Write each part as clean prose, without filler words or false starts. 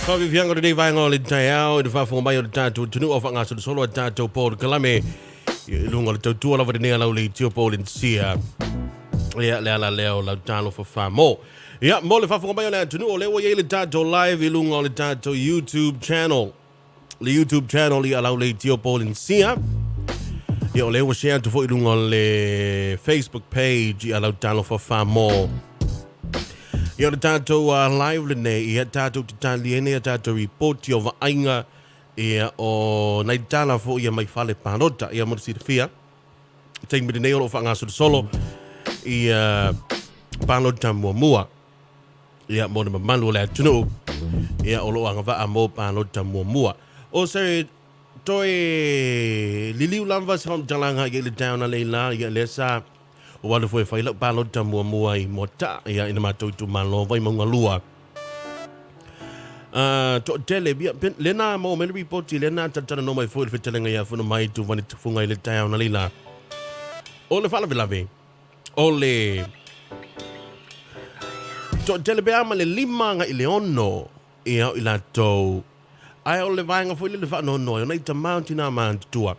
Whaafiafiaga o lenei vaega o le taeao i le faafofoga mai o le tatou atunuu o faagasolosolo a tatou polokalame i luga o le tautua lava lenei a lau leitio Polensia. Ia, le ala lea o lau talofa famo. Ia, mo le faafofoga mai o le atunuu, o lea ua i ai le tatou live i luga o le tatou YouTube channel. Le YouTube channel i a lau leitio Polensia. Ia, o lea ua share atu foi i luga o le Facebook page i a lau talofa famo. Ia, o le tatou live lenei, ia tatou te tali ai nei a tatou ripoti o vaaiga, ia, o nai tala foi ia mai fale palota. Ia, mo le silafia, taimi lenei o lo o faagasolosolo ia palota muamua ia mo le mamalu o le atunuu ia o lo o agavaa mo palota muamua. O se toe liliu lava se faamatalaga ia i le taeao analeila ia lea sa ou alu foi e fai lau palota muamua i Moataa ia i le matou itumalo Vaimauga 2. Toatele, ia, lena maua mai le ripoti, lena talatalanoa mai foi le fetalaiga ia Fonomai Tuvani Tufunga i le taeao analeila. O le faalavelave, o le toatele pe a ma le 5 agai i le 6 ia o i latou, ae o le vaega foi lele le faanoanoa ai, o nai tama o tina matutua.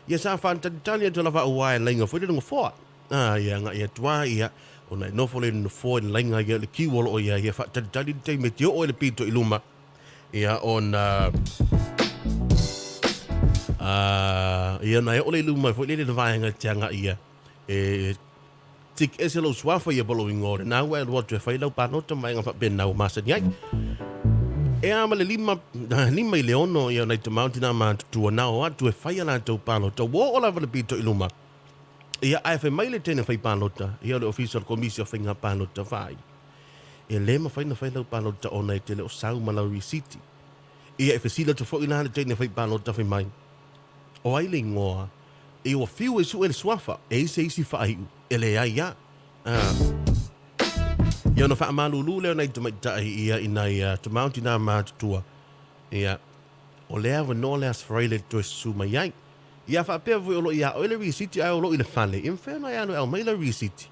Ia sa faatalitali atu lava aua e laina foi le nofoa. A, ia agai atu lava ia, ona e nofo lea i le nofoa i le laina ia, le kiu o lo o i ai, ia faatalitali le taimi e te oo ai le pito i luma, ia ona a, ia ona e oo lea i luma foi lele i le vaega e te agai ia, e tik ese lou suafa ia po o lou igoa, lena ua e alu atu e fai lau palota ma vaega faapena ua masani ai. E a ma le 5 i le 6 ia o nai tama o tina matutua na o atu e fai a latou palota, ua oo lava le pito i luma. Ia, ae fai mai le teine fai palota, ia o le Ofisa o le Komisi o Faiga Palota Vaai, e le mafai ona fai lau palota ona e te le o sau ma lau risiti. Ia, e fesili atu foi la le teine fai palota fai mai, O ai le igoa? Ia ua fiu e sue le suafa, e i se isi faaiu? E leai a. Ah. Ia ona faamalulu lea o nai tamaitai ia i nai tama o tinā matutua. Ia, o le avanoa le Aso Faraile e toe susu mai ai. Ia faapea foi o lo o ia oe le risiti ae o lo o i le fale, ia mafai ona e alu e aumai lau risiti.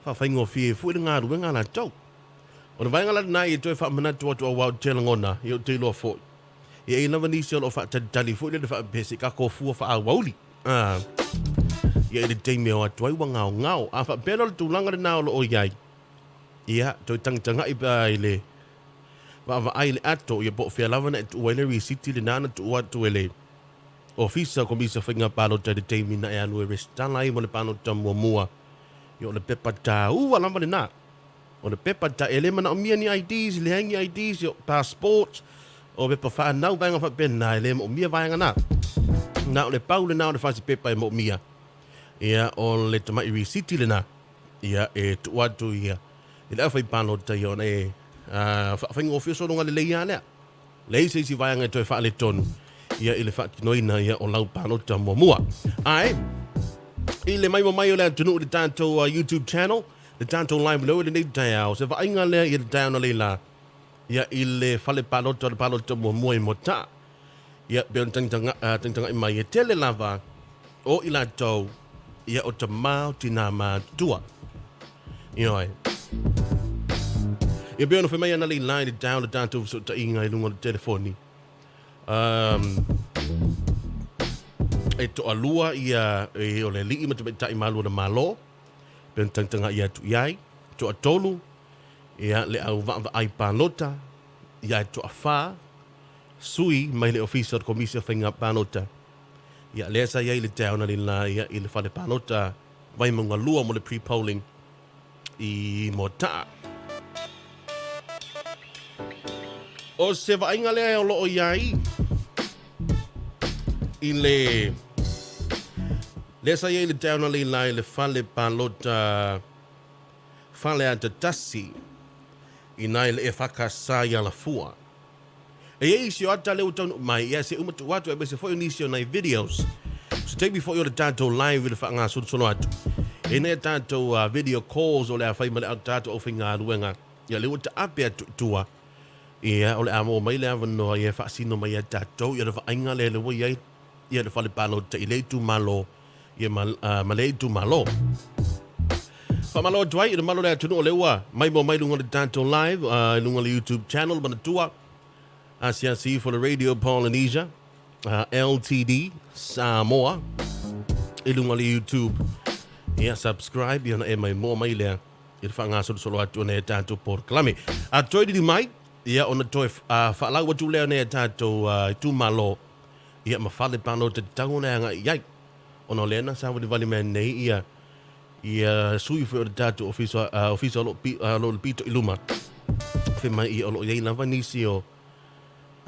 Faafaigofie ai foi le galuega a latou. O le vaega la lena ia toe faamanatu atu aua ou te lagona, ia ou te iloa foi. Ia e i ai lava nisi o lo o faatalitali foi lele faapea se i tatou fua faaauauli. Ah. Ia i le taimi e o atu ai ua gaogao. A faapea la o le tulaga lena o lo o i ai, ia toe tagatagai pe a i le vaavaai i le ato, ia po o fea lava na e tuu ai le risiti lena na tuu atu e le Ofisa o Komisa Faiga Palota i le taimi na e alu e resitala ai mo le palota muamua. Ia o le pepa taua lava lena. O le pepa ta, e le manaomia ni IDs, leai ni IDs, o passport, o pepa whanau, vaega faapena, e le moomia vaega na. Na o le pau lena o le fasi pepa e moomia. Ia, o le tamai risiti lena. Ia, e tuu atu ia i le auwhai palota ia ona e whaawhaingofie sologa lelei a lea. Leai se isi vaega e toe faaletonu ia i le faatinoina ia o lau palota muamua. Ae, I le maimoa mai o le atunuu i le tatou YouTube channel, le tatou live leo i lenei taeao. Se vaaiga lea i le taeao na leila, ia i le fale palota o le palota muamua i Moataa. Ia, pei ona tagitagai mai, e tele lava o i latou, ia o tama o tinā matutua. Ioe. Ia pei ona fai mai ana leila i le taeao o le tatou fesootaiga i luga o le telefoni. Um, e toalua ia e, o le alii ma tamaitai malu o le Malo, pe ona tagitagai atu i ai. Toatolu ia le au vaavaai palota, ia e toafa sui mai le Ofisa o le Komisi o Faiga Palota. Ia lea sa i ai le taeao na lila ia i le fale palota Vaimauga 2 mo le pre-polling i Moataa. O se vaaiga lea o loo i ai i le lea sa i ai le taeao na leila i le fale palota Faleata 1 i nai le EFKS i Alafua. E i ai isi o ata lea ua taunuu mai, ia se uma tuu atu aemaise foi o nisi o nai videos. Se taimi foi o le tatou live i le faagasolosolo atu. E nei a tatou video calls o le a fai ma le tatou aufaigaluega. Ia lea ua taape atu i tua. Ia o le a maua mai le avanoa ia e faasino mai ia tatou ia le vaaiga lea lea ua i ai ia le fale palota i lea itumalo ia ma, ma lea itumalo. Faamalo atu ai i le malo le atunuu o lea ua maimoa mai luga o le tatou live i luga o le YouTube channel manatua asiasi ifo le Radio Polynesia LTD Samoa i luga o le YouTube. Ia subscribe ia ona e maimoa mai lea i le faagasolosolo atu o nei tatou polokalame. A toe lili mai, ia ona toe faalau atu lea o nei tatou itumalo ia ma fale palota tatau ona e agai i ai. Ona o lea na savalivali mai nei ia ia sui foi o le tatou ofisa, ofisa o lo o le pito i luma. Fai mai ia o lo o i ai lava nisi o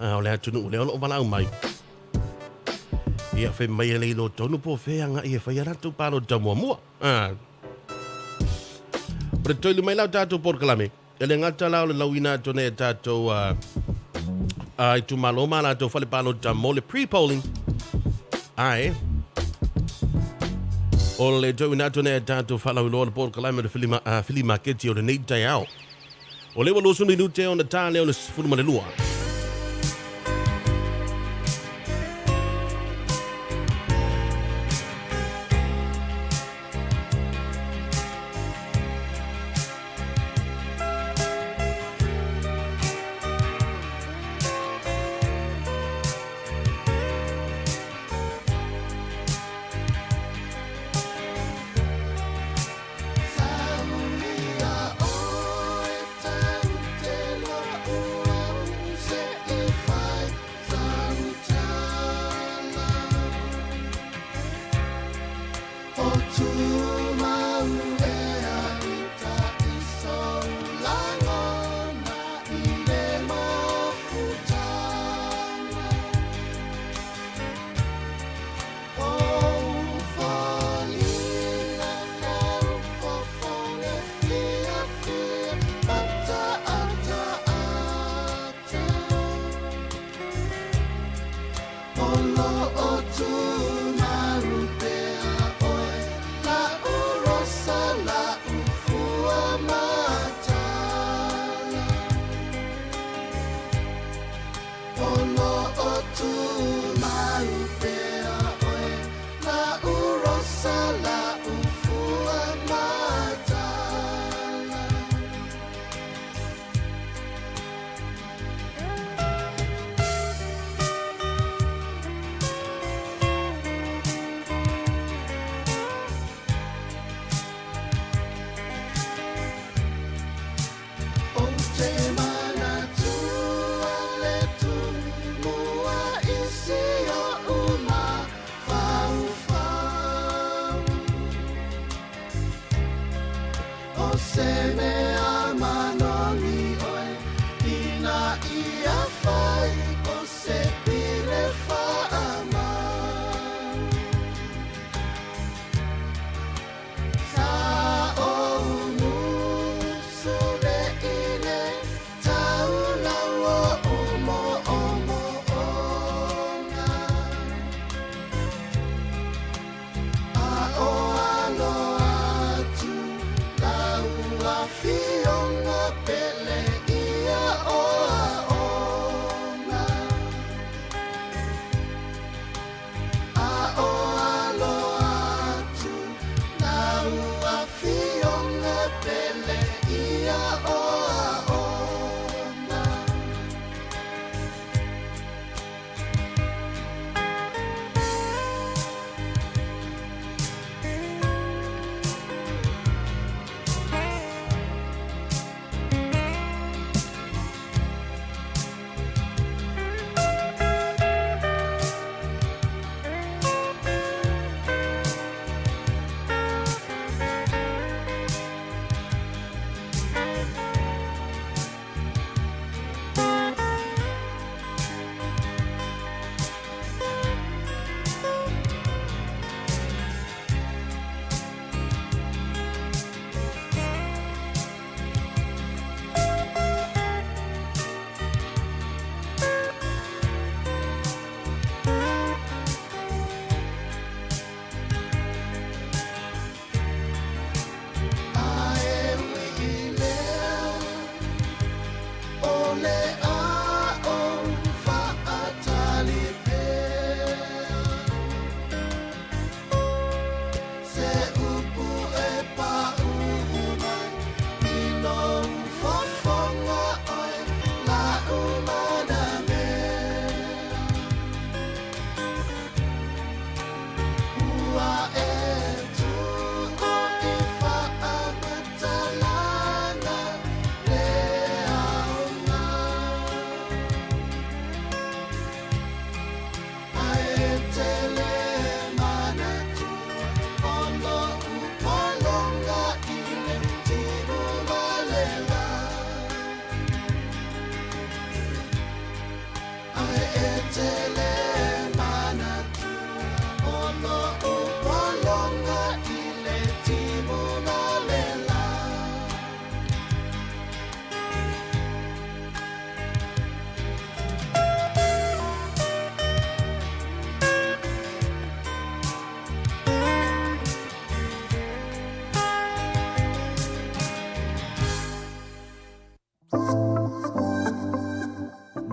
o le atunuu lea o lo o valaau mai. Ia fai mai e le iloa tonu po o fea e agai e fai a latou palota muamua. O le toe mai la o tatou polokalame, e le gata la o le lauina atu nei e tatou itumalo ma latou fale palota mo le pre-polling, ae o le tauina atu nei e tatou faalauiloa o le polokalame o le fili maketi o lenei taeao. O lea ua 20 minute ona ta lea o le 12.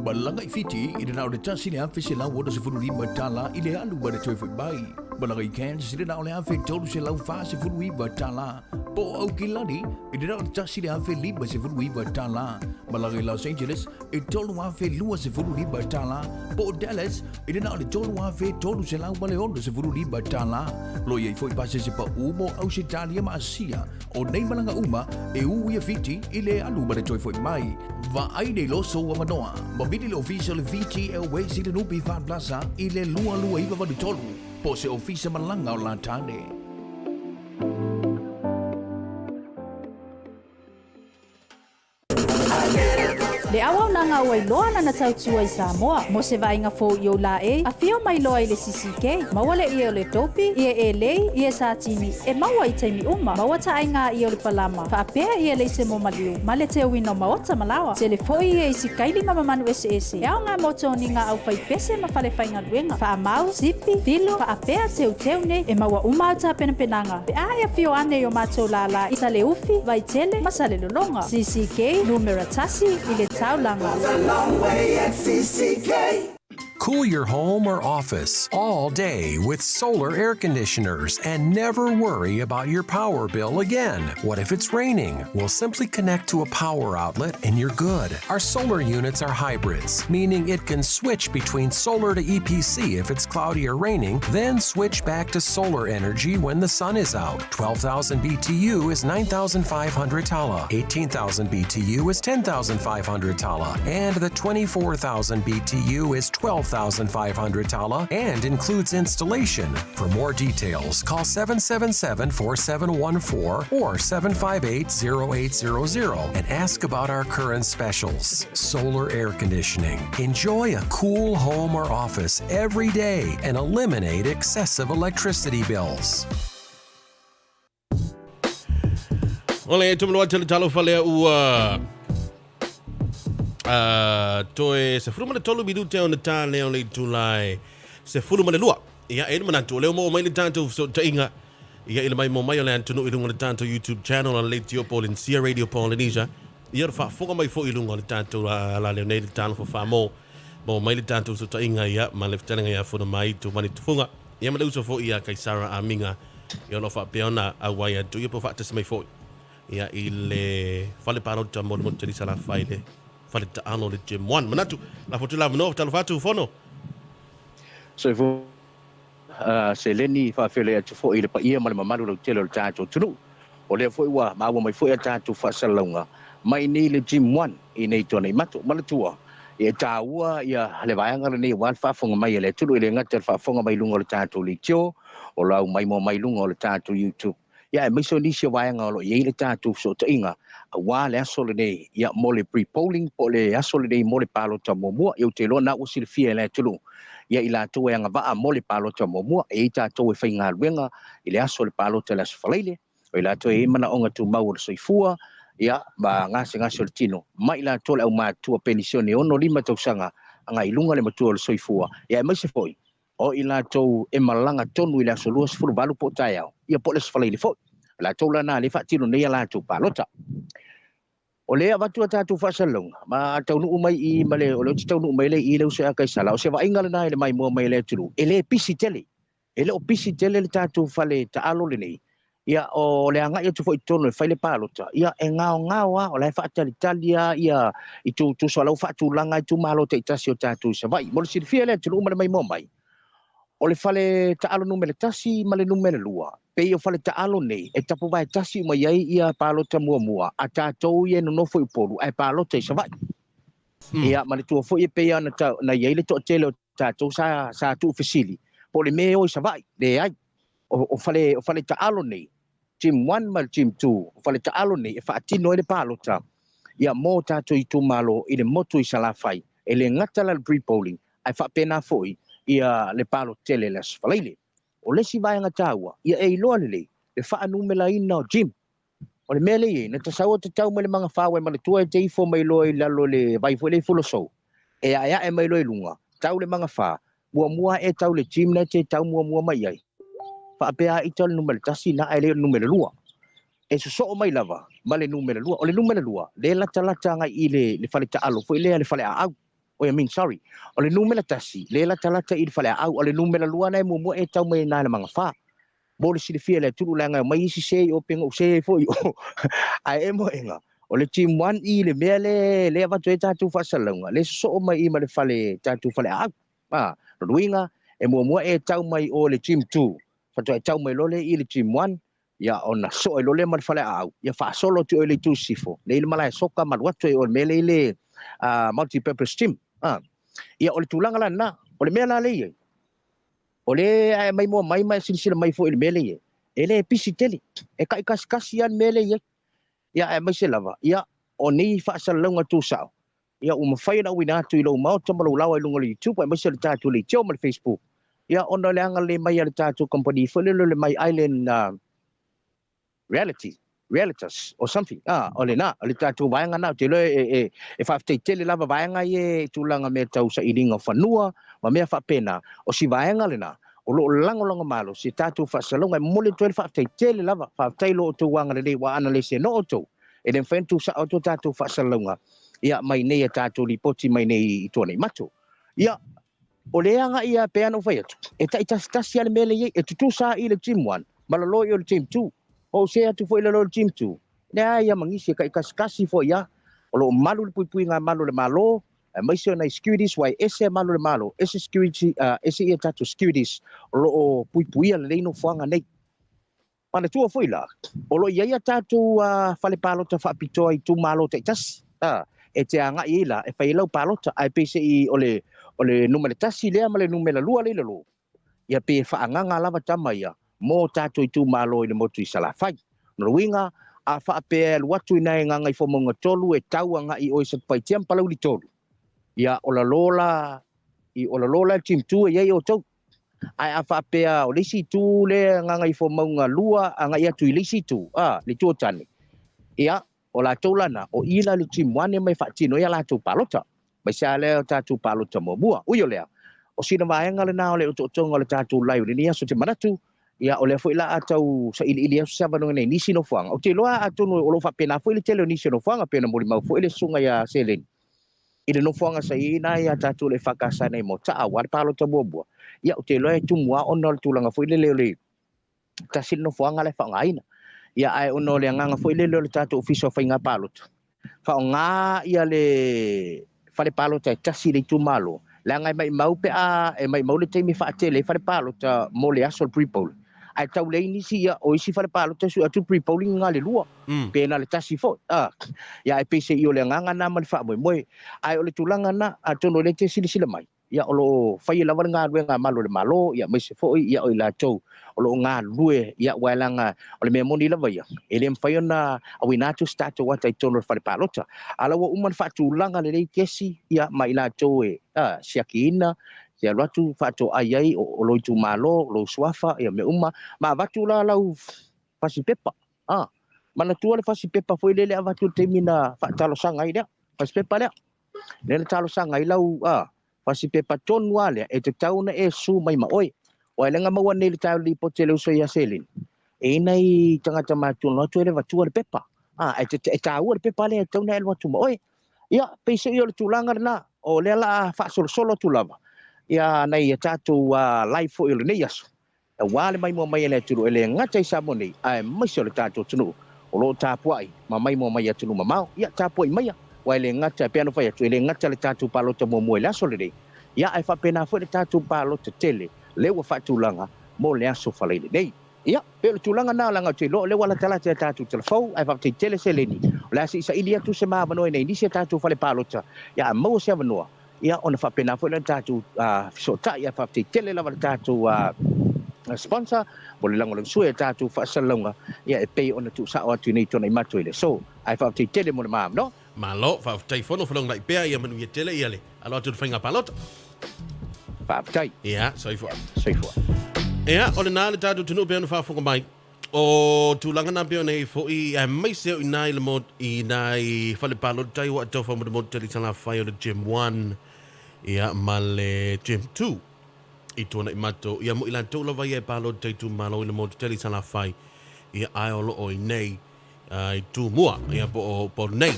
Malaga i Fiti i le na o le $1,165 tala i le alu ma le toe foi mai. Malaga i Cairns i le na o le $1,349 tala. Po o Aukilani i le na o le $1,059 tala. Malaga i Los Angeles i $3,025 tala. Po o Dallas i le na o le $3,365 tala. Lo i ai foi pasese pa'u mo Ausetalia ma Asia. O nei malaga uma e ū ia Fiti i le alu ma le toe foi mai. Vaai nei loa sou avanoa ma vili le ofisa o le Fiji Airways i le NPF Plaza i le 2283 po o se ofisa malaga o la tāne. Le auaunaga ua iloa lana tautua i Samoa. Mo se vaaiga fou i ou laei, afio mai loa i le CCK. Maua le ie o le dopi, ie elei, ie satini, e maua i taimi uma. Maua taaiga ie o le palama, faapea ie leise mo maliu, ma le teuina o maota ma laoa. Tele foi ie isi kaili ma mamanu eseese. E aoga mo toniga au fai pese ma fale faigaluega. Faamau, sipi, filo, faapea teuteu nei, e maua uma au tapenapenaga pe a e afio ane i o matou lālā i Saleufi, Vaitele ma Salelologa. CCK, numera tasi i le taulaga. Cool your home or office all day with solar air conditioners and never worry about your power bill again. What if it's raining? Well, simply connect to a power outlet and you're good. Our solar units are hybrids, meaning it can switch between solar to EPC if it's cloudy or raining, then switch back to solar energy when the sun is out. 12,000 BTU is 9,500 tala, 18,000 BTU is 10,500 tala, and the 24,000 BTU is 12,500 tala and includes installation. For more details, call 777 4714 or 758 0800 and ask about our current specials. Solar air conditioning. Enjoy a cool home or office every day and eliminate excessive electricity bills. O le tumulu atu le talofa lea ua toe 13 minute ona tā lea o le itulai 12. Ia, e manatu, o lea ua maua mai le tatou fesootaiga. Ia i le maimoa mai o le atunuu i luga o le tatou YouTube channel a le Leitio Polensia, Radio Polynesia. Ia o le faafofoga mai foi i luga o le tatou alaleo nei le Talofa Famo. Maua mai le tatou fesootaiga ia ma le fetalaiga ia Fonomai Tumani Tufuga. Ia ma le uso foi ia Kaisara Amiga. Ia o lo o faapea ona auai atu ia po o faatasi mai foi ia i le fale palota mo le motu tele i Salafai le fale taalo le Gym 1. Manatu, lafo atu le avanoa, talofa atu Fono. Soifua seleni faafeiloai atu foi i le paia ma le mamalu lautele o le tatou atunuu. O lea foi ua maua mai foi a tatou faasalalauga mai nei le Gym One i nei Tuanaimato. Manatua, e taua ia le vaega lenei aua le faafofoga mai a le atunuu, e le gata i le faafofoga mai luga o le tatou leitio, o lo o aumaimoa mai luga o le tatou YouTube, ia aemaise o nisi o vaega o lo o i ai le tatou fesootaiga aua le aso lenei ia mo le pre-polling po o le aso lenei mo le palota muamua. Ia ou te iloa na ua silafia e le atunuu ia i latou e agavaa mo le palota muamua. E i ai tatou e faigaluega i le aso o le palota i le Aso Faraile, o i latou e i ai manaoga tumau o le soifua ia ma gasegase o le tino, ma i latou le aumatutua penisione e 65 tausaga agai i luga le matua o le soifua, ia aemaise foi o i latou e malaga tonu i le aso 28 po o taeao, ia po o le Aso Faraile foi. O latou la na lea e faatino nei a latou palota. O lea e avatu a tatou faasalalauga, ma a taunuu mai i i ma le, o lea ou te taunuu mai lea i i le uso ia Kaisala, o se vaaiga lena i le maimoa mai a le atunuu, e le pisi tele. E le o pisi tele le tatou fale taalo lenei. Ia, o le agai atu foi i totonu e fai le palota, ia, e gaogao lava, o la e faatalitali lava ia i tusa o la ua faatulaga itumalo taitasi o tatou i Savaii. Mo le silafia e le atunuu ma le maimoa mai, o le fale taalo numera 1 ma le numera 2, pei o fale taalo nei e tapuvae tasi uma i ai ia palota muamua a tatou ia e nonofo i Upolu ae palota i Savaii. Ia, manatua foi e pei ona na i ai le toatele o tatou sa sa tuufesili po o le mea e o i Savaii. Leai. O, o fale o fale taalo nei, Gym 1 ma le Gym 2, o fale taalo nei e faatino ai le palota ia mo tatou itumalo i le motu i Salafai. E le gata la le pre-polling, ae faapena foi ia le palota tele i le Aso Faraile. O le isi vaega taua, ia e iloa lelei le faanumeraina o gym. O le mea lea e i ai, na ta sau ta tau mai le magafa ua e manatua e te ifo mai loa i lalo i le vai foi lea i Folosou, e aeae mai loa i luga, tau le magafa, muamua e tau le gym na e te tau muamua mai ai. Faapea a ita o le numera 1 na ae le o le numera 2. E sosoo mai lava ma le numera 2. O le numera 2, lea e latalata agai i le fale taalo foi lea, le fale aau. Oi, I mean, sorry. O le numera 1, lea e latalata i le fale aau. O le numera 2 na e muamua e tau mai na i le magafa. Mo le silafia e le atunuu leaga e omai isi se i o pe na ou se ai foi i o. Ae e moega, o le Team 1 i le mea le le avatu ai tatou faasalalauga, le sosoo mai i ma le fale tatou fale aau. A, lona uiga, e muamua e tau mai o le Team 2, faatoa e tau mai loa lea i le Team 1, ia ona soo ai loa lea ma le fale aau, ia faasolo atu i o i le itu sisifo, lea i le malae soka ma alu atu ai i o i le mea lea i le multi-purpose gym. A, ia o le tulaga la lena, o le mea la lea i ai, O le ae maimoa mai ma e silasila mai foi i le mea lea i ai, e le pisi tele, e taikasikasi lava le mea lea i ai. Ia aemaise lava, ia, o nei faasalalauga tusao, ia ua mafai ona auina atu i lou maota ma lou laoa i luga o le YouTube aemaise o le tatou leitio ma le Facebook, ia ona o le agalelei mai a le tatou kamupani foi lele o le My Island Reality, Realitas or something, ah, o lena, o le tatou vaega na, ou te iloa e, e, e faafetai tele lava vaega ia i tulaga mea tau sailiga o fanua ma mea faapena. O si vaega lena, o lo o lagolago malosi e tatou faasalalauga. E momoli atu ai le faafetai tele lava, faafetai lo outou agalelei, aua ana le senoa outou, e le mafai ona tuusao atu a tatou faasalalauga ia mai nei a tatou lipoti mai nei i Tuanaimato. Ia, O le agai ia pei ona ou fai atu, e taitasitasi lava le mea lea e i ai, e tutusa lava i le Gym 1 ma lalo i o le Gym 2. O ou see atu foi i lalo o le Gym 2, leai lava ma nisi e taikasikasi foi lava. O lo o malu le puipuiga a malu o le Malo, aemaise o nai securities, aua e ese a malu o le Malo, ese security, ese ia tatou securities o lo o puipuia lelei nofoaga nei. Manatua foi la, o lo o i ai a tatou fale palota faapitoa i itumalo taitasi, e te agai ai la e fai ai lau palota, ae peiseai o le, o le numera 1 lea ma le numera 2 lea i lalo, ia pei e faaagaga lava tama ia mō tatou itumalo i le motu i Salafai. Lona uiga, a faapea e alu atu i nai Gagaifomauga 3 e tau agai i o i Satupaitea ma Palauli 3, ia o lalo la, i o lalo la i le Team 2 e i ai outou. Ae a faapea o le isi itu lea Gagaifomauga 2 agai atu i le isi itu, a, le itu o Tane, ia, o latou la na, o i la le Team 1 e mai faatino ai a latou palota. Mai se a lea o tatou palota muamua. Ui o lea, o sina vaega lena o le otootoga o le tatou live i lenei aso, ou te manatu, Ia, o lea foi la a tau sailiili atu se avanoa nei nisi nofoaga. Ou te iloa atonu o lo o faapena foi le tele o nisi o nofoaga, pei ona molimau foi le susuga ia Seleni i le nofoaga sa i ai na ia tatou le EFKS nei mo Taa aua le palota muamua. Ia, ou te iloa e tumu lava ona o le tulaga foi lele o le tasi le nofoaga la e faaaogaina. Ia, ae ona o le agaga foi lele o le tatou Ofisa o Faiga Palota, faaaoga ia le fale palota e tasi i le itumalo, leaga e maimau pe a e maimau le taimi e faatele ai fale palota mo le aso o le pre-polling. Ae tau leai nisi ia o isi fale palota e sue atu pre-polling na le lua, pe na le tasi foi. A, ia ae peiseai o le agaga na ma le faamoemoe. Ae o le tulaga na, atonu o lea e te silasila mai, ia o lo o faia lava le galuega a malu o le Malo, ia aemaise foi ia o i latou o lo o galulue, ia aua e leaga o le mea moni lava ia, e le mafai ona auina atu se tatou ata i totonu o le fale palota. A la ua uma ona faatulaga lelei kesi ia ma i latou e siakiina, e alu atu faatoai ai o lou itumalo, o lou suafa, ia mea uma, ma avatu la lau fasi pepa. Manatua le fasi pepa foi lele avatu i le taimi na faatalosaga ai lea, fasi pepa lea. Lea na talosaga ai lau fasi pepa tonu lava lea, e tatau ona e su mai ma oe. Aua e leaga maua nei i le taeao lipoti a le uso ia Seleni, e i ai nai tagata matutua na o atu e le avatua le pepa. Ae e taua le pepa lea e tatau ona e alu atu ma oe. Ia, peiseai o le tulaga lena, o lea o le a faasolosolo atu lava ia nai a tatou live foi o lenei aso, aua le maimoa mai e le atunuu e le gata i Samoa nei, aemaise o le tatou atunuu o lo o tapuai ma maimoa mai i atunuu mamao. Ia, tapuai maia, aua e le gata, e pei ona fai atu, e le gata le tatou palota muamua i le aso lenei, ia, ae faapena foi le tatou palota tele lea ua faatulaga mo le aso Faraile nei. Ia, pei o le tulaga lena, leaga ou te iloa o lea ua latalata i a tatou talafou, ae faafetai tele seleni, o le a se i saili atu se ma avanoa i nai nisi a tatou fale palota, ia, a maua se avanoa, Ia, ona faapena foi lea ona tatou fesootai, ae faafetai tele lava i le tatou sponsor mo le lagolagosua i a tatou faasalalauga, ia, e pei ona tuusao atu i nei tuanai matou i le aso. Ae faafetai tele mo le ma avanoa. Malo, faafetai Fono, felogolai pea, ia manuia tele ia le alo atu i le faiga palota. Faafetai. Ia, soifua. Soifua. Ia, o lena le tatou atunuu pei ona faafofoga mai. O tulaga na pei ona i ai foi, aemaise o i ina i le mo, i ina i fale palota i ua tau faamotumotu tali Salafai o le Gym 1 ia ma le Gym 2 i tuanai matou. Ia mo i latou lava ia e palota i itumalo i le motu tele i Salafai, ia ae o lo o i nei i Tumua, ia po o Upolu nei.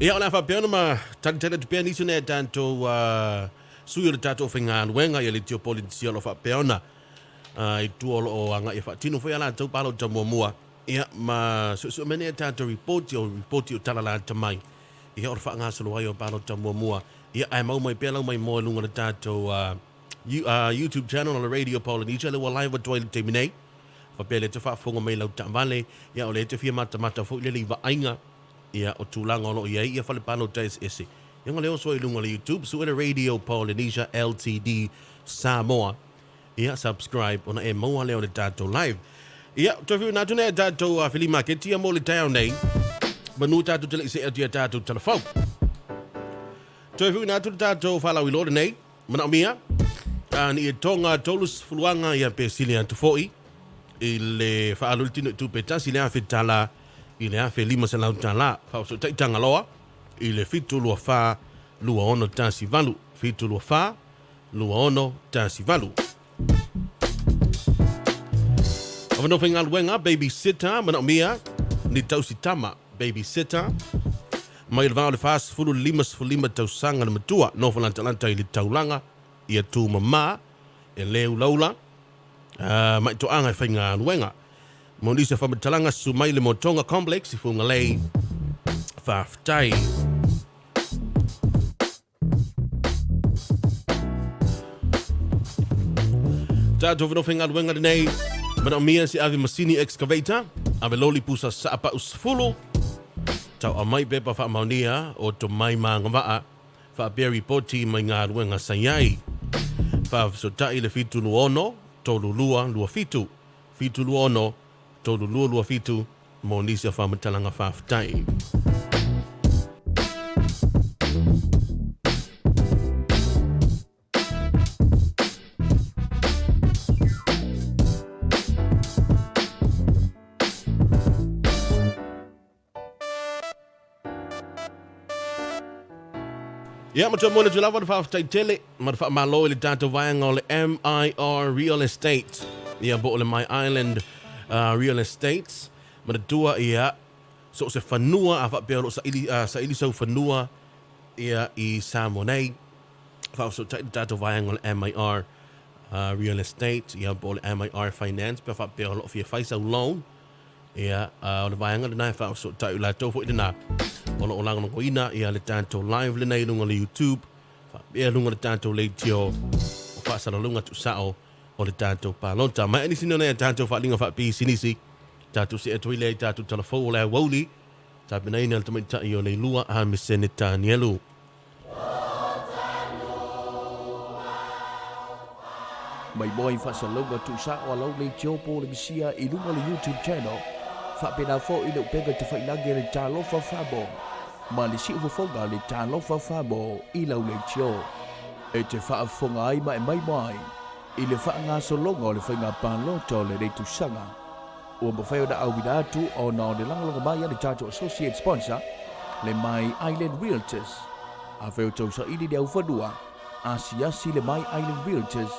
Ia o le a faapea ona ma talitali atu pea nisi o nai a tatou sui o le tatou faigaluega ia le Tiopolinisia o lo o faapea ona i tua o lo o agai e faatino foi a latou palota muamua, ia, ma suesue mai nei a tatou ripoti, o ripoti o tala lalata mai, ia, o le faagasolo ai o palota muamua, ia, ae mau mai pea lau maimoa i luga o le tatou YouTube channel o le Radio Polynesia, lea ua live atu ai i le taimi nei. Faapea lea te faafofoga mai i lau taavale, ia, o lea te fia matamata foi lele i vaaiga, ia, o tulaga o lo o i ai ia fale palota eseese. Ia, ona lea oso ai i luga o le YouTube, sue le Radio Polynesia LTD Samoa. Ia, subscribe ona e maua lea o le tatou live. Ia, toe whiuna atu nei a tatou flea market ia mo le taeao nei. Manu tatou te lei see atu ia tatou talafou. Toe whiuna atu le tatou whalauiloa lenei. Manaomia, ni e tonga tolu sefuluaga ia pe sili atu foi i le whaalu le tino i tupe tasi le afe tala i le 1500 tala. Whaoso Tagaloa i le 724 2618 724 2618. Avanoa faigaluega, babysitter, manaomia ni tausi tama, babysitter, mai le va o le 40 i le 55 tausaga le matua, nofo lantalanta i le taulaga, ia tumama, e le ulaula, mai toaga e faigaluega. Mo nisi o faamatalaga, susu mai le Motoga Complex i Fugalei. Faafetai. Tatou whanau whaingaluenga lenei, manaomia se ave masini excavator, ave loli pusa saapau 10, tau aumai pepa faamaonia o tomai ma agavaa, faapea ripoti mai galuega sa i ai. Faafesotai le 726 3227, 726 3227 mo nisi o faamatalaga faafetai. Ia, ma toe momoli atu lava le faafetai tele ma le faamalo i le tatou vaega o le MIR Real Estate. Ia po o le My Island Real Estates. Manatua ia, so o se fanua a faapea o lo o saili, saili sau fanua ia i Samoa nei, faafesootai le tatou vaega o le MIR Real Estate, ia po o le MIR Finance, pe faapea o lo o fia fai sau loan, ia o le vaega lena e faafesootai o latou foi lena o lo o lagolagoina ia le tatou live lenei i luga o le YouTube, faapea luga o le tatou leitio o faasalalauga tuusao o le tatou palota. Maea nisi nei o nai a tatou faaaliga faapisinisi, tatou see atu ai lea i tatou tala fou o le aoauli, tapenaina e le tamaitai o Leilua a Mesene Tanielu. Mai moa i faasalalauga tuusao a lau leitio po o le misia i luga o le YouTube channel, faapena foi le upega tafailagi a le Talofa Famo ma le siufofoga a le Talofa Famo i lau leitio. E te faafofoga ai ma e maimoa ai i le faagasologa o le faiga palota o lenei tausaga. Ua mafai ona auina atu ona o le lagolago mai a le tatou associate sponsor, le My Island Realtors. Afai o tausaili le aufanua, asiasi le My Island Realtors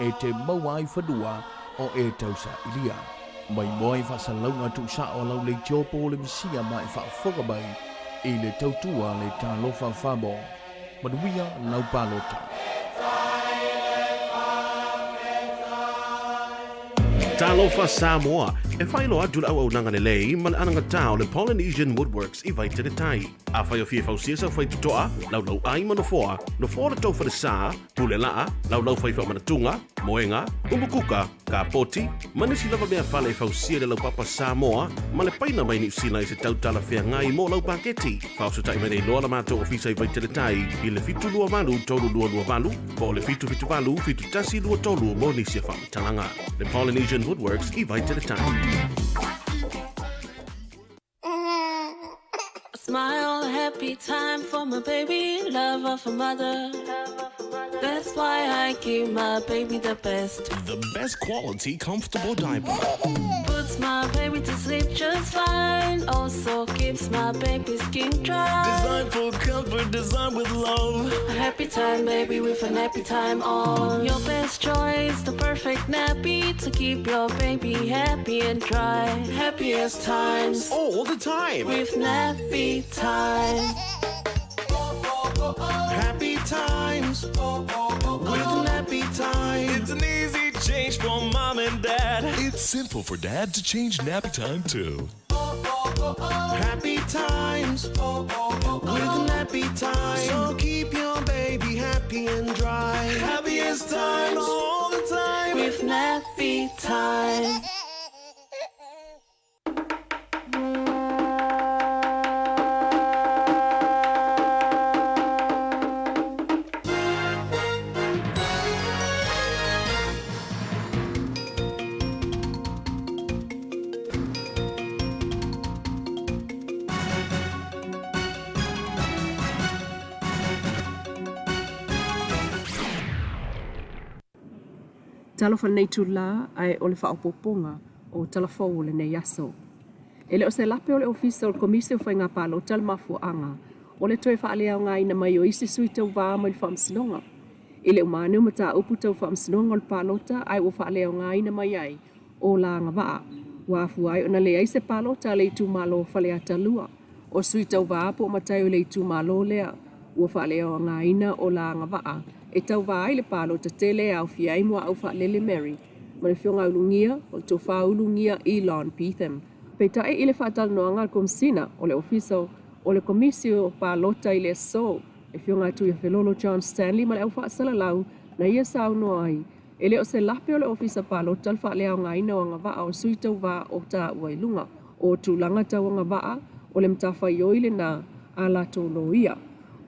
e te maua ai fanua o e tausailia. Maimoa i faasalalauga tuusao a lau leitio po o le misia ma e faafofoga mai i le tautua le Talofa Famo. Manuia lau palota. Talofa Samoa, e faailoa atu le auaunaga lelei ma le anagatā o le Polynesian Woodworks i Vaitele-tai. Afai o fia fausia sau faitotoa, laulauai ma nofoa, nofoa o le tou falesa, pule laa, laulau fai faamanatuga, moega, umukuka, kapoti, ma nisi lava mea fale e fausia i le laupapa Samoa ma le paina mai Niu Sila i se tau talafeagai mo lau paketi. Faaosotai mai nei loa la matou ofisa i Vaitele-tai i le 728 3228 po o le 778 7123 mo nisi faamatalaga. Le Polynesian Woodworks i Vaitele-tai. Smile, happy time for my baby, love of a mother. That's why I give my baby the best. The best quality comfortable diaper. Puts my baby to sleep just fine. Also keeps my baby skin dry. Designed for comfort, designed with love. A happy time, baby, with a nappy time on. Your best choice, the perfect nappy to keep your baby happy and dry. Happiest times. All the time. With nappy time. Happy times. With nappy time. It's an easy change for mom and dad. It's simple for dad to change nappy time too. Happy times. With nappy time. So keep your baby happy and dry. Happiest times all the time. With nappy time. Talofa lenei itulā ae o le faaopoopoga o tala fou o lenei aso. E le o se lape o le Ofisa o le Komisi o Faiga Palota le mafuaaga o le toe faaleaogaina mai o isi sui tauvā mai le Faamasinoga. I le uma ane o mataupu tau Faamasinoga o le Palota ae ua faaleaogaina mai ai o la agavaa, ua afua ai ona leai se palota a le itumalo o Faleata 2. O sui tauvā po o matai o le itumalo lea, ua faaleaogaina o la agavaa e tauvā ai le palota tele e aofia ai Muaau Faalele Mary ma le Afioga Ulugia o le Tofa Ulugia Elon Beetham. Peitai i le faatalanoaga a le Komesina o le Ofisa o le Komisi o Palota i le aso, le Afioga a Tuiafelolo John Stanley ma le au faasalalau na ia saunoa ai, E le o se lape o le Ofisa Palota le faaleaogaina o agavaa o sui tauvā o taua i luga. O tulaga tau agavaa, o le matafaioi lena a latou loia.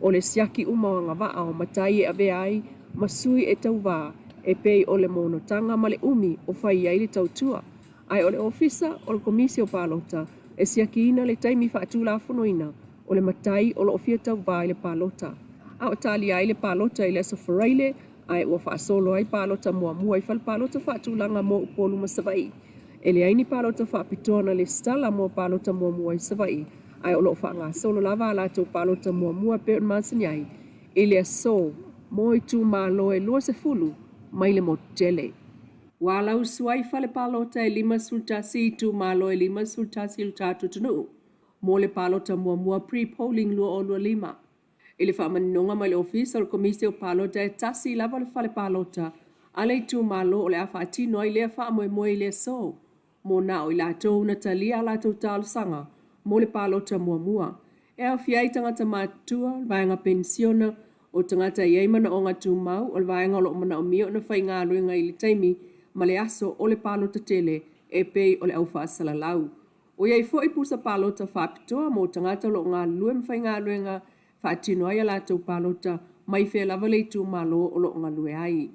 O le siaki uma o agavaa o matai e avea ai ma sui e tauvā e pei o le monotaga ma le umi o fai ai le tautua. Ae o le Ofisa o le Komisi o Palota e siakiina le taimi faatulafonoina o le matai o lo o fia tauvā i le palota. A o talia ai le palota i le Aso Faraile ae ua faasolo ai palota muamua i fale palota faatulaga mo Upolu ma Savaii. E leai ni palota faapitoa na lesitala mo palota muamua i Savaii, ae o lo o faagasolo lava a latou palota muamua e pei ona masani ai i le aso mo itumalo e 20 mai le motu tele. Ua alausu ai fale palota e 51 i itumalo e 51 o le tatou atunuu mo le palota muamua pre-polling 2025. I le faamaninoga mai le Ofisa o le Komisi o Palota e tasi lava le fale palota a le itumalo o le a faatino ai lea faamoemoe i le aso mo na o i latou na talia a latou talosaga mo le palota muamua. E aofia ai tagata matutua, o le vaega penisiona, o tagata e i ai manaoga tumau, o le vaega o lo o manaomia ona faigaluega i le taimi ma le aso o le palota tele e pei o le au faasalalau. Ua i ai foi pusa palota faapitoa mo tagata o lo o galulue ma faigaluega e faatino ai a latou palota mai fea lava le itumalo o lo o galue ai.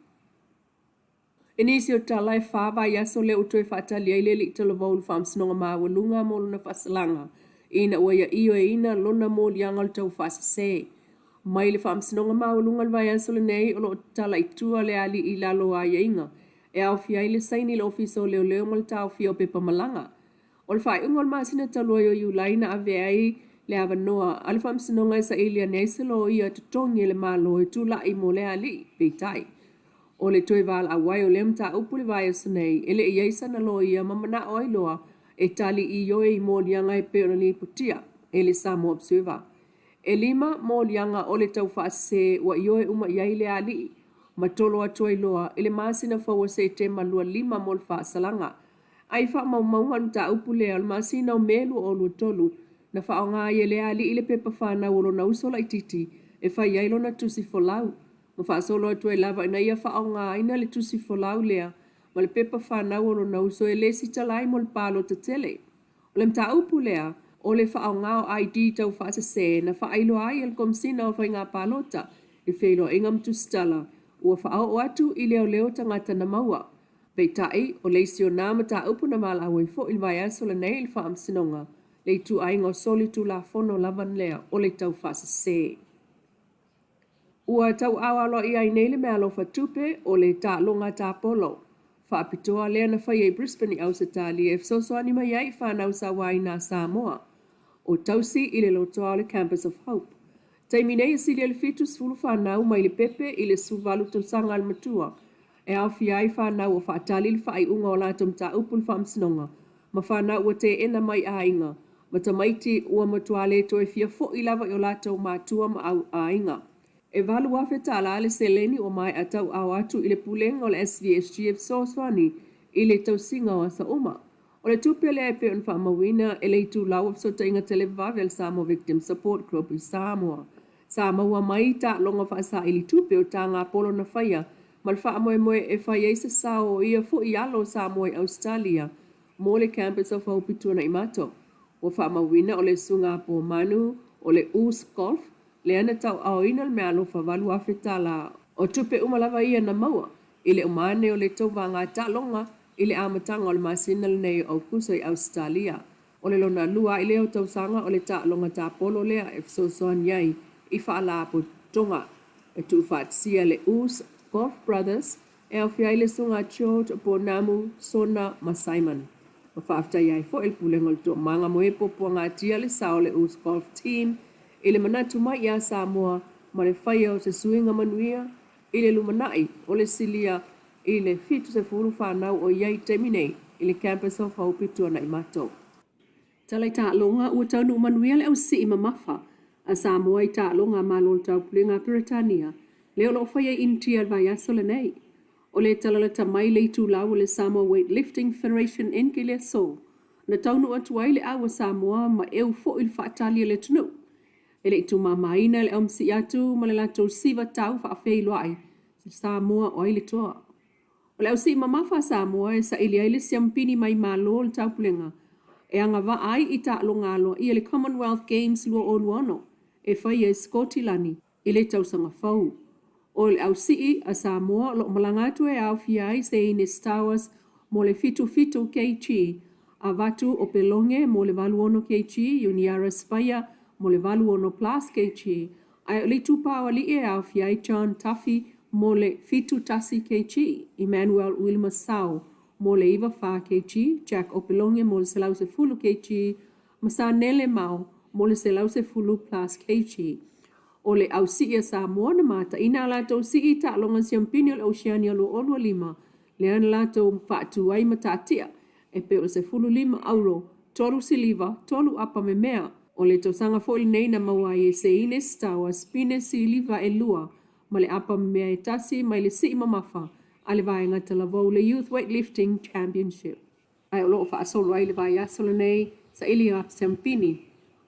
I nisi o tala, e fa vaiaso lea ua toe faatali ai le Alii Talavou i le Faamasinoga Maualuga mo lona faasalaga ina ua ia ioeina lona moliaga o le taufaasese. Mai le Faamasinoga Maualuga i le vaiaso lenei o lo o tatala i tua le alii i lalo o aiaiga e aofia ai le saini i le Ofisa o Leoleo ma le taofia o pepa malaga. O le faaiuga o le masina talu ai o Iulai na ave ai le avanoa a le Faamasinoga e saili ane ai se loia totogi e le Malo e tulai mo le alii. Peitai, o le toe valaau ai o lea mataupu i le vaiaso nei, e le i i ai sana loia ma manao ai loa e tali ioe i moliaga e pei ona lipotia e le Samoa Observer. E lima moliaga o le taufaasese ua ioe uma i ai le alii ma tolo atu ai loa i le masina fou o Setema 25 mo le faasalaga. A i faamaumauga o le mataupu lea o le masina o Me 2023, na faaaoga ai e le alii le pepa fanau o lona uso laitiiti e fai ai lona tusi folau, ma faasolo atu ai lava ina ia faaaogaina le tusi folau lea ma le pepa fanau o lona uso e lesitala ai mo le palota tele. O le mataupu lea, o le faaaoga o ID taufaasese na faailoa ai e le Komesina o Faiga Palota i feiloaiga ma tusitala ua faaoo atu i leoleo tagata na maua. Peitai, o le isi o nā mataupu na valaau ai foi i le vaiaso lenei i le Faamasinoga, le ituaiga o solitulafono lava lea o le taufaasese. Ua tauaao aloaia ai nei le meaalofa tupe o le taaloga tapolo faapitoa lea na faia i Brisbane i Ausetalia e fesoasoani mai ai i fanau sauaina a Samoa o tausi i le lotoa o le Campus of Hope. Taimi nei e sili ai le 70 fanau mai le pepe i le 18 tausaga a le matua e aofia ai fanau o faatali le faaiuga o latou mataupu i le faamasinoga ma fanau ua teena mai aiga ma tamaiti ua matua le toe fia fo'i lava i o latou matua ma aiga. E $8,000 tala le seleni ua maea tauaao atu i le Pulega o le SVSG e fesoasoani i le tausiga o asa uma. O le tupe lea e pei ona faamauina e le itulau o fesootaiga televavave a le Samoa Victim Support Group i Samoa. Sa maua mai taaloga faasaili tupe o tagapolo na faia ma le faamoemoe e fai ai se sao o ia fo'i alo o Samoa i Ausetalia mo le Campus of Hope i Tuanaimato. Ua faamauina o le Susuga a Pōmanu o le Us Golf lea na tauaaoina le meaalofa $8,000 o tupe uma lava ia na maua i le umane o le tauvaga taaloga i le amataga o le masina lenei o Aukuso i Ausetalia. O le lona lua ai lea o tausaga o le taaloga tapolo lea e fesoasoani ai i faalapotopotoga e tuufaatasia le Us Golf Brothers e aofia ai le Susuga a George Pounamu, Sona ma Simon. Ma faafetaia ai foi le Pulega o le Toomaga mo e puapuagatia le sao o le Us Golf Team i le manatu mai iā Samoa ma le faia o se suiga manuia i le lumanai o le silia i le 70 fanau o i ai i taimi nei i le Campus of Hope i Tuanaimato. Tala i taaloga, Ua taunuu manuia le ausii mamafa a Samoa i taaloga a Malo o le Taupulega a Peretania lea o lo o faia i Initia i le vaiaso lenei. O le tala lata mai le itulau o le Samoa Weightlifting Federation Inc i le aso na taunuu atu ai le au a Samoa ma eu foi le faatali a le atunuu. E le i tumamaina le aumasii atu ma le latou siva tau faafeiloai Samoa o ai le toa. O le ausii mamafa a Samoa e saili ai le siampini mai Malo o le Taupulega e agavaa ai i taaloga aloaia le Commonwealth Games 2026 e faia i Sikotilani i le tausaga fou. O le ausii a Samoa o lo o malaga atu e aofia ai Seine Stowers mo le 77 kg, Avatu Opeloge mo le 86 kg, Iuniara Spaia mo le 86 plus kg, Ae o le itupa o alii e aofia ai John Tafi mo le 71 kg, Emmanuel Wilma Sao mo le 94 kg, Jack Opeloge mo le 110 kg, ma Sanele Mao mo le 110 plus kg. O le au sii a Samoa na mataina a latou sii i taaloga siampini o le Oceania 2025, Lea na latou faatu ai mataatia e pei o le 15 auro, tolu siliva, tolu apa memea. O le tausaga foi lenei na maua ai e Seine Stowers pine siliva e lua ma le apa memea e tasi mai le sii mamafa a le vaega talavou le Youth Weightlifting Championship. Ae o lo o faasolo ai le vaiaso lenei sailiga siampini.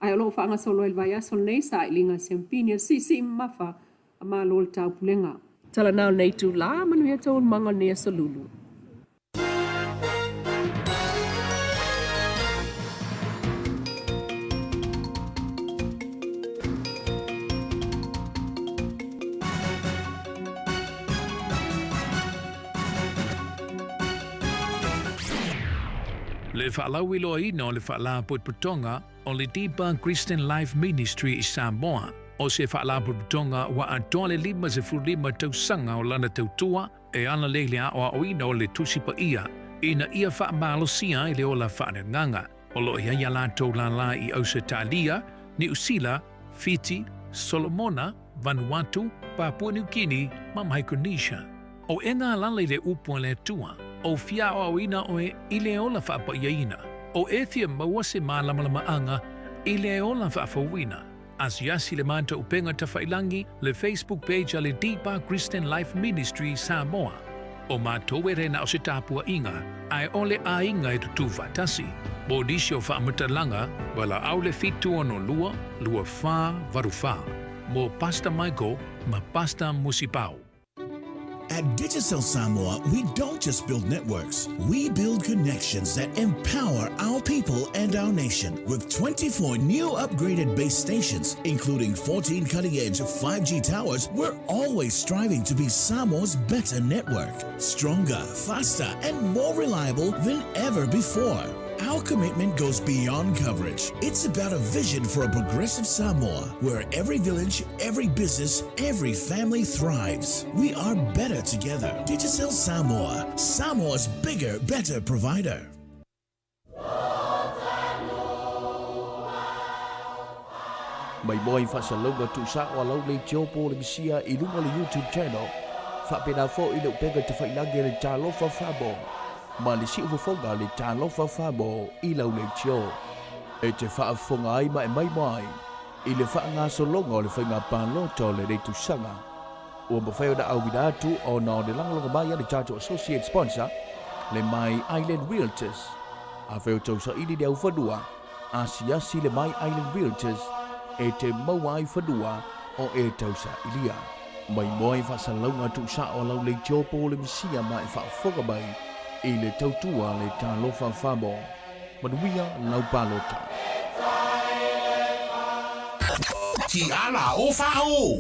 Ae o lo o faagasolo ai le vaiaso lenei sailiga siampini a le siisii mamafa a Malo o le Taupulega. Tala na o lenei itulā, manuia taualumaga o lenei aso lulu. Le faalauiloaina o le Faalapotopotoga o le Deeper Christian Life Ministry i Samoa, o se faalapotopotoga ua atoa le 55 tausaga o lana tautua e ala lea i le aoaoina o le Tusi Paia ina ia faamalosia ai le ola faaleagaga. O lo o i ai a latou lālā i Ausetalia, Niu Sila, Fiti, Solomona, Vanuatu, Papua Niu Kini ma Maikonesia. O e ngālala i le upu a le Atua, o fia aoaoina oe i le ola faapaiaina, o e fia maua se mālamalamaaga i le ola faafouina. Asiasi le matou upega tafailangi, le Facebook page a le Deeper Christian Life Ministry Samoa. O matou e rena o se tapuaiga, ae o le aiga e tutū faatasi. Mo nisi o faamatalaga, valaau le 762 2484 mo Pastor Michael ma Pastor Musipau. At Digicel Samoa, we don't just build networks, we build connections that empower our people and our nation. With 24 new upgraded base stations, including 14 cutting edge 5G towers, we're always striving to be Samoa's better network. Stronger, faster, and more reliable than ever before. Our commitment goes beyond coverage. It's about a vision for a progressive Samoa where every village, every business, every family thrives. We are better together. Digicel Samoa, Samoa's bigger, better provider. Mai moa i faasalalauga tuusao a lau leitio po o le misia i luga o le YouTube channel, faapena foi le upega tafailagi a le Talofa Famo ma le siufofoga a le Talofa Famo i lau leitio. E te faafofoga ai ma e maimoa ai i le faagasologa o le faiga palota o lenei tausaga. Ua mafai ona auina atu ona o le lagolago mai a le tatou associate sponsor, le My Island Realtors. Afai o tausaili le aufanua, asiasi le My Island Realtors e te maua ai fanua o e tausailia. Mai moa i faasalalauga tuusao a lau leitio po o le misia ma e faafofoga mai i le tautua a le Talofa Famo. Manuia lau palota. Ti ala o wha o.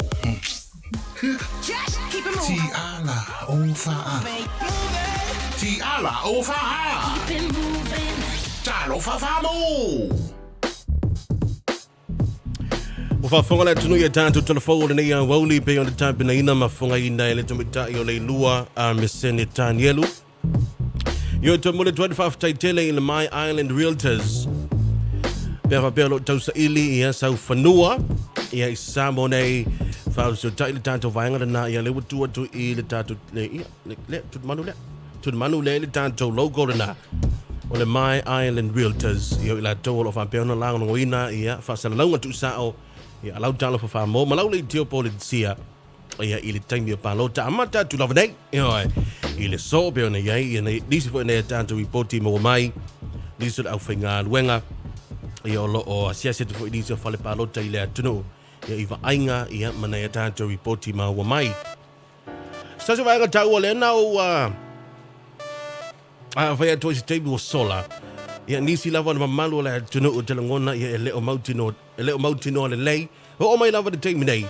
Ti ala o wha a. Ti ala o wha a. Talofa Famo! Ua faafofoga le atunuu i a tatou talafou o lenei aoauli pei ona tapenaina ma fofogaina e le tamaitai o Leilua a Mesene Tanielu. Ioe toe momoli atu ai le faafetai tele i le My Island Realtors. Pea faapea o lo o tausaili ia sau fanua ia i Samoa nei faafesootai le tatou vaega lena ia le ua tu atu i le tatou le ia le, le tutumanu lea tutumanu lea i le tatou logo lena o le My Island Realtors ia o i latou o lo o faapea ona lagolagoina ia faasalalauga tuusao ia lau talofa faamo ma lau leitio polenisia ia i le taimi o palota amata atu lava nei ioe i le so pe ona iai ia nei nisi foi nei a tatou ripoti maua mai nisi o le aufaigaluega ia o lo o asiasi atu foi nisi o fale palota i le atunuu ia i vaaiga ia ma nei a tatou ripoti maua mai. Se tasi o vaega taua lea na ua a fai atu ai se taimi ua sola ia nisi lava o le mamalu o le atunuu te lagona ia e le o mautinoa e le o mautinoa lelei Oo mai lava le taimi nei,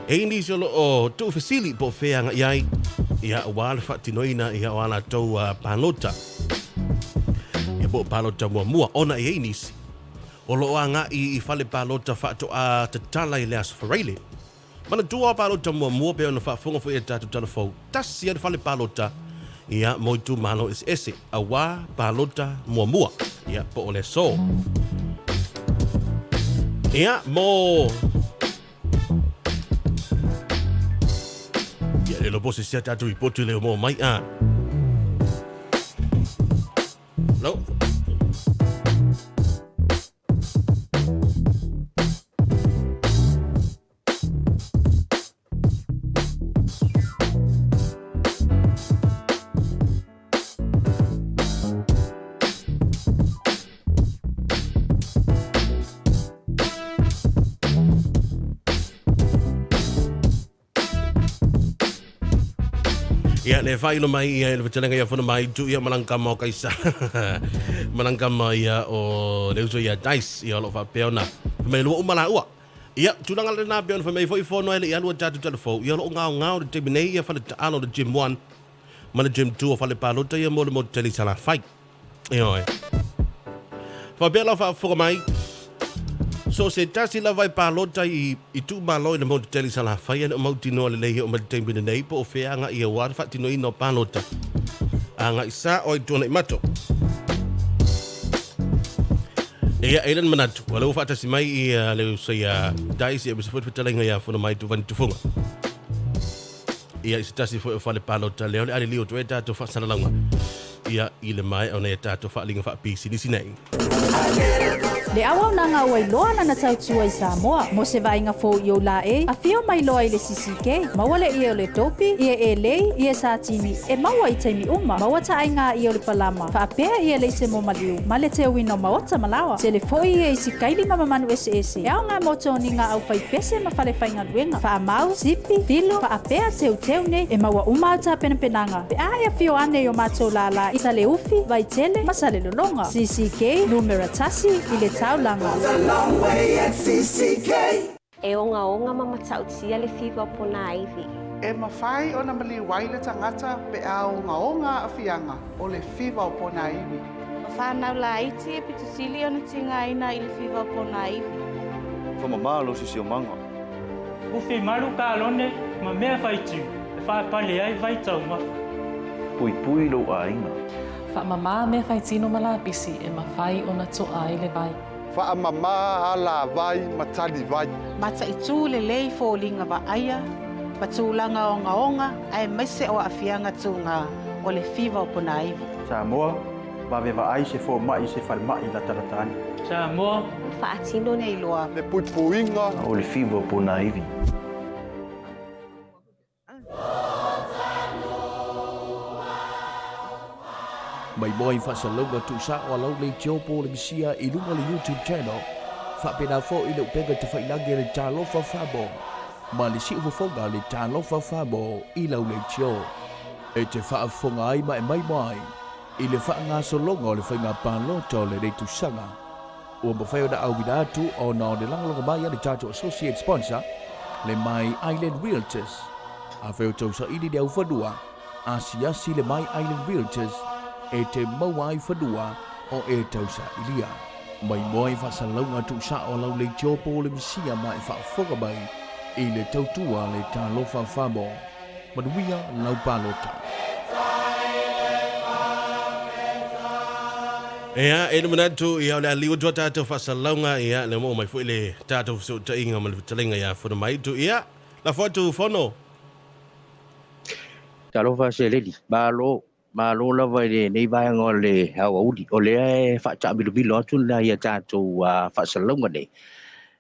e i ai nisi o lo o tuufesili po o fea agai ai, ia, aua le faatinoina ia o a latou palota. Ia po o palota muamua, ona e i ai nisi o lo o agai i fale palota faatoa tatala i le Aso Faraile. Manatua o palota muamua pei ona faafofoga foi e tatou talafou, tasi lava le fale palota ia mo itumalo eseese, aua palota muamua, ia po o le aso. Ia mo Ia le lopo se sia tatou i potu le o mo mai a. No. Ia le failo mai ia le fetalaiga ia fono mai tu ia malangkama o kaisa malangkama ia o le uso ia Dice ia o lo faapea ona fai mai lua uma laua. Ia tulaga lena pei ona fai mai foi fono ai le ia lua tatou talafou ia o lo o gaogao le taimi nei ia fale taalo le gym 1 ma le gym 2 o fale palota ia mo le motu tele i Salafai. Ioe. Faapea lau faafofoga mai, so se tasi lava e palota i, i tuumalo i le motu tele i Salafai, e le o mautinoa lelei e oo mai le taimi lenei, po o fea agai aua le faatinoina o palota. Agai sa o i Tuanaimato. Ia, e le manatu, o lea ua faatasi mai i le uso ia Daisy, e misa foi le fetalaiga ia Fono mai Tuvani Tufunga. Ia, i se tasi foi o fale palota lea o le aliliu atu ai tatou faasalalauga ia i le maea o nei tatou faaaliga faapisinisi nei. Le auaunaga ua iloa lana tautua i Samoa mo se vaaiga fou i ou laei, afio mai loa i le CCK, maua le ie o le dopi, ie elei, ie satini, e maua i taimi uma, maua taaiga ie o le palama, faapea ie leise mo maliu, ma le teuina o maota ma laoa. Tele foi ie i sikaili ma mamanu eseese, e aoga mo toniga aufaipese ma falefaigaluega, faamau, sipi, filo, faapea teuteu nei, e maua uma au tapenapenaga pe a e afio ane i o matou lālā i Saleufi, Vaitele ma Salelologa. CCK, numera tasi i le taulaga. E ogaoga ma matautia le fiva o Ponaivi. E mafai ona maliu ai le tagata pe a ogaoga aafiaga o le fiva o ponaivi. O fanau laiti e pito sili ona tigaina i le fiva o ponaivi. Faamamā lou siosiomaga. Ufi malu kalone ma mea faitū e faapale ai vaitaumafa. Puipui lou aiga. Faamamā mea faitino ma lapisi e mafai ona to'a ai le vai. Faamamā alavai ma talivai. Mataitū lelei foliga vaaia ma tulaga ogaoga aemaise o aafiaga tugā o le fiva o ponaivi. Samoa, vave vaai se fomaʻi i se falemaʻi latalata ane. Samoa, Faatino nei loa. Le puipuiga o le fiva o ponaivi. Mai moa i faasalalauga tuusao a lau leitio po o le misia i luga o le YouTube channel, faapena foi le upega tafailagi a le Talofa Famo ma le siufofoga a le Talofa Famo i lau leitio. E te faafofoga ai ma e maimoa ai i le faagasologa o le faiga palota o lenei tausaga. Ua mafai ona auina atu ona o le lagolago mai a le tatou associate sponsor, le My Island Realtors. Afai o tausaili le aufanua, asiasi le My Island Realtors e te maua ai fanua o e tausailia. Mai moa i faasalalauga tuusao a lau leitio po o le misia ma e faafofoga mai i le tautua a le Talofa Famo. Manuia lau palota. Ia, e le manatu, ia, o le a liu atu a tatou faasalalauga, ia, le ua oo mai foi le tatou fesootaiga ma le fetalaiga ia Fono Maitu. Ia, lafo atu Fono. Talofa seleni, malo, malo lava i lenei vaega o le aoauli. O lea e faataamilomilo atu nai a tatou faasalalauga nei.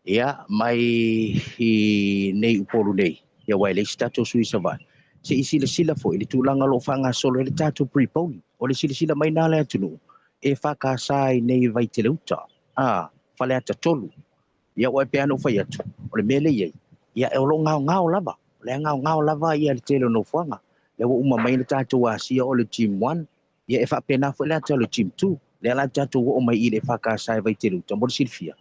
Ia, mai i nei Upolu nei, ia aua e leai se tatou sui i Savaii, se i silasila foi i le tulaga o lo o faagasolo ai le tatou pre-polling. O le silasila mai na le atunuu, e FKS i nei Vaiteleuta, a, Faleata 3. Ia aua e pei lava ona ou fai atu, o le mea lea e i ai, ia o lo o gaogao lava, o lea e gaogao lava ia le tele o nofoaga. Lea ua uma mai le tatou asia o le Gym 1, ia e faapena foi le ata o le Gym 2. Lea la tatou oo mai i le EFKS e Vaiteleuta mo le silafia.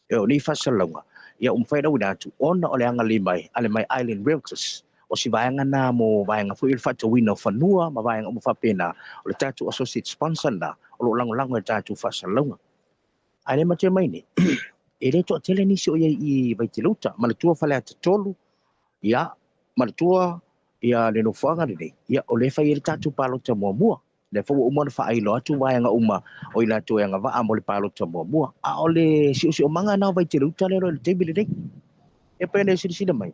E o nei faasalalauga, ia ua mafai ona auina atu ona o le agalelei mai a le My Island Realtors. O si vaega na mo vaega foi o le faatauina o fanua ma vaega uma faapena, o le tatou associate sponsor lena o lo o lagolago i le tatou faasalalauga. Ae le matea mai nei, e le toatele nisi o i ai i Vaiteleuta, manatua Faleata 3, ia, manatua ia le nofoaga lenei, ia, o lea e fai ai le tatou palota muamua. Lea foi ua uma ona faailoa atu vaega uma o i latou e agavaa mo le palota muamua. A o le siosiomaga lena o Vaiteleuta lea i le taimi lenei. Ia pei ona e silasila mai,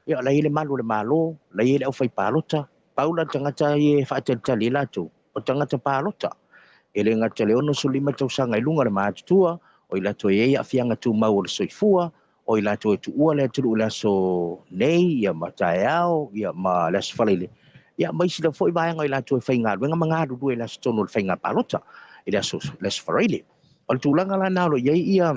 ia, o la e i ai le malu o le Malo, o la e i ai le aufai palota, pau la le tagata ia e faatalitali ai latou, o tagata palota. E le gata i le 65 tausaga i luga o le matutua, o i latou e i ai aafiaga tumau o le soifua, o i latou e tuua le atunuu i le aso nei, ia ma taeao, ia ma le aso Faraile, ia ma isi lava foi vaega o i latou e faigaluega ma galulue i le aso tonu o le faiga palota i le aso, le aso Faraile. O le tulaga la lena o lo o i ai ia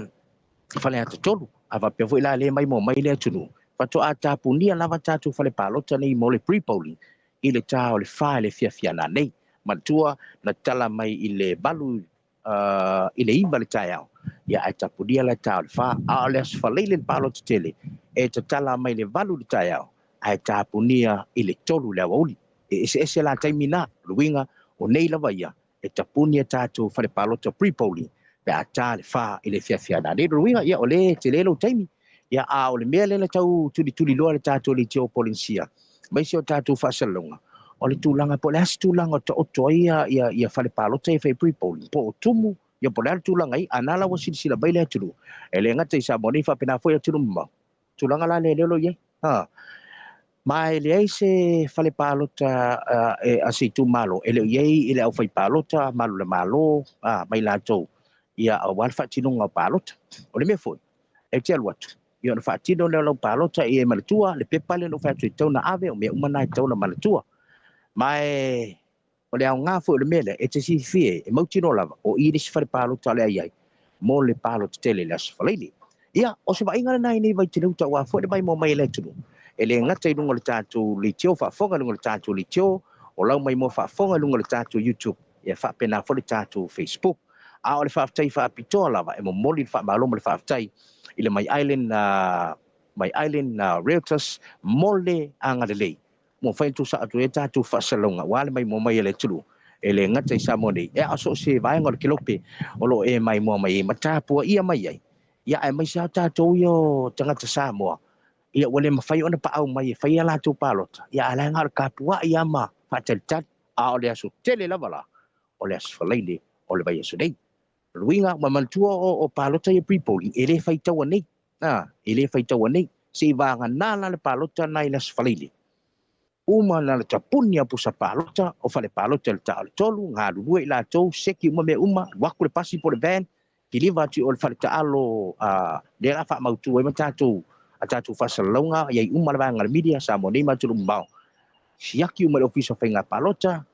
Faleata 3, a faapea foi la le maimoa mai le atunuu, faatoa tapunia lava tatou fale palota nei mo le pre-polling i le ta o le 4 i le afiafi a nanei. Manatua, na tatala mai i le 8 i le 9 le taeao, ia ae tapunia la ta o le 4. A o le aso Faraile le palota tele, e tatala mai le 8 i le taeao, ae tapunia i le 3 i le aoauli. E eseese la taimi na, o le uiga, o nei lava ia, e tapuni a tatou fale palota pre-polling pe a ta le 4 i le afiafi a nanei. O le uiga, ia, o lea e tele lou taimi. Ia, a o le mea lea na tau tulituliloa le tatou leitio o Polenisia, aemaise o tatou faasalalauga, o le tulaga, po o le a se tulaga o taoto ai ia, ia, ia fale palota ia fai pre-polling, po o tumu, ia po o le a le tulaga ai, a na la ua silasila mai le atunuu, e le gata i Samoa nei, faapena foi atunuu mamao. Tulaga la lea lea o lo o i ai. Ha. Ma e leai se fale palota e, a se itumalo, e le o i ai i le aufai palota, malu le Malo, a, mai latou, ia, aua le faatinoga o palota. O le mea foi, e te alu atu, ia ona faatino lea o lau palota ia e manatua, le pepa lea na ou fai atu e tatau ona ave, o mea uma na e tatau ona manatua. Ma e, o le aoga foi o le mea lea, e te silafia e, e mautinoa lava, o i le isi fale palota o le a i ai, mo le palota tele i le Aso Faraile. Ia, o se vaaiga lena i nei vaiteleuta aua foi le maimoa mai e le atunuu. E le gata i luga o le tatou leitio faafofoga i luga o le tatou leitio, o lau maimoa faafofoga i luga o le tatou YouTube, ia faapena foi le tatou Facebook. A o le faafetai faapitoa lava e momoli le faamalo ma le faafetai i le My Island, My Island Realtors mo le agalelei ua mafai ona tuusa atu ai a tatou faasalalauga aua le maimoa mai a le atunuu, e le gata i Samoa nei, a o so o se vaega o le kelope o lo o e maimoa mai ai ma tapuaia mai ai, ia aemaise lava tatou ia o tagata Samoa, ia ua le mafai ona paau mai e fai a latou palota, ia a o la e na o le tapuai lava ma faatalitali, a o le aso tele lava la, o le aso Faraile o le vaiaso nei. O le uiga, ua manatua o palota ia pre-polling, e le faitaua nei, A, e le faitaua nei, se i vagana la le palota na i le Aso Faraile. Uma na le tapuni a pusa palota, o fale palota i le ta o le 3, galulue i latou, seki uma mea uma, alu atu le pasi po o le van, kiliva atu i o i le fale taalo, a, lea la faamautu ai ma tatou, a tatou faasalalauga, i ai uma le vaega a le media, Samoa nei ma atunuu mamao. Siaki uma i le Ofisa o Faiga Palota,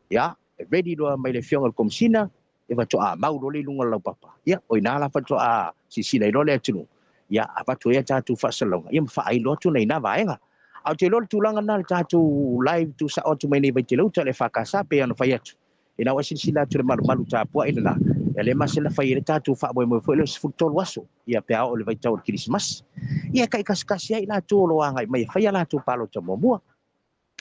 ia, e ready loa mai le Afioga i le Komesina, e faatoa mau loa le i luga o le laupapa. Ia, o i ina la faatoa silasila ai loa le atunuu, ia avatu ai a tatou faasalalauga, ia ma faailo atu nai na vaega. Ae ou te iloa le tulaga lena le tatou live tuusao atu mai nei Vaiteleuta le EFKS pei ona fai atu. Ina ua e silasila atu i le malumalu tapuai lena, ia lea masina fai ai le tatou faamoemoe foi lea o le 13 aso, ia pe a oo i le vaitau o le Kerisimasi. Ia e taikasikasi ai i latou o lo o agai mai e fai a latou palota muamua.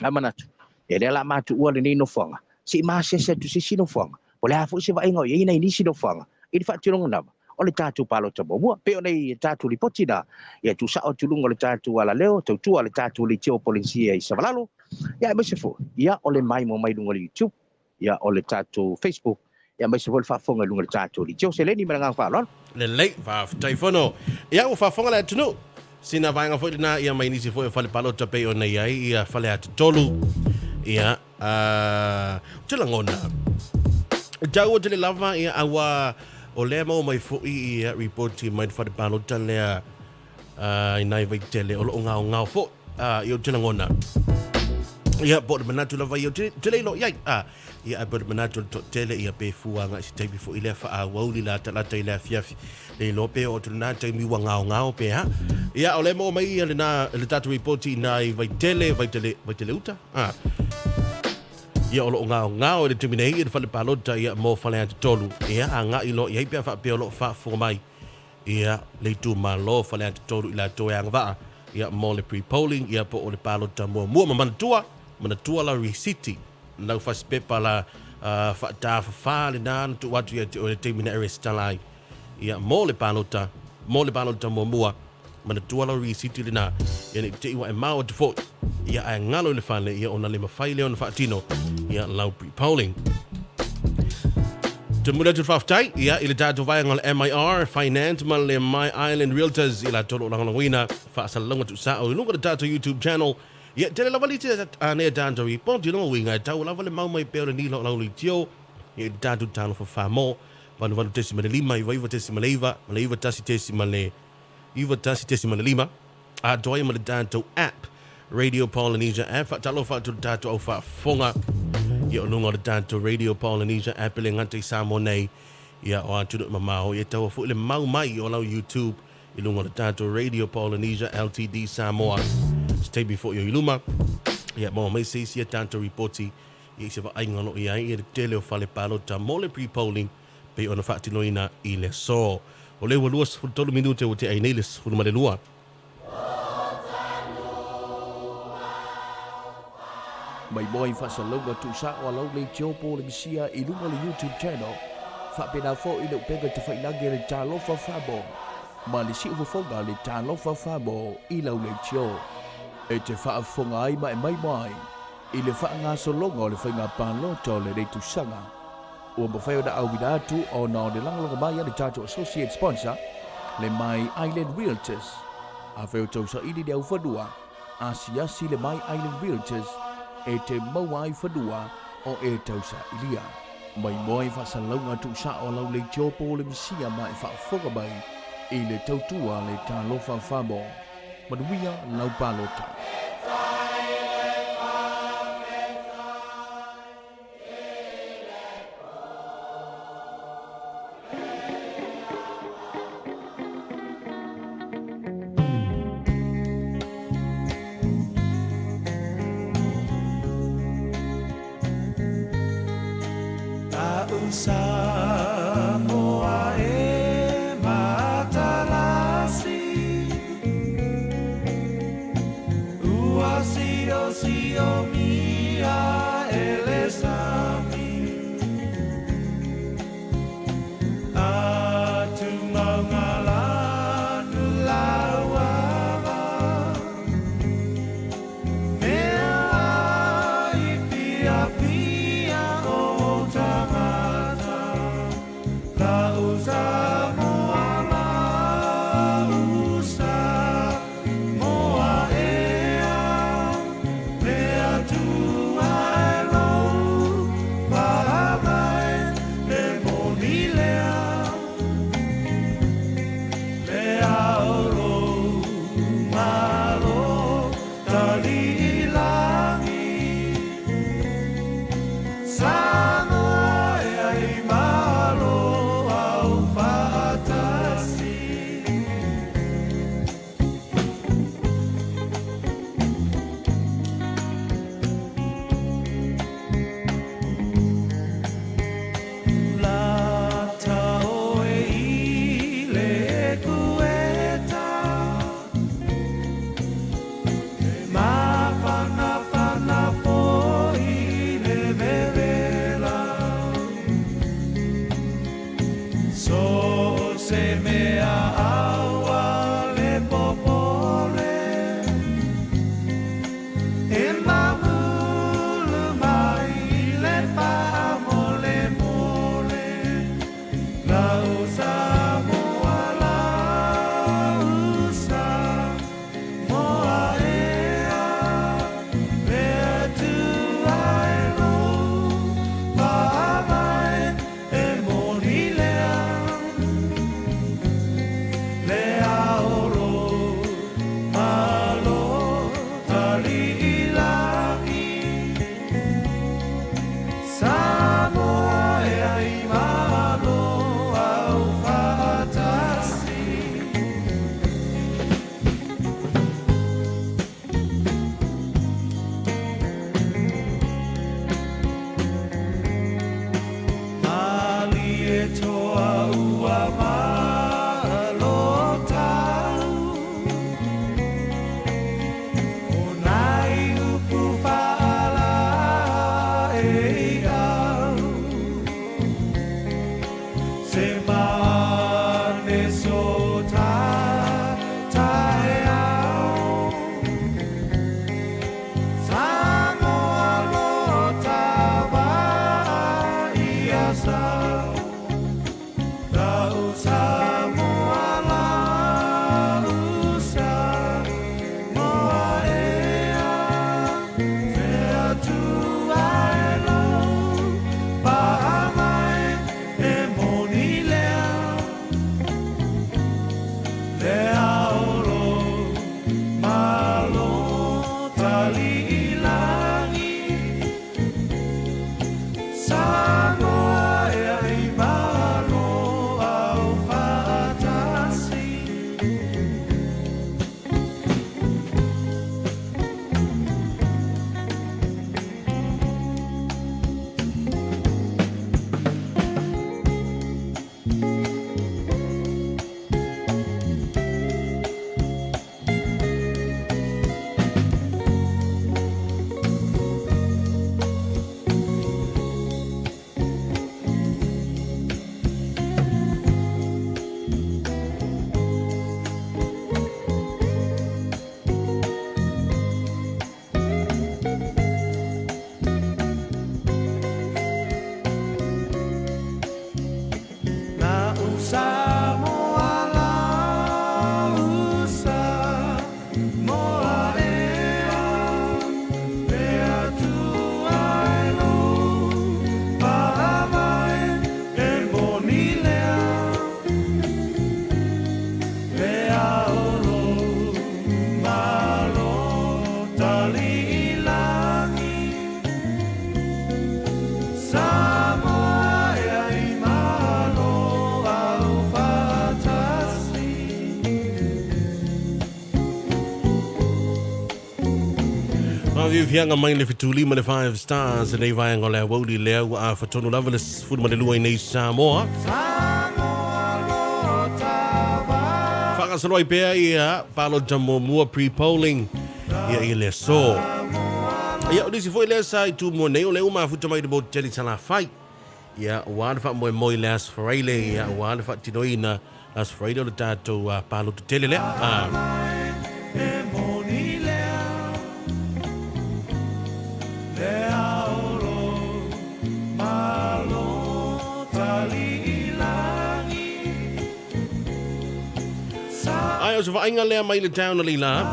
A manatu, ia lea la matuua lenei nofoaga, se i masease atu se isi nofoaga, po o le a foi se vaaiga o i ai nai nisi nofoaga i le faatinoga lava o le tatou palota muamua. Pei ona i tatou lipoti na, ia tuusao atu i luga o le tatou alaleo, tautua le tatou leitio o Polenisia i Savalalo, ia aemaise foi, ia o le maimoa mai luga o le YouTube, ia o le tatou Facebook, ia aemaise foi le faafofoga i luga o le tatou leitio. Seleni ma le agaga faaaloalo. Lelei, faafetai Fono. Ia ua faafofoga le atunuu. Sina vaega foi lena ia mai nisi foi o fale palota pei ona i ai ia Faleata 3. Ia, a, ou te lagona, e taua tele lava ia aua o lea maua mai foi ia ripoti mai le fale palota lea a, i nai Vaitele o lo o gaogao foi. A, ia ou te lagona, ia po o le manatu lava ia, ou te, te le iloa i ai. A, ia ae po o le manatu o le toatele ia pe fua agai se taimi foi lea faaauauli latalata i le afiafi. Le iloa pe oo atu lena taimi ua gaogao pe a. Ia o lea maua mai ia lena le tatou ripoti i nai Vaitele, Vaitele, Vaitele uta? A. Ia o lo o gaogao i le taimi nei i le fale palota ia mo Faleata 3. Ia agai loa i ai pe a faapea o lo o faafofoga mai ia le itumalo Faleata 3 i latou e agavaa ia mo le pre-polling ia po o le palota muamua. Ma manatua, manatua lau risiti, lau fasipepa la faatafafā lena na tuu atu ia te oe i le taimi na e resitala ai ia mo le palota, mo le palota muamua. Manatua lau risiti lena ia ne i te i ua e mao atu foi ia ae galo i le fale ia ona le mafai lea ona faatino ia lau pre-polling. Te momoli atu le faafetai ia i le tatou vaega o le MIR Finance ma le My Island Realtors i latou o lo o lagolagoina faasalalauga tuusao i luga o le tatou YouTube channel. Ia, tele lava lisi a nei a tatou ripoti, o lona uiga e tau lava le mau mai pea o le nila o lau leitio. Ia i le tatou Talofa Samoa, 88.5, 99.9 ma le 91.5, atoa ai ma le tatou app, Radio Polynesia app. Faatalofa atu i le tatou au faafofoga ia o luga o le tatou Radio Polynesia app e le gata i Samoa nei, ia o atunuu mamao, ia taua foi le mau mai o lau YouTube i luga o le tatou Radio Polynesia LTD Samoa. Se taimi foi o i luma, ia maua mai se isi a tatou ripoti ia i se vaaiga o lo o i ai ia le tele o fale palota mo le pre-polling pei ona faatinoina i le aso. O lea ua 23 minute ua tea ai nei le 12. Mai moa i faasalalauga tuusao a lau leitio po o le misia i luga o le YouTube channel, faapena foi le upega tafailagi a le Talofa Famo ma le siufofoga a le Talofa Famo i lau leitio. E te faafofoga ai ma e maimoa ai i le faagasologa o le faiga palota o lenei tausaga. Ua mafai ona auina atu ona o le lagolago mai a le tatou associate sponsor, le My Island Realtors. Afai o tausaili le aufanua, asiasi le My Island Realtors e te maua ai fanua o e tausailia. Maimoa i faasalalauga tuusao a lau leitio po o le misia ma e faafofoga mai i le tautua le Talofa Famo. Manuia lau palota. Faafiafiaga mai le 75 le Five Stars lenei vaega o le aoauli lea ua afatonu lava le 12 i nei Samoa. Faagasolo ai pea ia palota muamua pre-polling ia i le aso. Ia o nisi foi lea sa i Tumua nei o lea ua mafuta mai le motu tele i Salafai. Ia ua le faamoemoe i le Aso Faraile, ia ua le faatinoina Aso Faraile o le tatou palota tele lea. Ai o se vaaiga lea mai le town o Leila.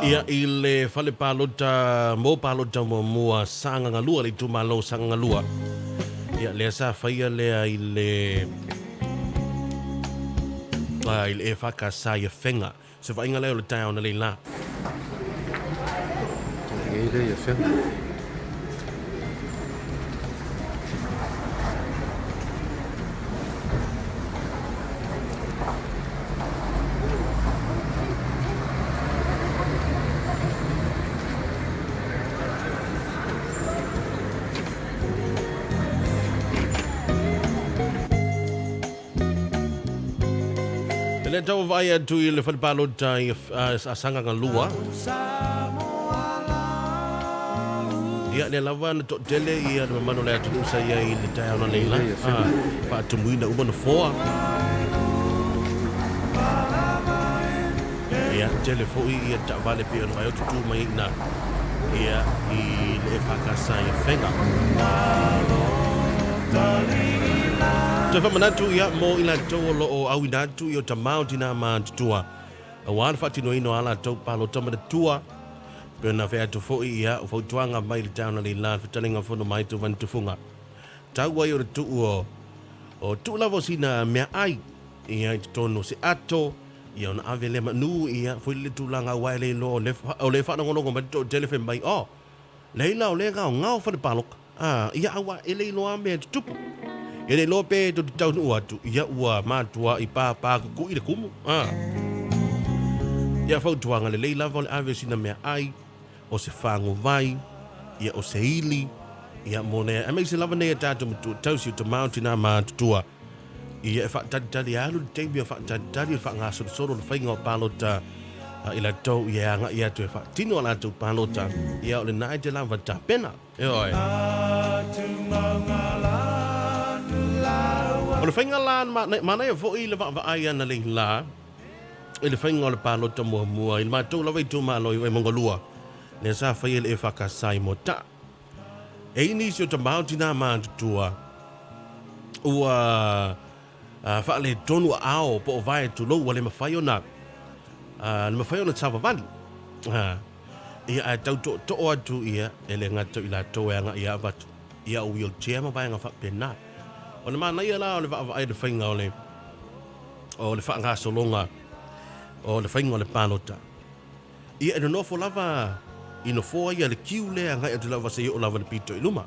Ia i le fale palota mo palota muamua Sagagalua le itumalo Sagagalua. Ia lea sa faia lea i le i le EFKS i Afega. Se vaaiga lea o le taeao na Leila. Nei lea i Afega. E le tau vaai atu i le fale palota i a Sagagalua. Ia, lea lava na toatele ia le mamalu o le atunuu sa i ai i le taeao na leila. Faatumuina uma nofoa. Ia, tele foi ia taavale pei ona vaai atu tu mai ai ina ia i le EFKS i Afega. Toe faamanatu ia mo i latou o lo o auina atu i o tamā o tinā matutua aua le faatinoina o a latou palota manatua pei ona fai atu foi ia o fautuaga mai le taeao analeila le fetalaiga fono mai Tovani Tufuga. Tau ai o le tuu o o tuu lava o sina meaai ia i totonu o se ato Ia ona ave lea manu ia foi le tulaga aua e le iloa o le o le faalogologo mai le toatele fai mai oh leila o lea gaogao fale paloka ah ia aua e le iloa mea e tutupu. Ia le iloa pe tou te taunuu atu ia ua matuai pāpā kukui le kumu ah. Ia fautuaga lelei lava o le ave o sina meaai o se faguvai ia o se ili ia mo nei aemaise lava nei a tatou matua tausi o tama o tina matutua. Ia e faatalitali alu le taimi o faatalitali o le faagasolosolo o le faiga o palota i latou ia e agai atu e faatino a latou palota, ia o lena e te lava tapena. E oe. O le faiga la manaia foi le vaavaai ana Leila i le faiga o le palota muamua i le matou lava itumalo i Vaimauga 2, lea sa faia i le EFKS i Moataa. E i nisi o tamā o tinā matutua ua faaletonu aao po o vae tulou ua le mafai ona le mafai ona savavali. Ia ae tau tootoo atu ia e le gata i latou e agai ia avatu ia o wheelchair ma vaega faapena. O le manaia la o le vaavaai i le faiga o le o le faagasologa o le faiga o le palota. Ia e nonofo lava i nofoa ia le kiu lea agai atu lava seia oo lava i le pito i luma.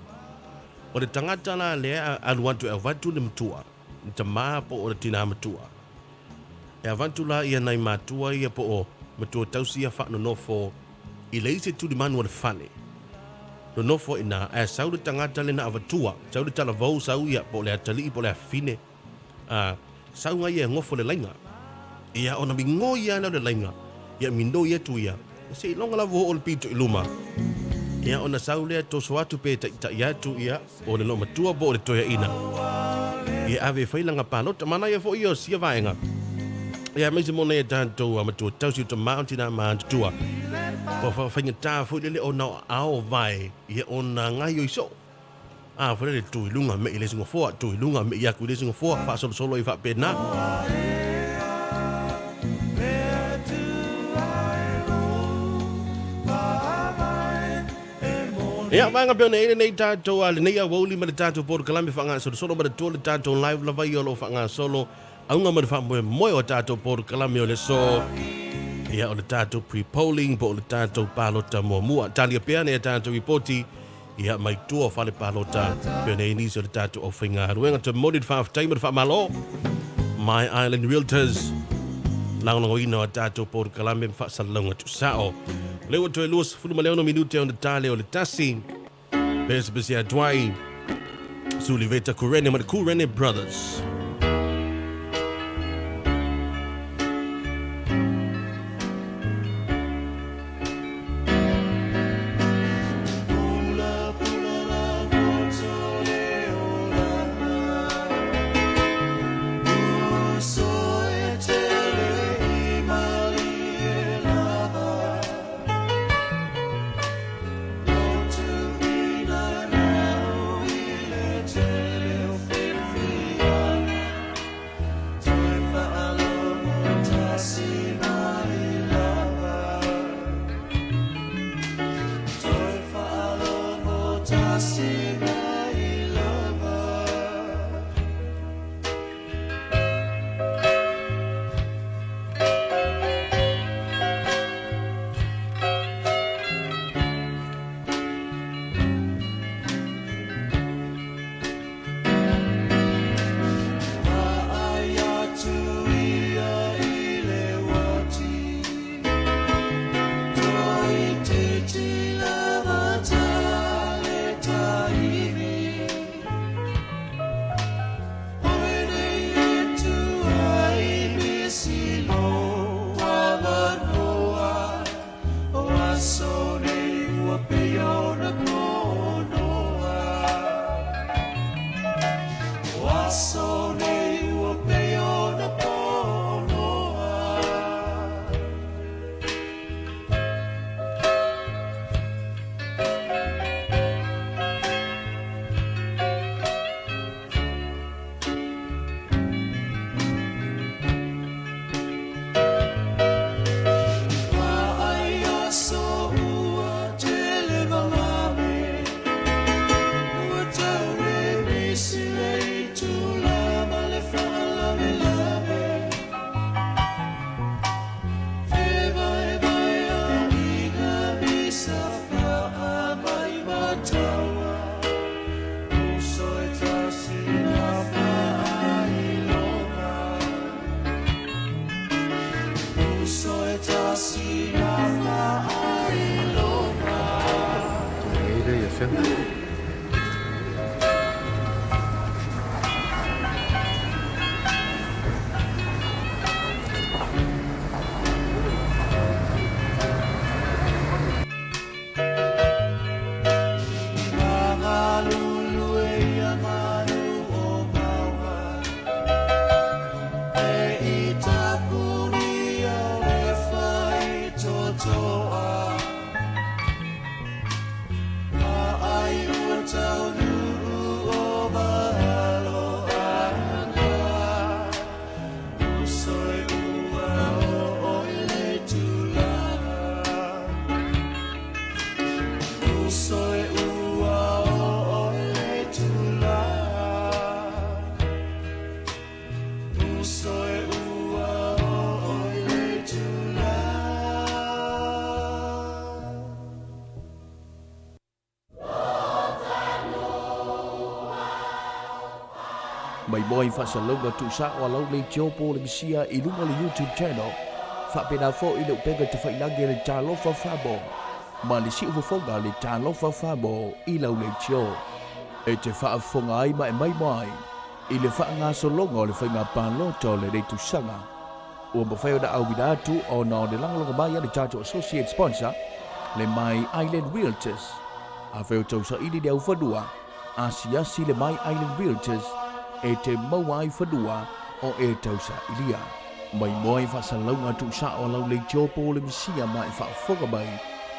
O le tagata la lea e alu atu e avatu le matua, le tama po o le tina matua. E avatu la ia nai matua ia po o matua tausi ia faanonofo i le isi tulimanu o le fale. Nonofo i ina ae sau le tagata lena avatua, sau le talavou sau ia po o le atalii po o le afafine. A, sauga ia e gofo le laiga. Ia, ona migoi lava lea o le laiga, ia minoi atu ia, seiloga lava ua oo le pito i luma. Ia, ona sau lea toso atu pe taitai atu ia, o le loomatua po o le toeaina. Ia ave e fai lana palota. Manaia foi ia o sia vaega. Ia, aemaise mo nai a tatou matua tausi o tama o tina ma tutua. Ua faigata foi lele ona o aao vae, ia ona gaoioi soo. A foi lele tu i luga me i le isi nofoa, tu i luga me i aku i le isi nofoa, faasolosolo ai faapena. Ia, vaega pea ona e lenei tatou a lenei aoauli ma le tatou polokalame faagasolosolo ma le tua le tatou live lava ia o lo o faagasolo auga ma le faamoemoe o tatou polokalame o le aso. Ia, o le tatou pre-polling po o le tatou palota muamua. Talia pea nei a tatou ripoti Ia, mai tua o fale palota, pea nei nisi o le tatou aufaigaluega. Toe momoli le faafetai ma le faamalo. My Island Realtors, lagolagoina o tatou polokalame ma faasalalauga tuusao. O lea ua toe 26 minute ona ta lea o le tasi. Pesepese atu ai Suliveta Kurene ma le Kurene Brothers. Mai moa i faasalalauga tuusao a lau leitio po o le misia i luga o le YouTube channel, faapena foi le upega tafailagi a le Talofa Famo ma le siufofoga a le Talofa Famo i lau leitio. E te faafofoga ai ma e maimoa ai i le faagasologa o le faiga palota o lenei tausaga. Ua mafai ona auina atu ona o le lagolago mai a le tatou associate sponsor, le My Island Realtors. Afai o tausaili le aufanua, asiasi le My Island Realtors e te maua ai fanua o e tausailia. Mai moa i faasalalauga tuusao a lau leitio po o le misia ma e faafofoga mai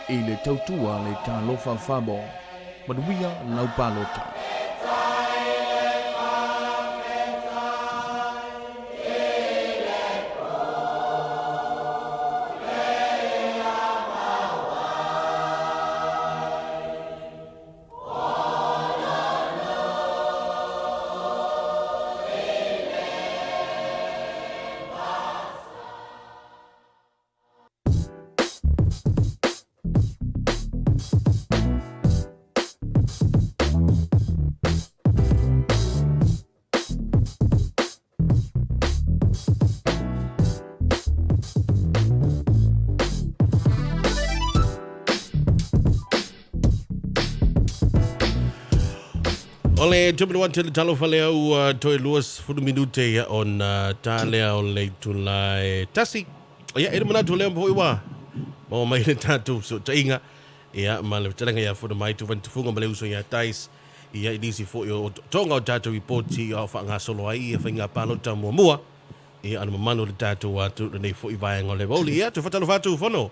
i le tautua a le Talofa Famo. Manuia lau palota. O le 21 tele talofa lea ua toe 20 minute ia ona tā lea o le itula e tasi. Ia, e le manatu lea foi ua maua mai le tatou fesootaiga ia ma le fetalaiga ia Fono mai Tuvani Tufuga ma le uso ia Tais ia i nisi foi o totoga o tatou ripoti ia o faagasolo ai ia faiga palota muamua ia a le mamalu o le tatou atunuu lenei foi vaega o le aoauli. Ia, toe faatalofa atu Fono.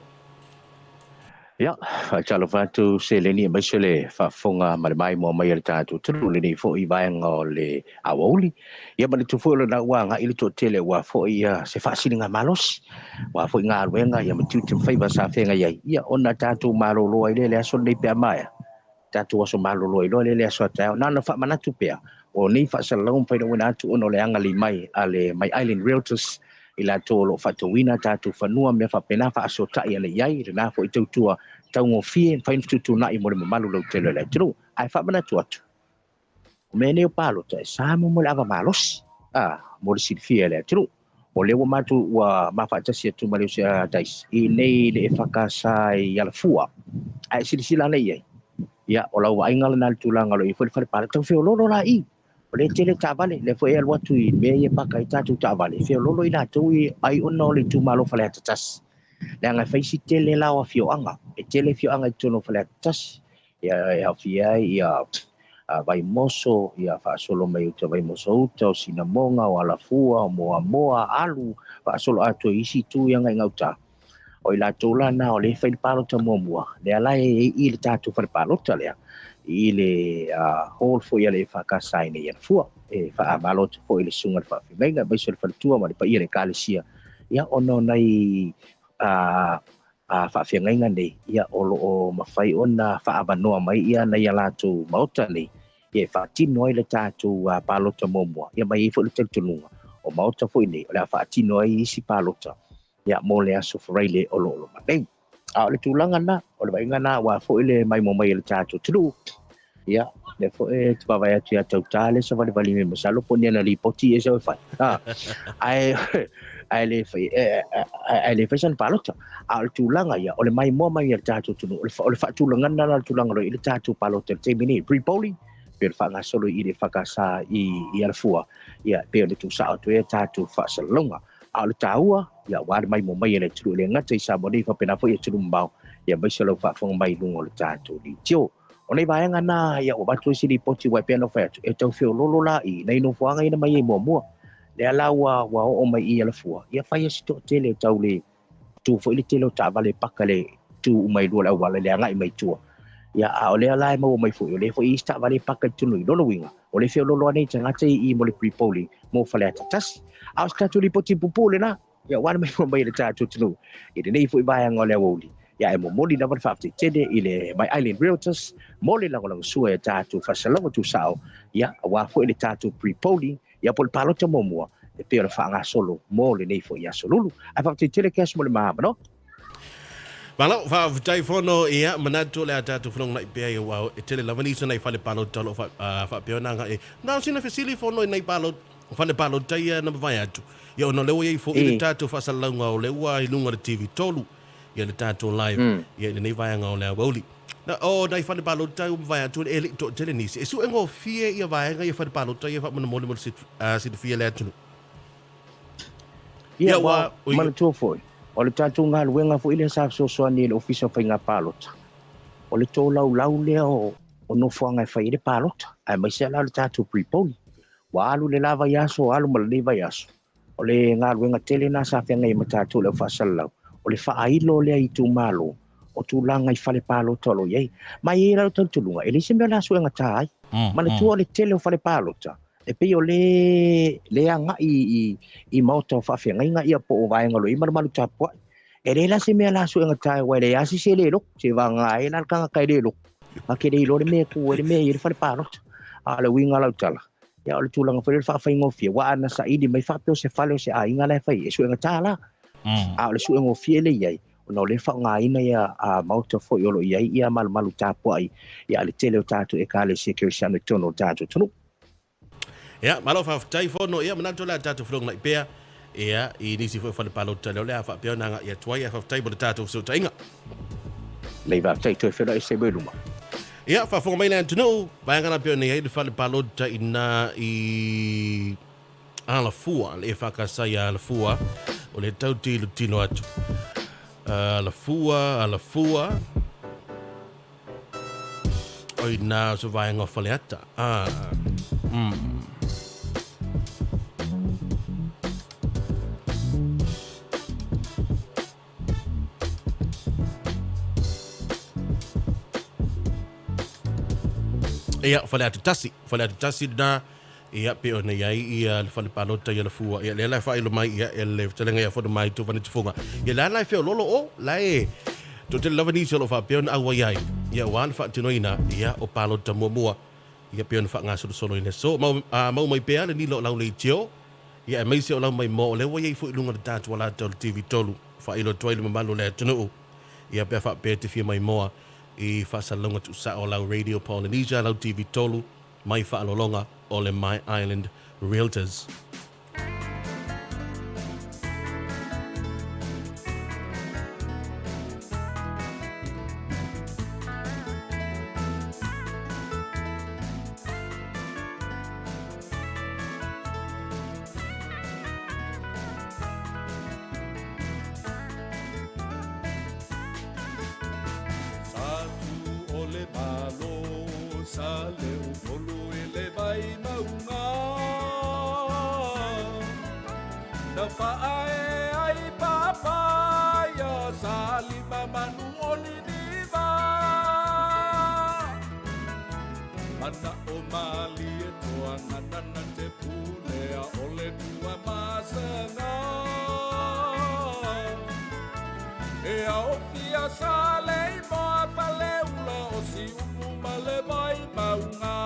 Ia, faatalofa atu seleni aemaise le faafofoga ma le maimoa mai a le tatou atunuu i lenei foi vaega o le aoauli. Ia manatu foi o lena ua agai le toatele aua foi ia se faasiliga malosi, aua foi galuega ia ma tiute ma faiva sa feagai ai, ia ona tatou malolo ai lea i le aso lenei pe a maea. Tatou aso malolo ai loa lea i le aso a taeao. Na ona faamanatu pea, o nei faasalalauga ma failauina atu ona o le agalelei mai a le My Island Realtors i latou o lo o faatauina tatou fanua mea faapena faasootai ana i ai lena foi tautua taugofie mafai ona fetuutuunai mo le mamalu lautele o le atunuu. Ae faamanatu atu, o mea nei o palota e sa mo le ava malosi a mo le silafia e le atunuu. O lea ua matou ua mafaatasi atu ma le uso ia Dice i nei le EFKS i Alafua. Ae silasila ana i ai, ia o lau vaaiga lena i le tulaga o lo o i ai foi le fale palota, tau feoloolo la i. O lea e tele taavale, lea foi e alu atu i mea ia e paka ai tatou taavale, e feoloolo i latou i ai ona o le itumalo Faleata 1. Leaga e fai si tele la o afioaga, e tele afioaga i totonu o Faleata 1. Ia e aofia ai ia Vaimoso, ia faasolo mai uta Vaimoso uta, o Sinamoga, o Alafua, o Moamoa, Alu, faasolo atoa i isi itu ia agai gauta. O i latou la na o lea e fai le palota muamua, lea la e i i le tatou fale palota lea, i le hall foi a le EFKS i nei Alafua. E faamalo atu foi i le susuga i le faafeagaiga aemaise o le faletua ma le paia o le Ekalesia, ia ona o nai faafeagaiga nei, ia o lo o mafai ona faaavanoa mai ia nai a latou maota nei, ia e faatino ai le tatou palota muamua, ia ma e i ai foi le talitonuga o maota foi nei o le a faatino ai isi palota ia mo le aso Faraile o lo o loma nei. A o le tulaga lena, o le vaaiga lena aua foi le maimoa mai a le tatou atunuu. Ia, lea foi e te vaavaai atu ia Tautā lea e savalivali mai masalo po o ni ana lipoti ia e sau e fai. Ha. Ae, ae le fai, ae le fai sana palota. A o le tulaga ia, o le maimoa mai a le tatou atunuu, o le faatulagaga lena o le tulaga o lo o i ai le tatou palota i le taimi nei, pre-polling, pei o le faagasolo i le EFKS i Alafua, ia, pei ona tuusao atu ai a tatou faasalalauga. A o le taua, ia, aua le maimoa mai a le atunuu e le gata i Samoa nei, faapena foi i atunuu mamao, ia aemaise o lau faafofoga mai i luga o le tatou leitio. O nei vaega na, ia, ua avatu ai se lipoti, aua e pei ona ou fai atu, e tau feoloolo la i nai nofoaga ia na mai ai muamua. Lea la ua, ua oo mai i Alafua, ia fai ai se toatele e tau le tu foi le tele o taavale e paka le tu uma i lua o le auala i le agai mai tua. Ia, a o lea la e maua mai foi, o lea foi e i ai isi taavale e paka i totonu i lona uiga, o lea e feoloolo lava nei tagata i i mo le pre-polling mo Faleata 1. A o se tatou lipoti pupuu lena, ia aua le maimoa mai e le tatou atunuu i lenei foi vaega o le aoauli. Ia e momoli lava le faafetai tele i le My Island Realtors mo le lagolagosua i a tatou faasalalauga tuusao, ia aua foi le tatou pre-polling, ia po o le palota muamua e pei ona faagasolo mo lenei foi aso Lulu. Ae faafetai tele Cash mo le maavanoa. Malo, faafetai Fono, ia, manatu o le a tatou felogonai pea ia aua e tele lava nisi o nai fale palota o lo o faapea ona agai. Na o sina fesili Fono i nai palota, fale palota ia na mavae atu, ia ona o lea ua i ai foi le tatou faasalalauga o lea ua i luga o le TV 3, ia le tatou live, ia i lenei vaega o le aoauli. Na, o nai fale palota ua mavae atu e le i toatele nisi. E suegofie ia vaega ia fale palota ia faamolemole mo le silafia le atunuu. Ia, Ia, ua, ua manatua foi, o le tatou galuega foi lea sa fesoasoani i le Ofisa o Faiga Palota, o le tolaulau lea o, o nofoaga e fai ai le palota, aemaise la o le tatou pre-polling. Ua alu le la vaiaso, alu ma lenei vaiaso. O le galuega tele lena sa feagai ai ma tatou le au faasalalau, o le faailo lea i itumalo o tulaga i fale palota o lo o i ai. Ma e i ai la le talitonuga, e leai se mea o le a suegata ai. Manatua o le tele o fale palota, e pei o le le agai i, i maota o faafeagaiga ia po o vaega o lo o i ai malumalu tapuai. E leai la se mea o le a suegata ai, aua e leai lava se isi e le loku, seiavagana ai la le tagata e le loku, a ke le iloa le mea e tu ai le mea e i ai le fale palota. A o le uiga o lau tala, ia o le tulaga foi lea o le faafaigofie, aua ana saili mai faapea o se fale o se aiga la e fai ai, e suegata la. A o le suegofie lea e i ai, ona o lea e faaaogaina ia maota foi o lo o i ai ia malumalu tapuai ia le tele o tatou Ekalesia Kerisiano i totonu o le tatou atunuu. Ia, malo faafetai Fono. Ia, manatu o le a tatou felogonai pea, ia, i nisi foi o fale palota lea o le a faapea ona agai atu ai. Ae faafetai mo le tatou fesootaiga. Lei faafetai, toe feiloai se mai luma. Ia, faafofoga mai le atunuu, vaega la pei ona i ai le fale palota i na i Alafua, le EFKS ia Alafua, o le tau tilotilo atu. Alafua, Alafua, o i nā o se vaega o Faleata. Ah, Ia, Faleata 1, Faleata 1 lena, ia, pei ona i ai ia le fale palota i Alafua. Ia, lea la e faailo mai, ia, e le fetalaiga ia Fonomai Tuvani Tufuga. Ia, la la e feololo o, la e toatele lava nisi o lo o faapea ona auai ai, ia, aua le faatinoina, ia, o palota muamua, ia, pei ona faagasolosolo i le aso. Mau, a, mau mai pea le nila o lau leitio, ia, aemaise o lau maimoa, o lea ua i ai foi i luga o le tatou alata o le TV3, faailo atu ai le mamalu o le atunuu, ia, pe a faapea e te fia maimoa i faasalalauga tuusao o lau Radio Polynesia, lau TV3, mai faalologa o le My Island Realtors. Sa tu o le Malo, sa le upolu i le vai maunga. Na faae ai papaia, sa lima manu o Niniva. Mana o malie toa ngana te pulea o le tua masanga. E aofia sa le imoa faleula o Siumu ma le vai maunga.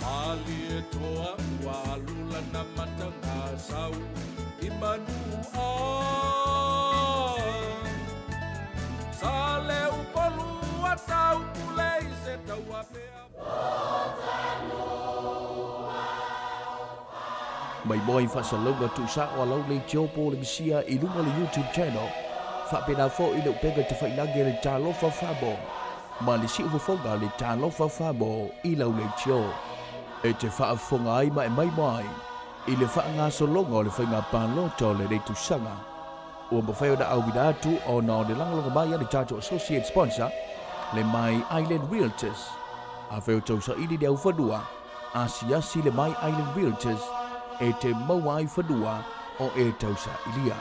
Malie toa ua alu lana matanga sau i manu a. Sa le upolu a tau pule i se taua pea. Mai moa i faasalalauga tuusao a lau leitio po o le misia i luga o le YouTube channel, faapena foi le upega tafailagi a le Talofa Famo ma le siufofoga a le Talofa Famo i lau leitio. E te faafofoga ai ma e maimoa ai i le faagasologa o le faiga palota o lenei tausaga. Ua mafai ona auina atu ona o le lagolago mai a le tatou associate sponsor, le My Island Realtors. Afai o tausaili le aufanua, asiasi le My Island Realtors e te maua ai fanua o e tausailia.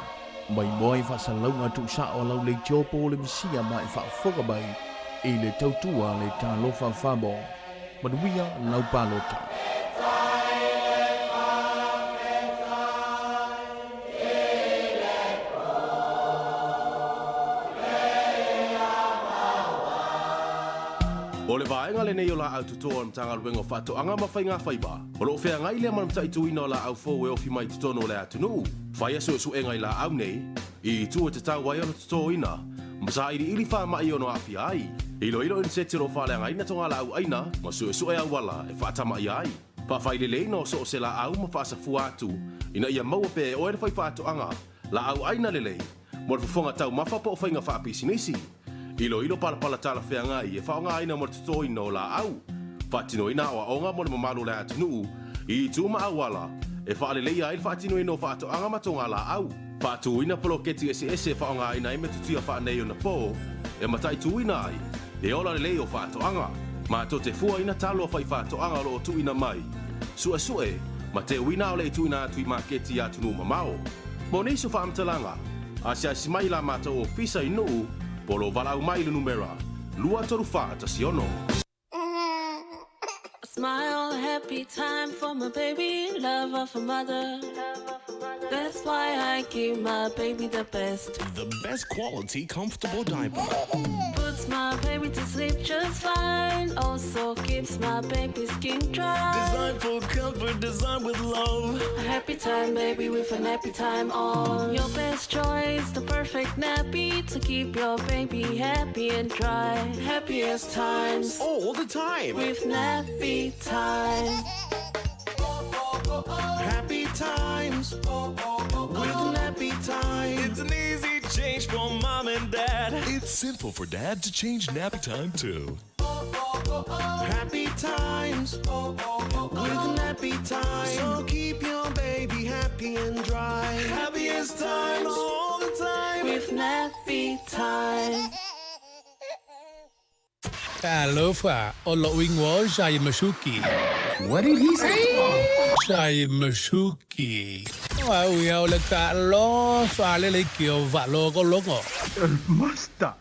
Mai moa i faasalalauga tuusao a lau leitio po o le misia ma e faafofoga mai i le tautua le Talofa Famo. Manuia lau palota. O le vaega lenei o laau toto a le Matagaluega o Faatoaga ma Faiga Faiva, o lo o feagai lea ma le mataituina o laau fou e ofi mai i totonu o le atunuu. Faia suesuega i laau nei, i itu e tatau ai ona totoina, ma sailiili faamai e ono aafia ai. Iloilo iniseti o lo o faaleagaina togalaau aina ma suesue auala e faatamaia ai. Faafaileleina o so o se laau ma faasafua atu ina ia maua pea e oe le faifaatoaga laau aina lelei mo le fofoga taumafa po o faiga faapisinisi. Iloilo palapala talafeagai e faaaogaina mo le totoina o laau. Faatinoina aoaoga mo le mamalu o le atunuu i itu ma auala e faaleleia ai le faatinoina o faatoaga ma togalaau. Faatuina poloketi eseese e faaaogaina ai metotia faaneionapo e mataituina ai le ola lelei o faatoaga. Matou te fuaina talo a faifaatoaga o lo o tuuina mai, suesue, ma teuina a o le i tuuina atu i maketi i atunuu mamao. Mo nisi o faamatalaga, asiasi mai i la matou ofisa i Nuu po o lo o valaau mai i le numera 23416. Smile, happy time for my baby, love of a mother. That's why I give my baby the best. The best quality comfortable diaper. Puts my baby to sleep just fine. Also keeps my baby skin dry. Designed for comfort, designed with love. A happy time, baby, with a nappy time on. Your best choice, the perfect nappy to keep your baby happy and dry. Happiest times. All the time. With nappy time. Happy times. With nappy time. It's an easy change. for mom and dad. It's simple for dad to change nappy time too. Happy times with nappy time. So keep your baby happy and dry. Happiest times all the time with nappy time. Talofa, o lou igoa o Shai Mashuki. What did he say? Shai Mashuki. O au ia o le talofa le leitio faalogologo. Master.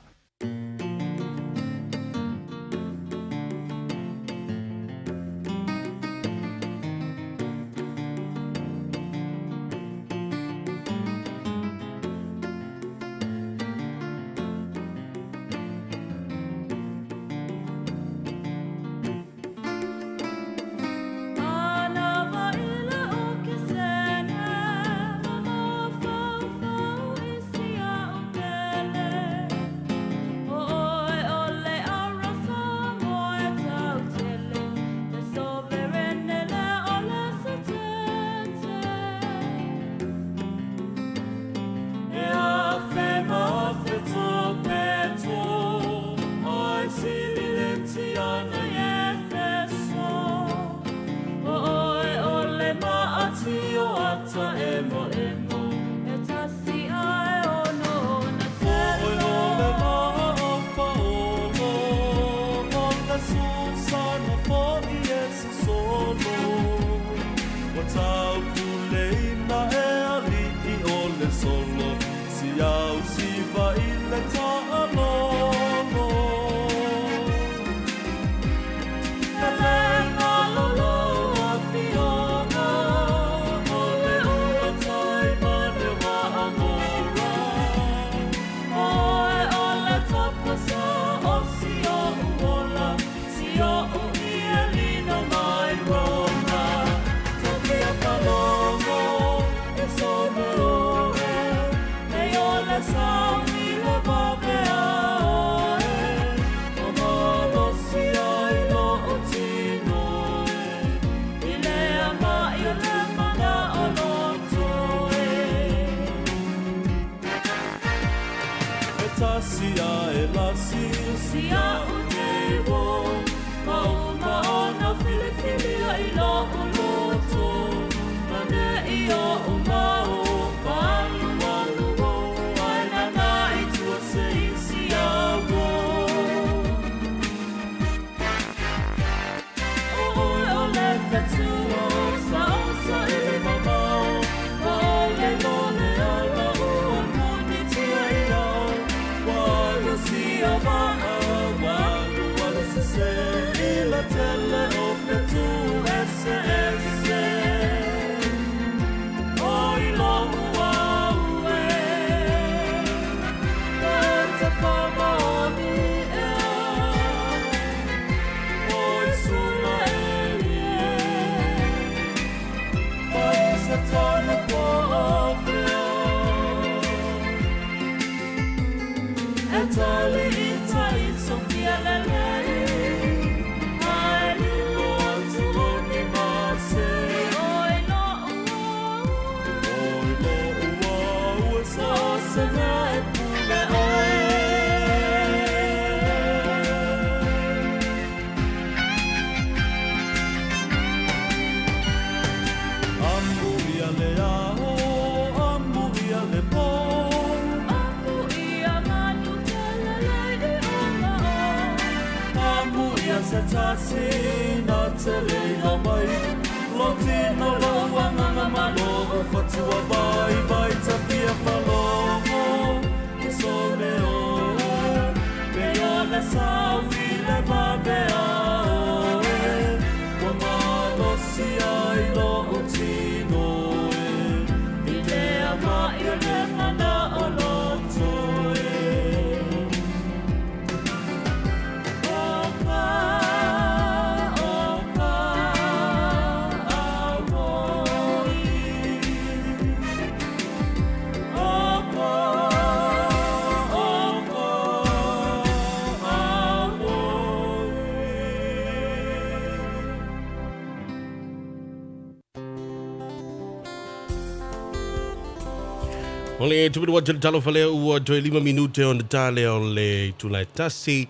O le tupu atu le talofa lea ua toe 5 minute ona ta lea o le itula e tasi.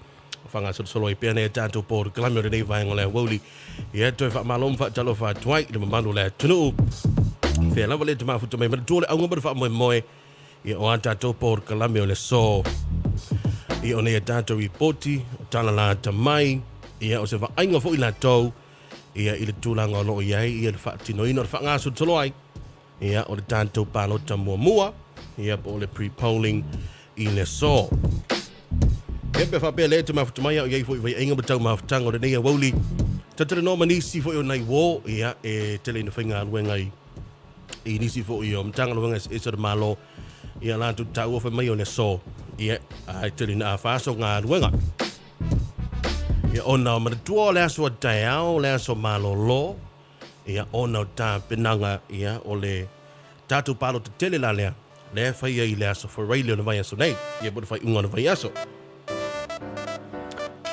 Whangasolosolo ai pea nei a tātou porokalame o lenei vaega o le aoauli. Ia toe faamalo ma faatalofa atu ai i le mamalu o le atunuu. Fea lava le te mafuta mai manatua le auga ma le faamoemoe ia o a tātou porokalame o le aso. Ia o nei a tātou ripoti, o tala lata mai, ia o se vaaiga foi latou ia i le tulaga o lo o i ai ia le faatinoina o le faagasolosolo ai ia o le tatou palota muamua ia po o le pre-polling i le aso. Ia pe faapea lea te mafuta mai a o i ai foi vaiaiga ma taumafataga o lenei aoauli. Talanoa ma nisi foi o nai uō ia e tele ina faigaluega i i nisi foi o Matagaluega eseese o le Malo ia latou taua fai mai o le aso ia ae tele ina afa aso galuega. Ia ona o manatua o le aso a taeao, le aso malolo, ia ona o tapenaga ia o le tatou palota tele la lea, lea e fai ai i le aso Faraile o le vaiaso nei, ia po o le faaiuga o le vaiaso.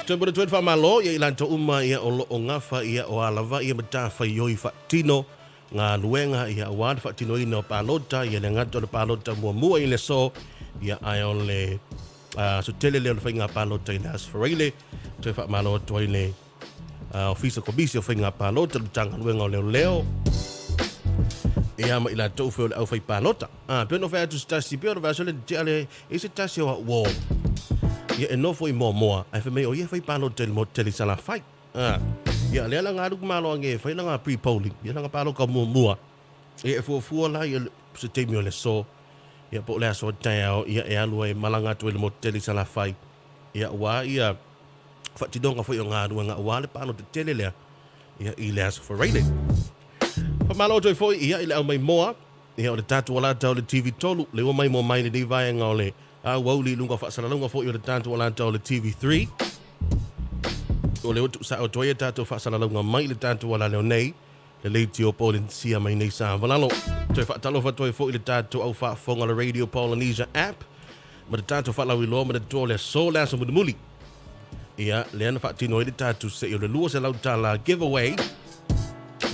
Toe manatua le faamalo ia i latou uma ia o lo o gafa ia o a lava ia matafaioi faatino galuega ia aua le faatinoina o palota ia le gata o le palota muamua i le aso ia ae o le aso tele lea o le faiga palota i le aso Faraile. Toe faamalo atu ai le Ofisa Komisi o Faiga Palota, le Matagaluega o Leoleo, ia ma i latou foi o le aufai palota. Ah, pe ona fai atu se tasi, pe ona fai atu le tea le, e se tasi o au uō. Ia e nofo i Moamoa, ae fai mai o ia e fai palota i le motu tele i Salafai. Ah, ia lea la nga alu malo ange e fai langa pre-polling, ia langa palota muamua. Ia e fuafua la ia se taimi o le aso, ia po o le aso a taeao, ia e alu ai e malaga atu ai i le motu tele i Salafai. Ia ua ia faatinoga foi o galuega aua le palota tele lea ia i le aso Faraile. Faamalo atu ai foi ia i le aumaimoa ia o le tatou alata o le TV3 le ua maimoa mai lenei vaega o le aoauli i luga o faasalalauga foi o le tatou alata o le TV3. O le ua tuusao atu ai a tatou faasalalauga mai le tatou alaleo nei le Leitio Polenisia mai nei Savalalo. Toe faatalofa atu ai foi i le tatou au faafofoga o le Radio Polynesia app ma le tatou faalauiloa ma le toa o le aso le aso mulimuli. Ia, lea na faatino ai le tatou sei o le $200 giveaway,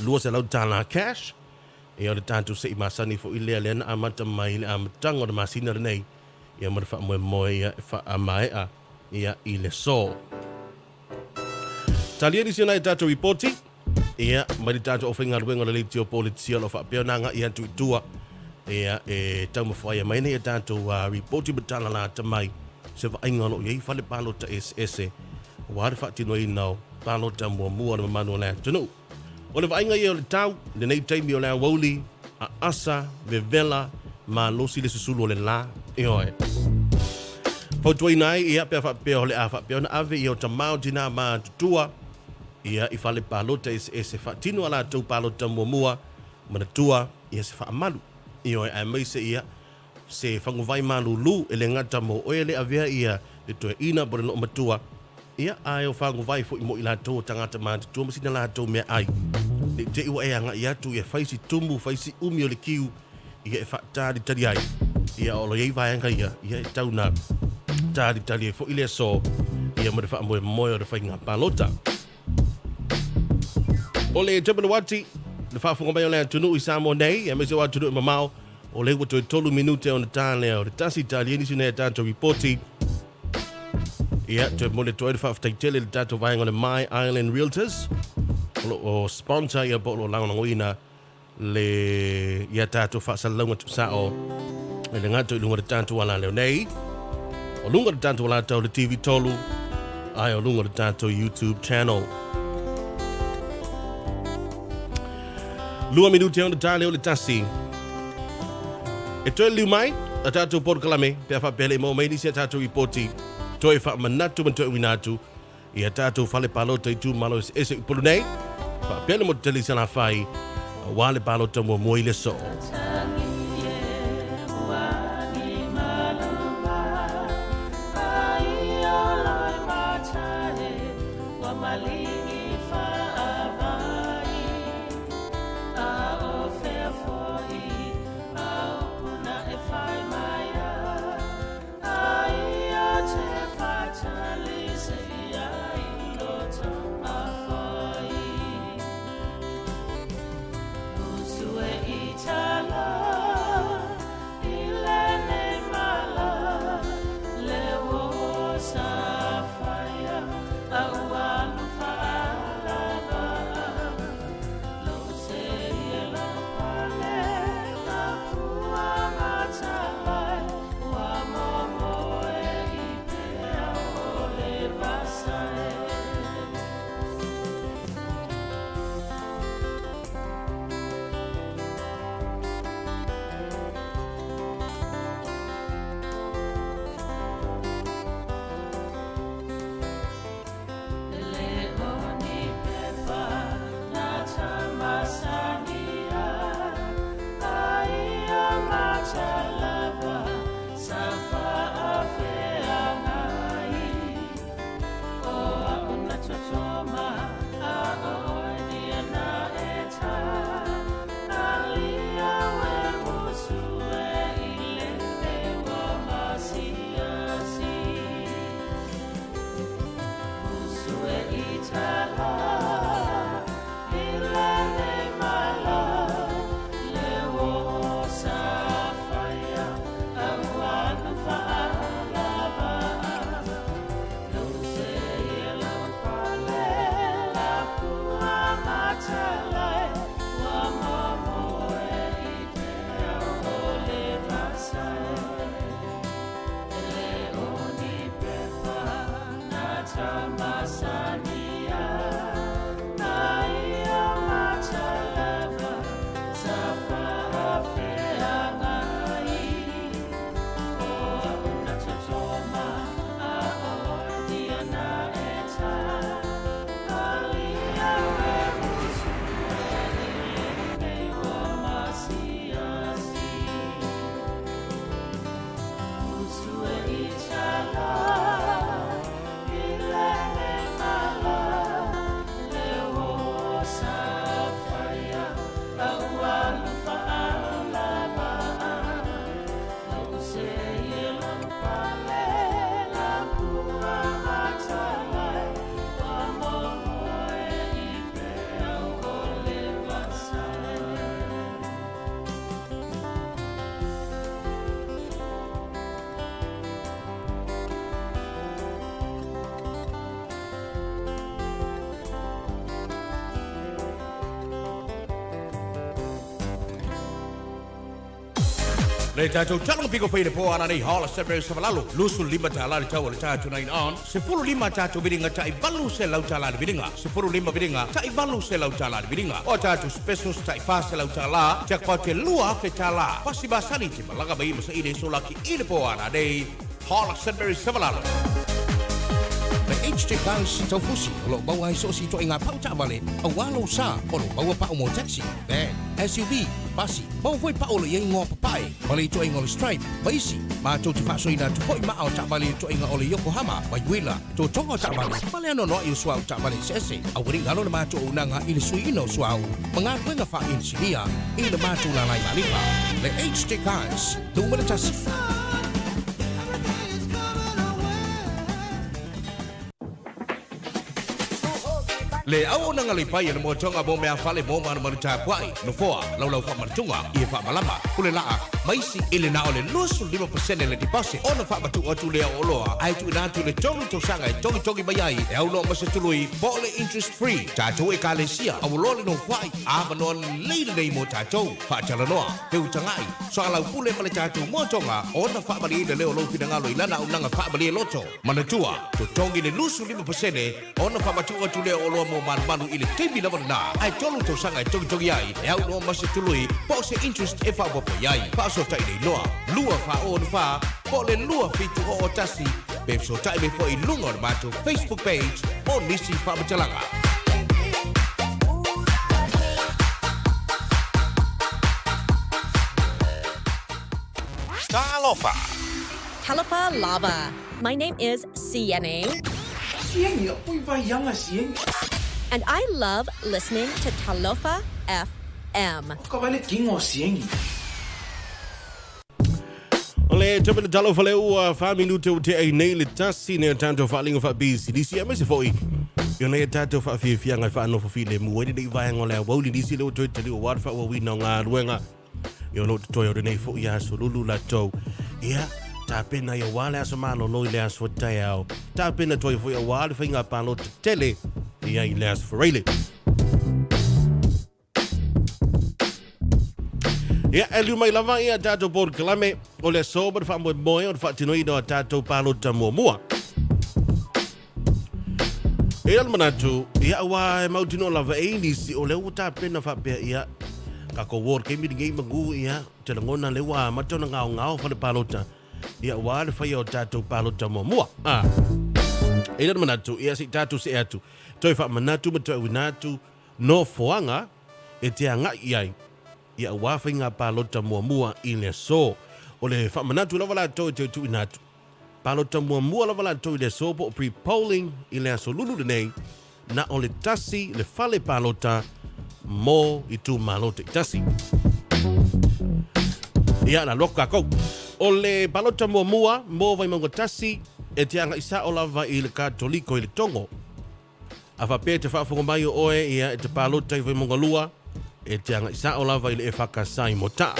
$200 cash. Ia, o le tatou sei masani foi lea, lea na amata mai i le amataga o le masina lenei, ia ma le faamoemoe ia e faamaea ia i le aso. Talia nisi o nai tatou ripoti. Ia, mai le tatou aufaigaluega o le Leitio Politia o lo o faapea ona agai atu i tua. Ia, e taumafaia mai nei a tatou ripoti ma tala lata mai se vaaiga o lo o i ai fale palota eseese aua le faatinoina o palota muamua a le mamalu o le atunuu. O le vaaiga ia o le tau, lenei taimi o le aoauli, aasa, vevela, malosi le susulu o le la, ioe. Fautuaina ai, ia, pe a faapea o le a faapea ona ave ia o tama o tinā matutua, ia, i fale palota eseese faatino a latou palota muamua, manatua, ia se faamalu, ioe, aemaise ia se faguvai malūlū e le gata mo oe le avea ia le toeaina po o le loomatua, ia, ae o faguvai foi mo i latou o tagata matutua ma sina latou meaai. Ne i te i ua e agai atu ia fai si tumu, fai si umi o le kiu, ia e faatalitali ai. Ia, o lo o i ai vaega ia, ia e tau na talitali ai foi le aso, ia ma le faamoemoe o le faiga palota. O le Tebuluati, le faafofoga mai o le atunuu i Samoa nei, aemaise o atunuu e mamao, o lea ua toe 3 minute ona ta lea o le tasi, talia nisi nei a tatou ripoti. Ia, toe momoli atu ai le faafetai tele i le tatou vaega o le My Island Realtors, o lo o sponsor ia po o lo o lagolagoina le ia tatou faasalalauga tuusao e le gata i luga o le tatou alaleo nei, o luga o le tatou alata o le TV3, ae o luga o le tatou YouTube channel. 2 minute ona ta lea o le tasi. E toe liu mai a tatou porokalame pe a faapea le i maua mai nisi a tatou ripoti toe faamanatu ma toe uina atu i a tatou fale palota itumalo eseese i Upolu nei, faapea le motu tele i Salafai, aua le palota muamua i le aso. Le tatou taloga piko fai le po ana nei Hall Seven Savalalo, 25 tala le tau o le tatou 9 on, 15 tatou vilinga tai 800 tala le vilinga, 15 vilinga tai 800 tala le vilinga. O tatou specials tai 400 tala, jackpot e 2,000 tala. Pasi masani te malaga mai ma saili e solaki i le po ana nei Hall Seven Savalalo. Le HJ Cars Taufusi o lo o maua ai so o se ituaiga pau taavale aua lou sa o lo o maua pau mo taxi, van, SUV, pasi, maua foi pau o lo o i ai igoa papae ma le ituaiga o le Stripe ma isi. Matou te faasoaina atu foi maa o taavale i le ituaiga o le Yokohama ma Uila, totoga o taavale ma le anoanoai o suauu taavale eseese. Aua ne i galo le matou auaunaga i le suiina o suauu ma galuega faa-inisinia i le matou lalai malifa. Le HJ Cars, numera tasi. Le auaunaga le pai a le moatoga mo mea fale mo malumalu tapuai, nofoa, laulau faamalatuga, ie faamalama, pule laa, ma isi i le na o le 25% le deposit ona faamatuu atu lea o oloa ae tuuina atu le tolu tausaga e togitogi mai ai e aunoa ma se tului po o le interest free. Tatou Ekalesia, aualoa le nofoai, avanoa lelei lenei mo tatou. Faatalanoa, feutagai, soalaupule ma le tatou moatoga ona faamalieina lea o lou finagalo i lana auaunaga faamalie loto. Manatua, totogi le 25% ona faamatuu atu lea o oloa mo malumalu i le taimi lava lena, ae tolu tausaga e togitogi ai, e aunoa ma se tului po o se interest e faaopoopo i ai. Faasootai le iloa, 2464 po o le 2701 pe fesootai mai foi i luga o le matou Facebook page mo nisi faamatalaga. Talofa! Talofa lava. My name is Sieni. Sieni, pui vai yanga Sieni. And I love listening to Talofa FM. Ka vai le kingo Sieni. O le tupena talofa le ua wha minute o te ei nei le tasi nei o tātou whaalinga whaabisi nisi a mese foi. I ona e tātou whaafiafianga i whaanofo file mua i lenei vaenga o le awauli nisi le o toi tali o wāra whaauauina o ngā ruenga. I o te toi o lenei fo i aso lulu latou. Ia, tāpena i a wā le aso malolo i le aso taeao. Tāpena toi foi a wā le whainga pālota tele i ai le aso whareile. Ia, e liu mai lava ia tātou polokalame o le aso ma le faamoemoe o le faatinoina o tātou palota muamua. E ala manatu, ia ua e mautinoa lava e nisi o lea ua tapena faapea ia ka ko ward kei miri ngei mangu ia te lagona le ua amata ona gaogao fale palota ia ua le faia o tātou palota muamua. Ah. E ala manatu, ia se i tātou see atu. Toe faamanatu ma toe auina atu nofoaga e te agai i ai ia aua faiga palota muamua i le aso. O le faamanatu lava latou e toe tuuina atu. Palota muamua lava latou i le aso po o pre-polling i le aso lulu lenei, na o le tasi le fale palota mo itumalo taitasi. Ia, na alu atu kākou. O le palota muamua mo Vaimauga 1 e te agai sao lava i le Katoliko i le Togo. A faapea e te faafofoga mai o oe ia e te palota i Vaimauga 2, e te agai sao lava i le EFKS i Motaa.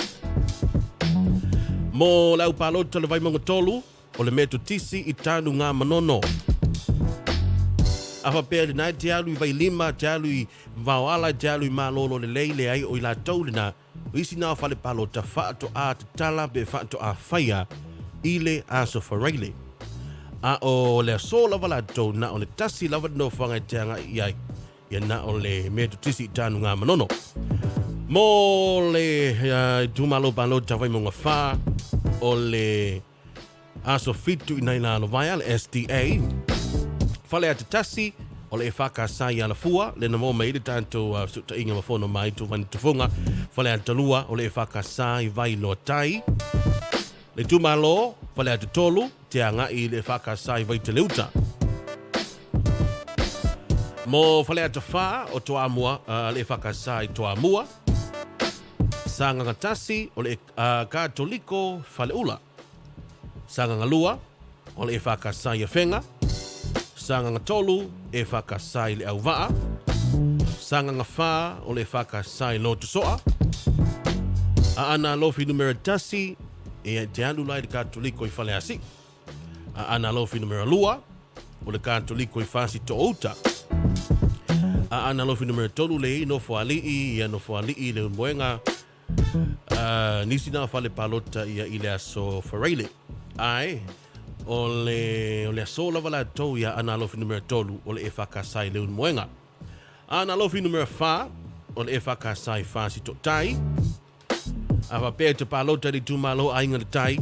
Mo le au palota le Vaimauga 3, o le Metotisi i Tanu Ngā Manono. A faapea lena e te alu i Vailima, te alu i Vaoala, te alu i Malolo Lelei, leai o i latou lena, o isi na o fale palota faatoa tatala pe faatoa faia i le Aso Faraile. A o le aso lava latou na o le tasi lava le nofoaga e te agai i ai, ia na o le Metotisi i Tanu Ngā Manono. Mo le itumalo palota Vaimauga 4, o le Aso 7 i nai Lalovaea, le SDA. Fale ata tasi, o le EFKS i Alafua, le na mo mai le tātou fesootaiga ma fono mai tō vani tufunga. Fale ata lua, o le EFKS i Vailoa Tai. Le itumalo, fale ata tolu, te agai i le EFKS i Vaiteleuta. Mo fale ata whā, o Toamua, le EFKS i Toamua. Sagaga tasi, o le Katoliko Faleula. Sagaga lua, o le EFKS i Afega. Sagaga tolu, EFKS i Leauvaa. Sagaga whā, o le EFKS i Lotosoa. A ana alofi numera tasi, e te alu lai le Katoliko i Faleasiu. A ana alofi numera lua, o le Katoliko i Fasitouta. A ana alofi numera tolu le i Nofoalii, ia Nofoalii le Moenga. Nisi na fale palota ia i le aso Faraile. Ae, o le, o le aso lava latou ia Aana Alofi numera 3 o le EFKS i Leulumoega. Aana Alofi numera 4 o le EFKS i Fasito'otai. A faapea e te palota i le itumalo Aiga i le Tai,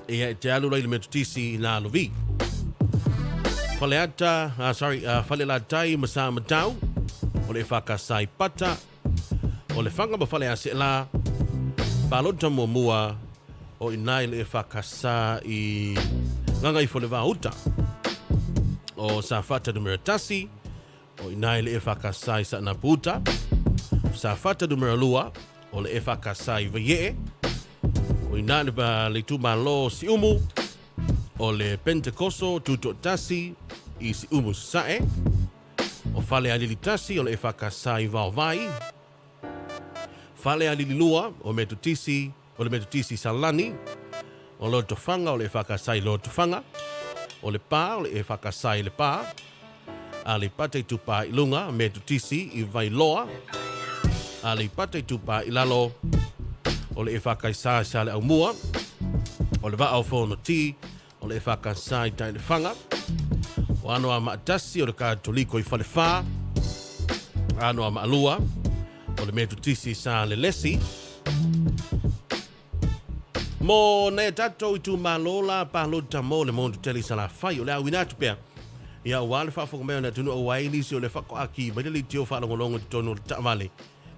ia e te alu la i le Metotisi i Lalovi. Faleata, sorry, Falelatai ma Samatau, o le EFKS i Pata, o Lefaga ma Faleaseela, palota muamua o i ina i le EFKS i Gagaifolevaauta. O Safata numera 1, o i ina i le EFKS i Saanapuuta. O Safata numera 2, o le EFKS i Vaiee. O i ina le itumalo Siumu, o le Pentekoso Tutoatasi i Siumu Sasae. O Falealili 1, o le EFKS i Vaovai. Falealili 2, o Metotisi, o le Metotisi i Salani. O Lotofaga, o le EFKS i Lotofaga. O Lepa, o le EFKS i Lepa. Aleipata Itupa i Luga, Metotisi i Vailoa. Aleipata Itupa i Lalo, o le EFKS i Saleaumua. O le Vaa o Fonoti, o le EFKS i Taelefaga. O Anoamaa 1, o le Katoliko i Falefa. Anoamaa 2, o le Metotisi i Salelesi. Mo nai a tatou itumalo la palota mo le motu tele i Salafai, o le auina atu pea ia aua le faafofoga mai o le atunuu aua e i ai nisi o le faatoa mai le leitio faalogologo i totonu o le taavale.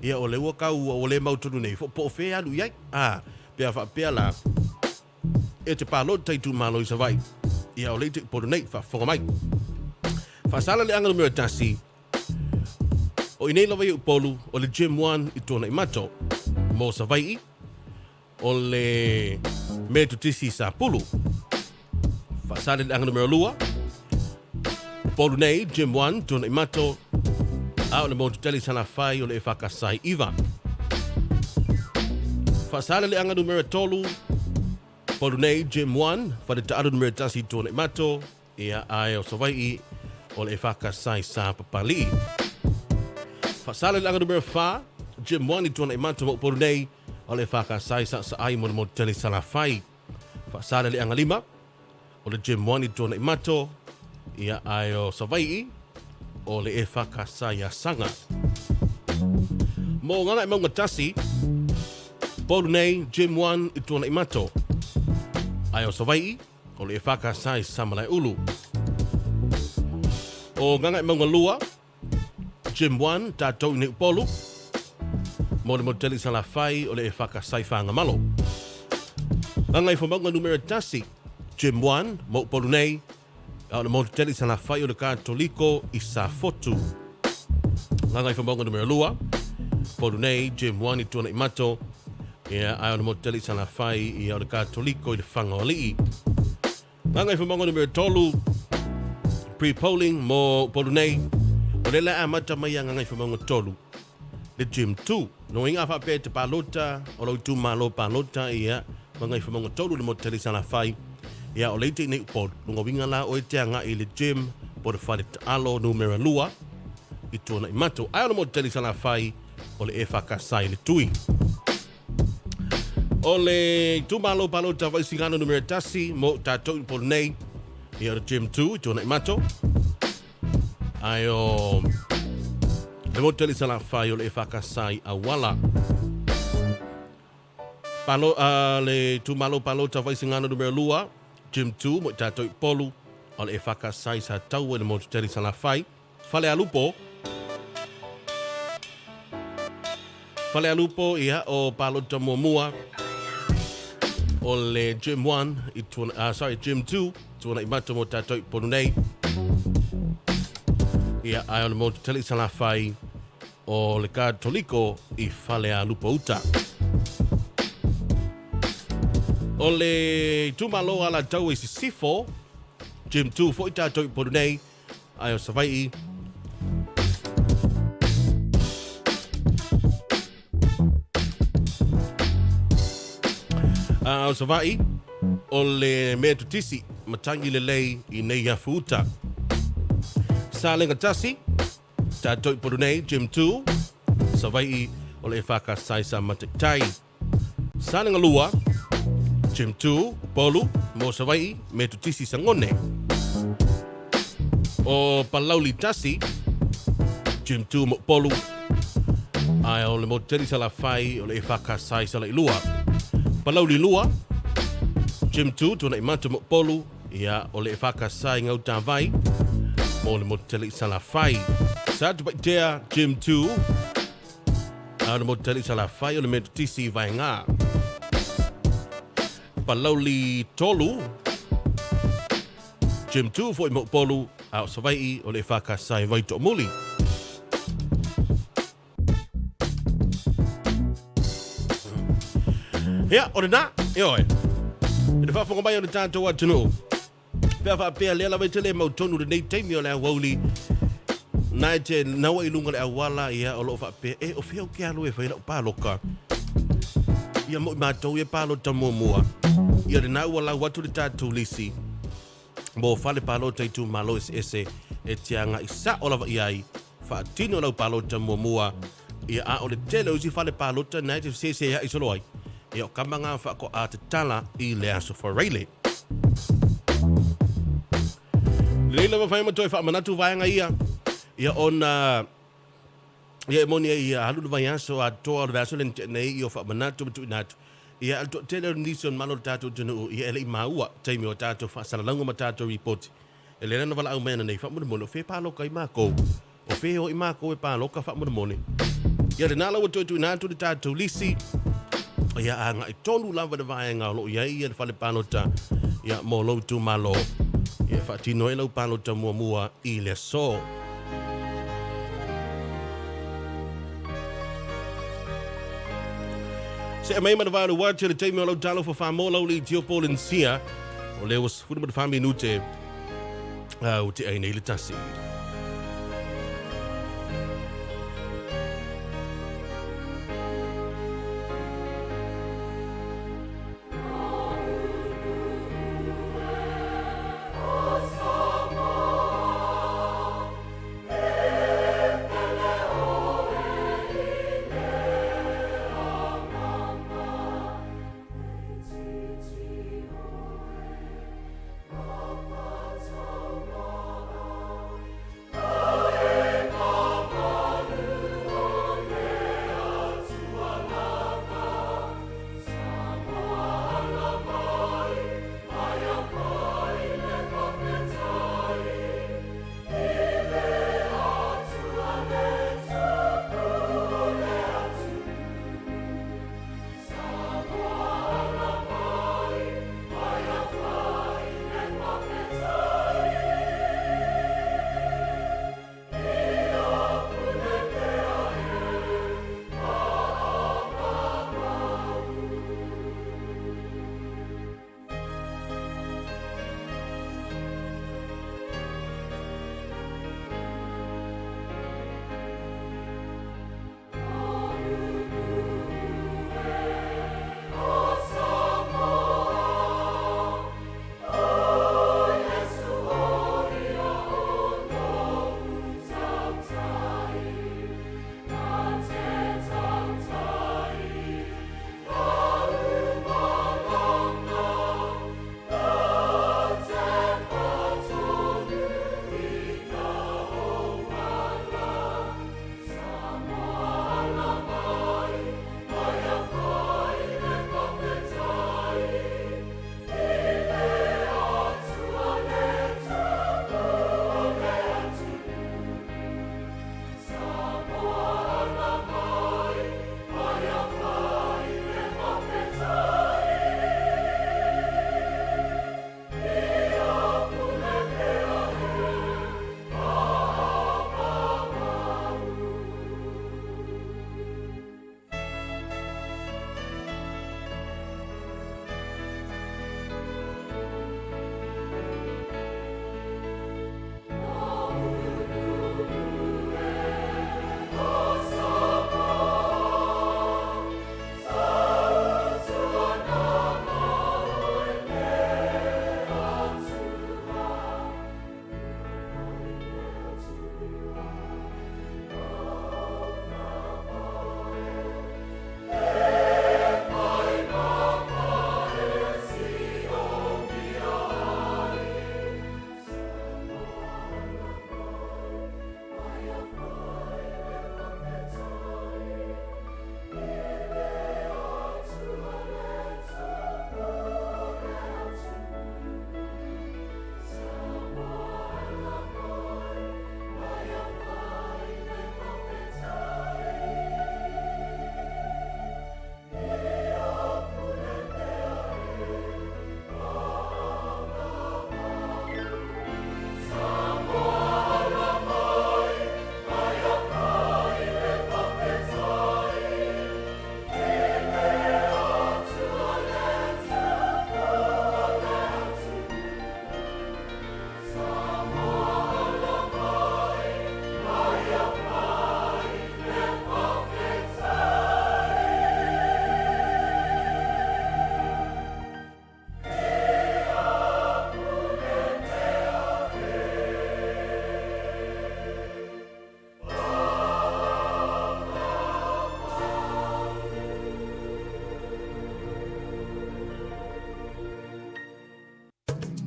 Ia o lea ua tau ua le mautonu nei po o fea e alu i ai. A, pe a faapea la e te palota itumalo i Savaii, ia o lea i te Upolu nei, faafofoga mai. Faasaleleaga numera 1, O i nei lava i Upolu, o le Gym 1 i Tuanaimato. Mo Savaii, o le Metotisi i Sapulu. Faasaleleaga numera 2, Upolu nei, Gym 1, Tuanaimato, a o le Motutele i Salafai o le EFKS i Iva. Faasaleleaga numera 3, Upolu nei, Gym 1, Faletaalu numera 1 i Tuanaimato, Ia, ae o Savaii, o le EFKS i Sapapalii. Faasaleleaga numera 4, Gym 1 i Tuanaimato ma Upolu nei, o le EFKS i Saasaai mo le Motutele i Salafai. Faasaleleaga 5, o le Gym 1 i Tuanaimato, ia, ae o Savaii, o le EFKS i Asaga. Mo Gagaemauga 1, Upolu nei, Gym 1 i Tuanaimato, ae o Savaii, O le EFKS i Samalaeulu. O Gagaemauga 2, Gym 1, tatou i nei Upolu. Mo le Motutele i Salafai, o le EFKS i Fagamalo. Gagaifomauga numera 1, Gym 1, mo Upolu nei, a o le Motutele i Salafai o le Katoliko i Safotu. Gagaifomauga numera 2, Upolu nei, Gym 1 i Tuanaimato, Ia, ae o le Motutele i Salafai, ia o le Katoliko i le Whanga o Alii. Gagaifomauga numera 3, pre-polling mo Upolu nei, o le la amata mai a Gagaifomauga 3, le Gym 2. No inga whaapea te palota, o lau itumalo palota, ia, Gagaifomauga 3 le Motutele i Salafai, ia, o leite i nei Upolu. Lunga winga la oe te anga i le gym, po le whare taalo numera 2, i Tuanaimato. Ae o le Motutele i Salafai, o le EFKS i le Tui. O le itumalo palota Vaisigano numera 1 mo tatou i Upolu nei, ia o le Gym 2 i Tuanaimato. Ae o le motu i Salafai o le EFKS i Auala. Palo, le itumalo palota Vaisigano numera 2, Gym 2 mo i tatou i Upolu, o le EFKS i Sataua i le motu tele i Salafai. Falealupo. Falealupo, ia, o palota muamua o le Gym 1 i tuana, sorry, Gym 2, tuana i mato mo tātou i ponu nei. Ia, ai o le motu tele i Salafai o le Katoliko i Falealupo uta. O le itumalo Alataua i Sisifo, Gym 2 foi tātou i ponu nei, Ai o Savaii. A o Savaii, o le mea tutisi, matangi lelei i nei afu uta. Salega tasi, tātou i poru nei, Gym 2, Savaii, o le e whakasai sa mataitai. Salega 2, Gym 2, Upolu, mo Savaii, Metotisi Sagone. O Palauli 1, Gym 2 ma Upolu, ae o le motu tele i Salafai o le EFKS i Salailua. Palauli 2, Gym 2, Tuanaimato ma Upolu, ia o le EFKS i Gautavai, mo le motu tele i Salafai. Satupaitea, Gym 2, a o le motu tele i Salafai o le Metotisi i Vaegā. Palauli 3, Gym 2 foi ma Upolu, a o Savaii o le EFKS i Vaitoomuli. Ia, o lena, ioe. I le faafofoga mai o le tatou atunuu. Pe a faapea lea lava e te le mautonu i lenei taimi o le aoauli, na e te naua i luga o le auala, ia, o lo o faapea, e, o fea ou te alu e fai lau paloka? Ia, mo i matou ia palota muamua. Ia, lena ua lau atu le tatou lisi mo fale palota itumalo eseese e te agai sao lava i ai, faatino lau palota muamua, ia, a o le tele o isi fale palota na e te fesesea'i solo ai, ia, o kama ngā faatoa tatala i le Aso Faraile. Lelei lava fai ma toe faamanatu vaega ia, ia ona ia e moni ai ia alu le vaiaso atoa o le vaiaso lea na tea nei ia o faamanatu ma tuuina atu. Ia a o le toatele o nisi o le malo o le tatou atunuu ia e le i maua taimi o tatou faasalalauga ma tatou ripoti. E lelei ona valaau mai ananei faamolemole o fea e paloka ai makou, o fea e o ai makou e paloka faamolemole. Ia lena la ua toe tuuina atu le tatou lisi, ia agai tonu lava i le vaega o lo o i ai ia le fale palota ia mo lou itumalo, ia e faatino ai lau palota muamua i le aso. Se'e mai ma le vae o le uati o le taimi o lau talofa whaamo lau le itio Polensia o lea ua 14 minute ua tea ai nei le tasi.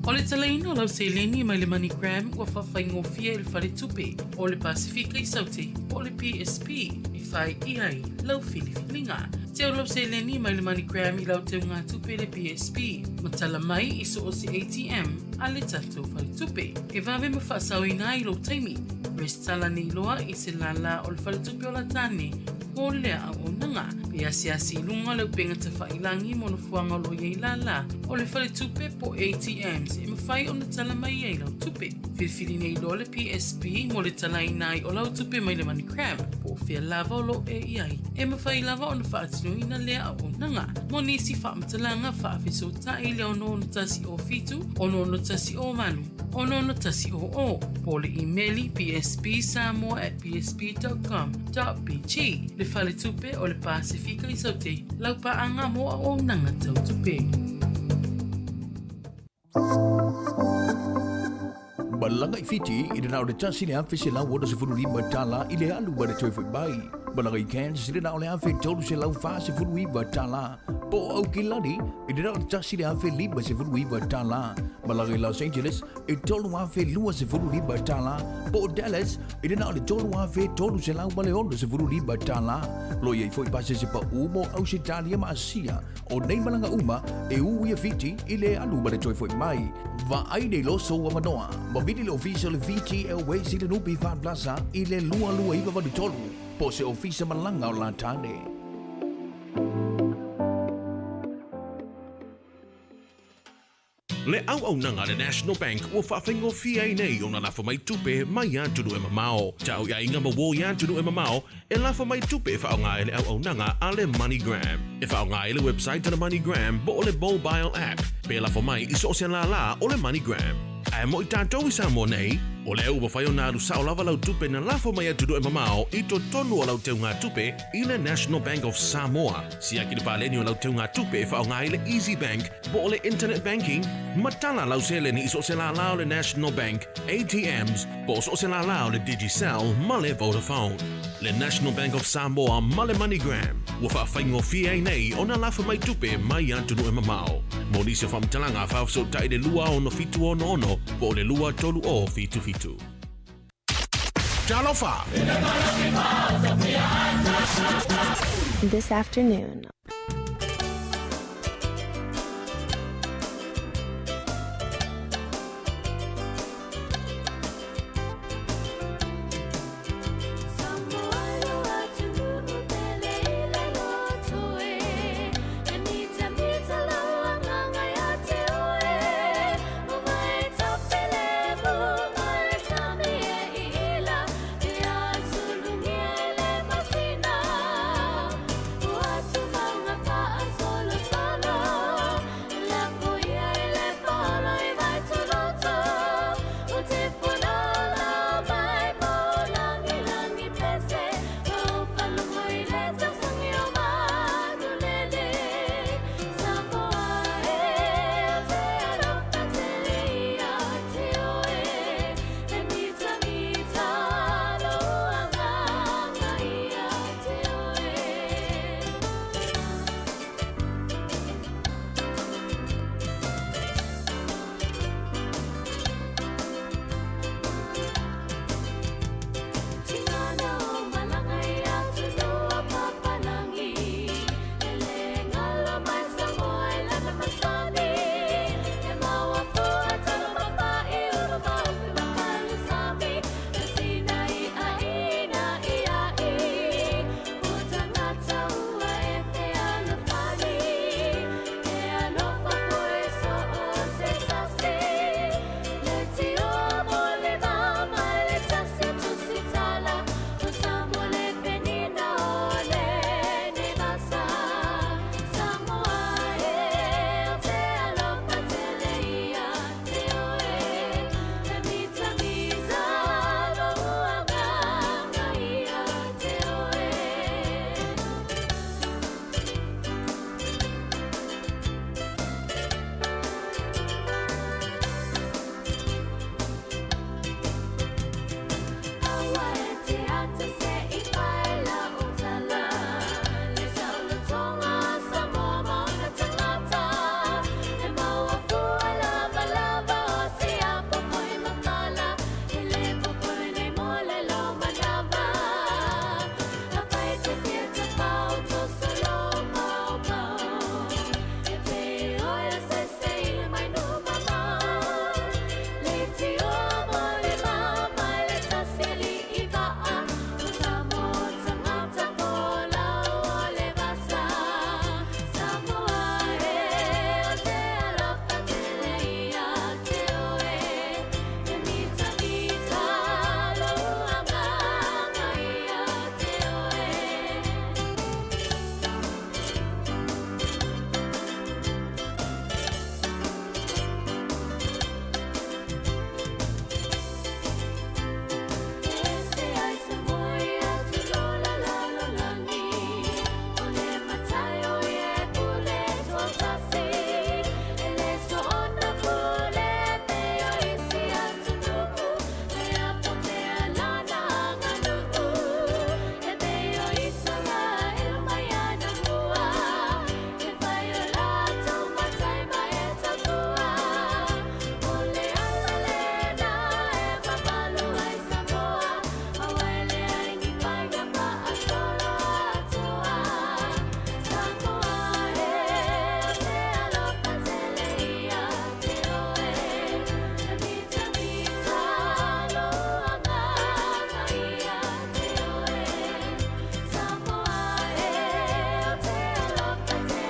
O le talaina o lau seleni mai le MoneyGram ua faafaigofie i le Faletupe o le Pasefika i Saute po o le PSP e fai i ai lau filifiliga. Teu lau seleni mai le MoneyGram i lau teugatupe i le PSP ma tala mai i so o se ATM a le tatou faletupe. E vave ma faasaoina ai lou taimi. Resitala nei loa i se lālā o le Faletupe o Latane mo lea auaunaga. Pe asiasi i luga o le upega tafailangi mo nofoaga o lo o i ai lālā o le faletupe po o ATMs e mafai ona tala mai ai lau tupe. Filifili nei loa le PSB mo le talaina ai o lau tupe mai le MoneyGram po o fea lava o lo o e i ai. E mafai lava ona faatinoina lea auaunaga. Mo nisi faamatalaga, faafesootai i le 661 07 661 08 661 00 po o le imeli psbsamoa@psb.com.pg. Le Faletupe o le Pasefika i Saute, lau paaga mo auaunaga tau tupe. Malaga i Fiti i le na o le $1,165 i le alu ma le toe foi mai. Malaga i Cairns i le na o le $1,349 po o Aukilani i le na o le $1,059. Malaga i Los Angeles e $3,025 po o Dallas i le na o le $3,365. Lo i ai foi pasese pa'u mo Ausetalia ma Asia. O nei malaga uma e ū ia Fiti i le alu ma le toe foi mai. Vaai nei loa sou avanoa ma vili le ofisa o le Fiji Airways i le NPF Plaza i le 22983 po o se ofisa malaga o Latane. Le auaunaga a le National Bank ua faafaigofie ai nei ona lafo mai tupe mai atunuu e mamao. Tau i aiga ma uo i atunuu e mamao e lafo mai tupe e faaaoga ai le auaunaga a le MoneyGram. E faaaoga ai le website a le MoneyGram po o le mobile app pe lafo mai i so o se lālā o le MoneyGram. Ae mo i tatou i Samoa nei, o lea ua mafai ona alu sao lava lau tupe na lafo mai atunuu e mamao i totonu o lau teugatupe i le National Bank of Samoa. Siaki le paleni o lau teugatupe e faaaoga ai le Easy Bank po o le Internet Banking, ma tala lau seleni i so o se lālā o le National Bank, ATMs, po o so o se lālā o le Digicel ma le Vodafone. Le National Bank of Samoa ma le MoneyGram, ua faafaigofie ai nei ona lafo mai tupe mai atunuu e mamao. Mo nisi o faamatalaga, faafesootai i le 26766 po o le 23077. Talofa! This afternoon.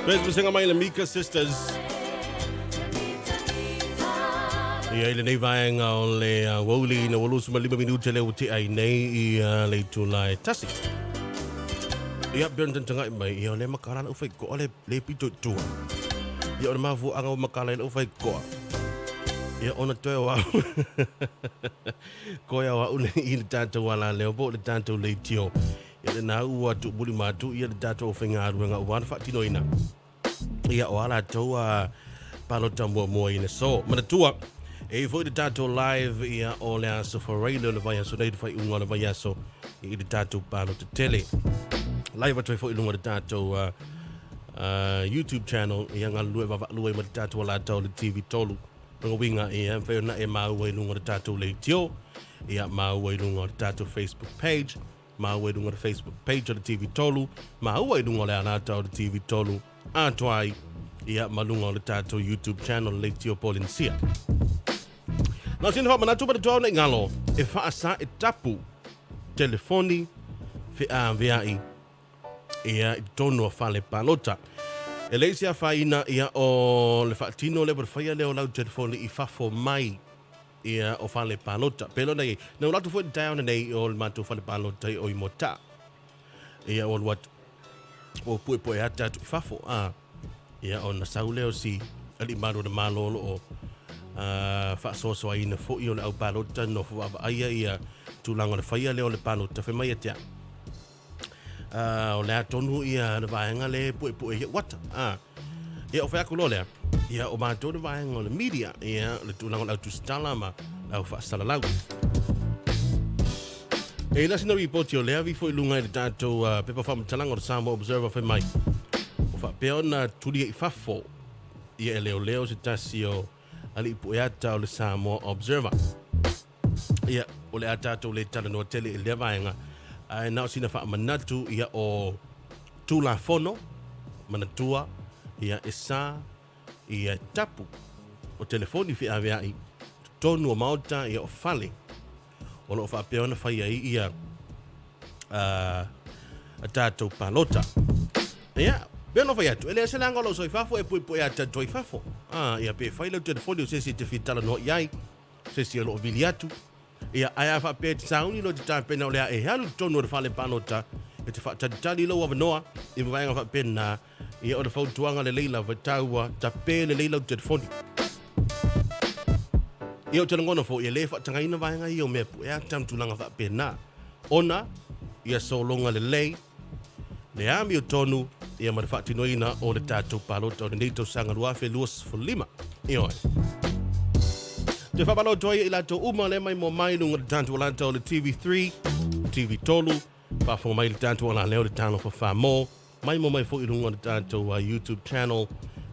Pesepesega mai le Mika Sisters. Ia i lenei vaega o le aoauli ina ua 25 minute lea ua tea ai nei i le itula e tasi. Ia, pe ona tantangai mai, ia o le makala lau whai koa le, le pito i tua. Ia o le mafuaanga o makala i lau whai koa. Ia ona toe o au. Koe au au nei i le tātou ala leo po le tātou leitio. Ia lena ua tuumuli ma atu ia le tatou aufaigaluega aua le faatinoina ia o a latou a palota muamua i le aso. Manatua, e i foi le tatou live ia o le aso Faraile o le vaiaso nei le faaiuga o le vaiaso i le tatou palota tele. Live atu ai foi i luga o le tatou uh, uh, YouTube channel ia galulue vaavaalua ai ma le tatou alata o le TV 3. Lona uiga ia mafai ona e maua i luga o le tatou leitio, ia maua i luga o le tatou Facebook page, Māua i runga o le Facebook page o le TV3, māua i runga o le alata o le TV3, atoa ai, ia, ma lunga o le tātou YouTube channel Leitio Polensia. Nā sina whaamanatu ma te tuau nei ngalo, e whaasa e tapu telefoni wheaweai ia i tonu a whale palota. E leisi a whaina ia o le whaatino le whaia leo lau telefoni i whafo mai ia o fale palota. Pelo nei, na ulu atu foi le taeao nei o le matou fale palota i o i Mota. Ia o alu atu, o puepu'e ata atu i fafo, a, ia ona sau lea o si alii malu o le Malo o lo o faasoasoaina foi o le au palota nofo vaavaaia ia tulaga o le faia lea o le palota fai mai ia te au. O le a tonu ia le vaega le puepue i ata. A. Ia o fai atu loa lea, ia o matou le vaega o le media, ia le tulaga o le au tusitala ma le au faasalalau. E ina sina ripoti o lea vi foi lunga i le tatou uh, pepa faamatalaga o le Samoa Observer fai mai. O faapea ona tulia i fafo ia e leoleo se tasi o alii pueata o le Samoa Observer. Ia, o le a tatou le talanoa tele i lea vaega, ae na o sina faamanatu ia o Tulafono, manatua, ia e sa, ia e tapu o telefoni feaveai, totonu o maota, ia o fale, o lo o faapea ona fai ai ia a, a tatou palota. Ia, pe ona fai atu, e leai se leaga o lou soifafo e puepue a tatou i fafo. A, ia pe fai lau telefoni o se isi e te fia talanoa i ai, se isi o lo o vili atu. Ia, ae a faapea e te sauni loa te tapena o le a e alu i totonu o le fale palota e te faatalitali lou avanoa i vaega faapena, ia o le fautuaga lelei lava e taua, tape lelei lau telefoni. Ia ou te lagona foi e le faatagaina vaega ia o mea puea ma tulaga faapena, ona ia sologa lelei le amiotonu ia ma le faatinoina o le tatou palota o lenei tausaga 2025. Ioe. Te whamalo atu ai i latou uma le mai mo mai lunga le tatou alata o le TV3, TV3, whaafonga mai le tatou ala leo le talofa whamō, mai mo mai foi i lunga le tatou uh, YouTube channel,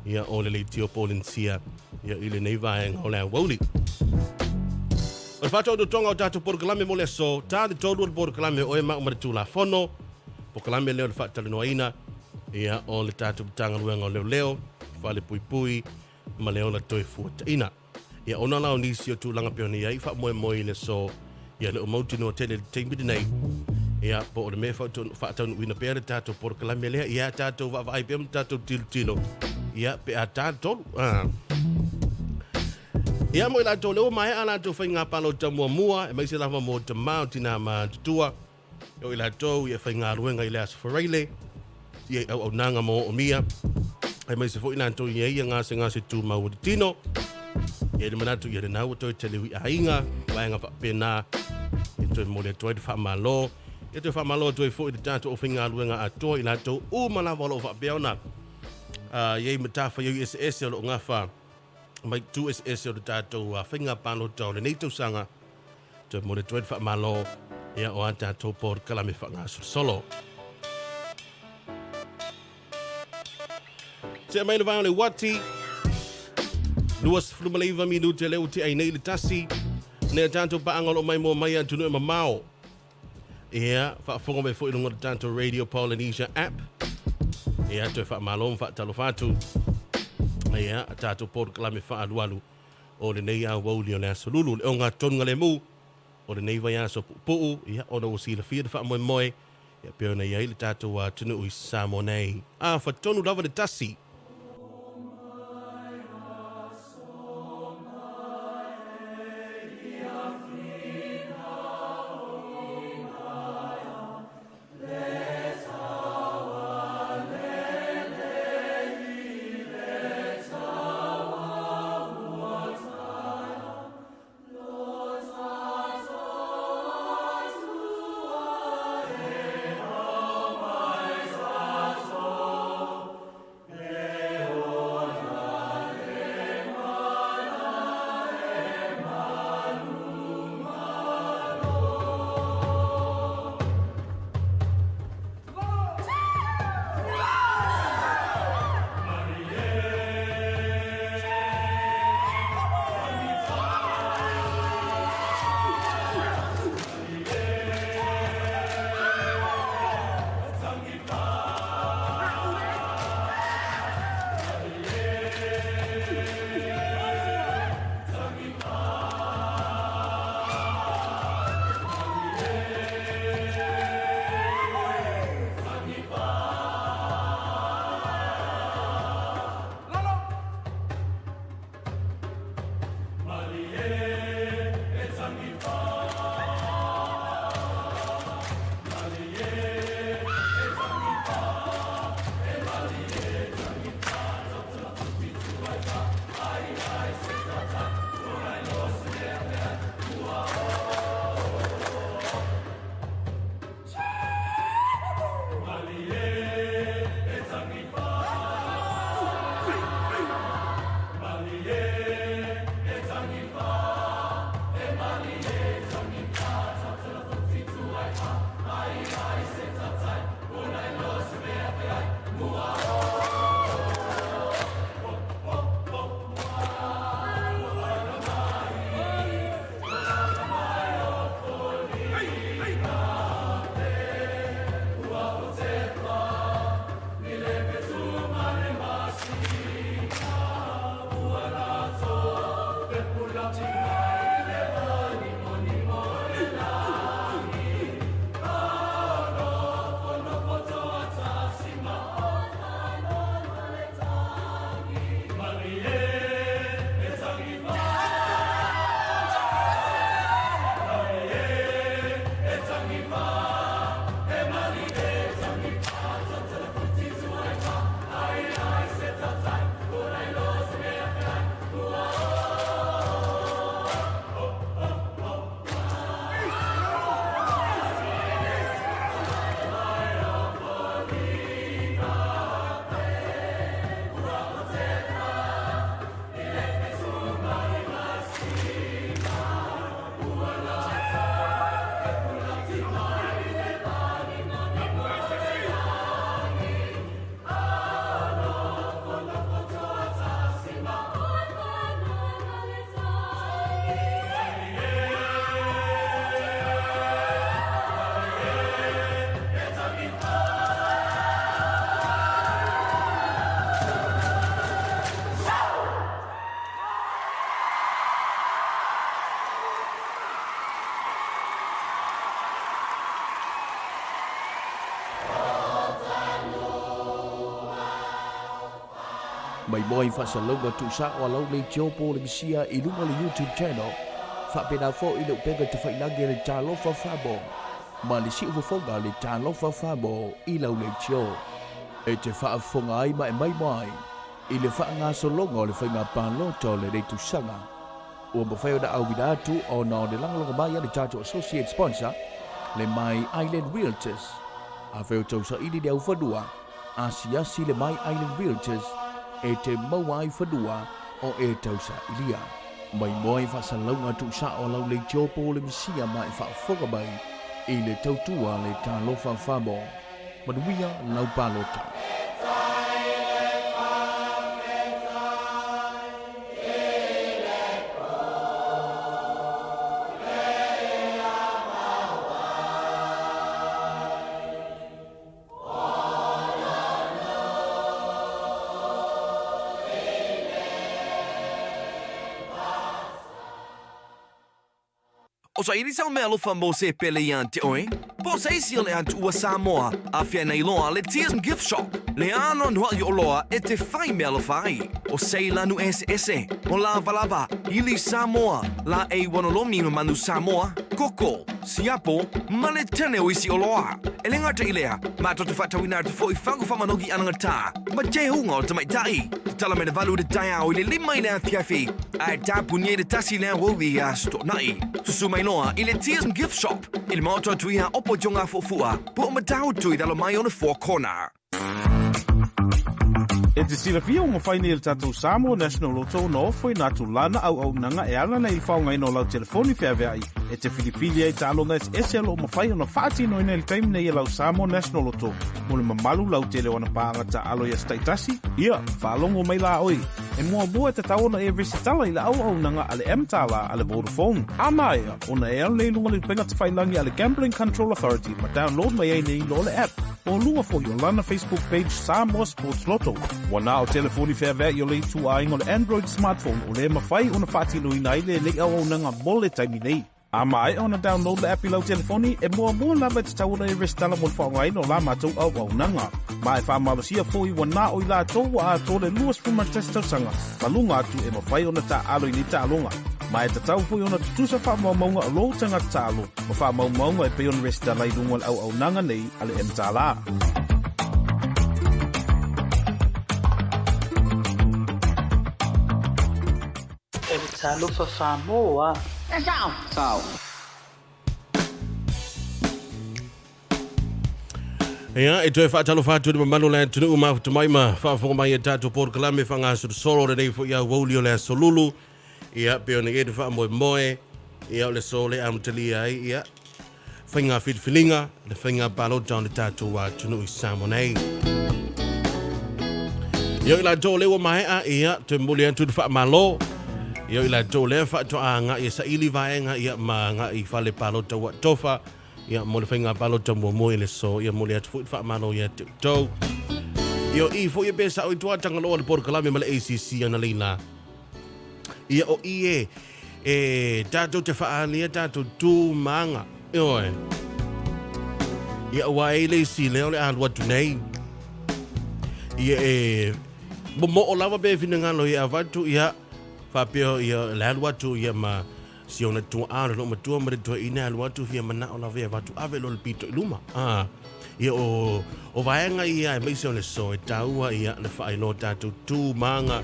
ia o le leitio Polensia, ia i lenei vaega o le aoauli. O le whātautotonga o tātou porokalame mo le aso, tā te tolu o le porokalame o e mau ma le Tulafono, porokalame lea o le faatalanoaina, ia o le tātou Matagaluega o Leoleo, Falepuipui ma le ola toe fuataina. Ia ona la o nisi o tulaga pei ona i ai faamoemoe i le aso, ia le o mautinoa tele i le taimi lenei, ia po o le mea faataunuuina pea le tātou porokalame lea, ia tātou vaavaai pea ma tātou tilotilo, ia pe a tā tolu. Ah. Ia mo i latou lea ua maea a latou faiga palota muamua, e maise lava mo tamā o tinā matutua, e o i latou ia faigaluega i le Aso Faraile, ia i auaunaga mo oomia, e maise foi latou ia ia gasegase tumau o le tino, ia i le manatu ia lena ua toe tele ui aiga, vaega faapena, e toe momoli atu ai le faamalo, ia toe faamalo atu ai foi i le tatou aufaigaluega atoa i latou uma lava o lo o faapea ona uh, i ai matafaioi eseese o lo o gafa mai itu eseese o le tatou uh, faiga palota o lenei tausaga. Toe momoli atu ai le faamalo ia o a tatou polokalame faagasolosolo. Tea mai le vao le uati. 29 minute lea ua tea ai nei le tasi. Nei a tatou paaga o lo o mai moa mai atunuu e mamao. Ia, faafofoga mai foi i luga o le tatou Radio Polynesia app. Ia, toe faamalo ma faatalofa atu. Ia, a tatou polokalame faaalualu o lenei aoauli o le aso lulu. Le ogatotonu lemu o lenei vaiaso puupuu, ia, ona ua silafia le faamoemoe. Ia pei ona i ai le tatou atunuu i Samoa nei. Afa tonu lava le tasi. Mai moa i faasalalauga tuusao a lau leitio po o le misia i luga o le YouTube channel, faapena foi le upega tafailagi a le Talofa Famo ma le siufofoga a le Talofa Famo i lau leitio. E te faafofoga ai ma e maimoa ai i le faagasologa o le faiga palota o lenei tausaga. Ua mafai ona auina atu ona o le lagolago mai a le tatou associate sponsor, le My Island Realtors. Afai o tausaili le aufanua, asiasi le My Island Realtors e te maua ai fanua o e tausailia. Mai moa i faasalalauga tuusao a lau leitio po o le misia ma e faafofoga mai i le tautua a le Talofa Famo. Manuia lau palota. O saili sau mealofa mo se pele iā te oe, po o se isi o le atuua Samoa, afea nei loa le Tears Gift Shop, le anoanoaʻi o loa e te whai mealofa ai, o sei lanu eseese, o lavalava, ili Samoa, la ei wanolomi ma manu Samoa, koko, siapo, ma le tele o isi oloa. E le gata i lea, matou te faatauina atu foi fagu faamanogi anagata, ma tehuga o tamaitai. Tatala mai le valu i le taeao i le lima i le afiafi, ae tapuni ai le tasi i le aoauli i Aso Toonai. Susu mai loa i le Tears Gift Shop i le maota atu ia Opo Jogafuafua po o Matautu i lalo mai o le Four Corner. E te silafia ua mafai nei e le tatou Samoa National Lotto ona ofo i nā tulaga auaunaga e ala nei i le faaaogaina o lau telefoni feaveai e te filifili ai taaloga eseese o lo o mafai ona faatinoina i le taimi nei e lau Samoa National Lotto mo le mamalu lautele o ana pāga taaalo i aso taitasi. Ia, faalogo mai la oe. E muamua e tatau ona e resitala i le auaunaga a le mTala a le Vodafone. A maea, ona e alu lea i luga o le upega tafailangi a le Gambling Control Authority ma download mai ai nei loa le app po o luga foi o lana Facebook page Samoa Sports Lotto. Ua na o telefoni feaveai o le ituaiga o le Android smartphone o lea e mafai ona faatinoina ai lenei auaunaga mo le taimi nei. A maea ona download le app i lau telefoni, e muamua lava e tatau ona e resitala mo le faaaogaina o la matou auaunaga. Ma e faamalosia foi ua na o i latou ua atoa le 21 tausaga ma luga atu e mafai ona taaalo i nei taaloga. Ma e tatau foi ona tutusa faamaumauga o lou tagata taalo ma faamaumauga e pei ona resitala i luga o le auaunaga nei a le mtala. O le talofa Samoa. E sao. Sao. Ia, e toe faatalofa atu i le mamalu o le atunuu mafuta mai ma faafofoga mai e tatou polokalame faagasolo lenei foi aoauli o le aso Lulu. Ia, pei ona i ai le faamoemoe, ia, o le aso lea e amatalia ai, ia, faiga filifiliga, le faiga palota o le tatou atunuu i Samoa nei. Ia, o i latou o lea ua maea, ia, toe momoli atu le faamalo. Ia, o i latou o lea faatoa agai e saili vaega, ia, ma agai i fale palota ua tofa, ia, mo le faiga palota muamua i le aso, ia, momoli atu foi le faamalo ia te outou. Ia, o i foi e pe sao i tua Tagaloa le polokalame ma le ACC analeila. Ia, o i e, e tatou te whaalia tatou tū maanga. Ioe. Ia, ua e le isi leo le alu atu nei. Ia, e, mo mo o lava pe finangalo ia avatu, ia, whapeo, ia, le alu atu, ia, ma, si ona tua a le matua ma le tua ina alu atu fia manao lava ia avatu ave lo le pito i luma. Ah, ia o, o vaega ia e maise o le so e taua ia le whaailoa tātou tū maanga.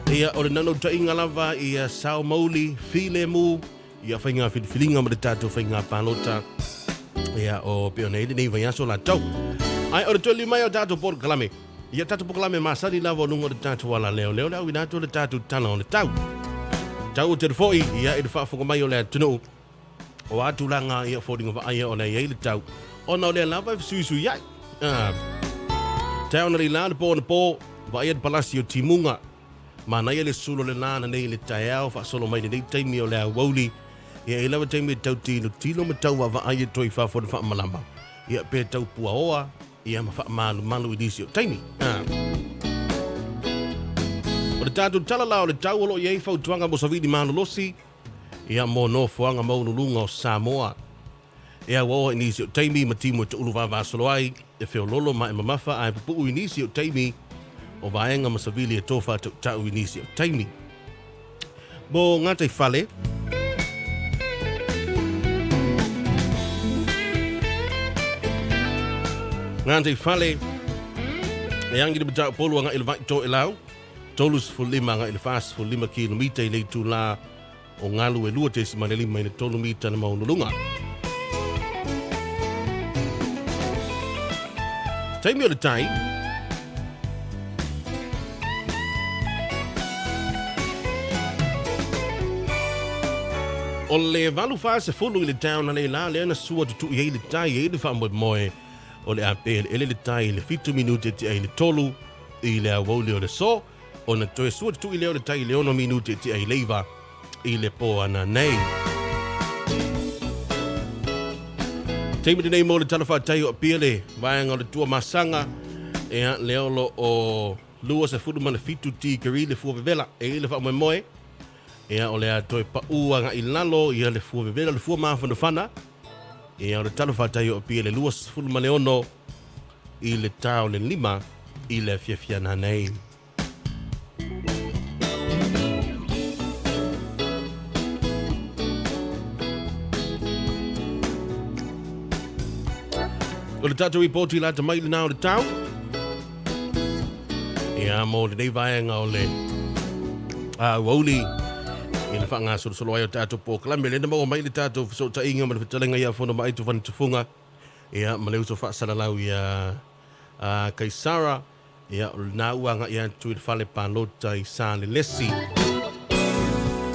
Ia o le nanautaiga lava ia sao mauli, filemu, ia whainga whiliwhilinga ma le tātou whainga pālota. Ia o peo nei lenei vaiaso la tau. Ai o le toe mai o tātou porokalame. Ia tātou porokalame masani lava o lunga o le tātou ala leo leo le au ina atu le tātou tala o le tau. Tau o te foi ia i le faafofoga mai o le atunuu. O a tulaga ia foliga vaaia o le ai le tau. Ona o lea lava e fesuisui ai. Ah. Tae ona leila le po ona po, vaaia le palasi o timuga. Manaia le sulo le lana nei le taeao faasolo mai lenei taimi o le aoauli. Ia e lava taimi e tau tilotilo ma tau vaavaai e toe i fafo le faamalama. Ia pe tau puaoa, ia ma faamalumalu i nisi o taimi. Ah. O le tātou tala la o le tau o lo o i ai fautuaga mo savili malolosi, Ia mo nofoaga maualuluga o Samoa. E auaoa i nisi o taimi ma timu e toʻulu vavasolo ai, e feololo ma e mamafa a e pupuu i nisi o taimi o vaega ma savili e tofa tautau i nisi o taimi. Mo Ngātai Whale, Ngāti Whale, e angi le matau polu anga i le vai tō e lau, 35 agai i le 45 kilomita i le itulā o Ngalu e 2.5 i le 3 mita le maualuluga. Taimi o le tai, O le 8:40 i le taeao analeila lea na sua tutui ai le tai e i le faamoemoe o le a peleele le tai i le 7 minute tea i le 3 i le aoauli o le aso, ona toe sua tutui lea o le tai i le 6 minute tea i le 9 i le po ananei. Taimi lenei mo le tala faatai o Apia le vaega o le Tuamasaga, ea lea o lo o 27 tikeri le fua vevela e i le faamoemoe. Ia, o le a toe paʻū agai i lalo ia le fua vevela, le fua mafanafana. Ia, o le talo fatai o Apia i le 26 i le ta o le 5 i le afiafi ana nei. O le tatou ripoti la te mai lena o le tau. Ia, mo lenei vaega o le aoauli i le faagasolosolo ai o tatou polokalame. Lea na maua mai le tatou fesootaiga ma le fetalaiga ia Fono Maaitu Vanitufunga, ia, ma le uso faasalalau ia Kaisara, ia, o lena ua agai atu i le fale palota i Salelesi.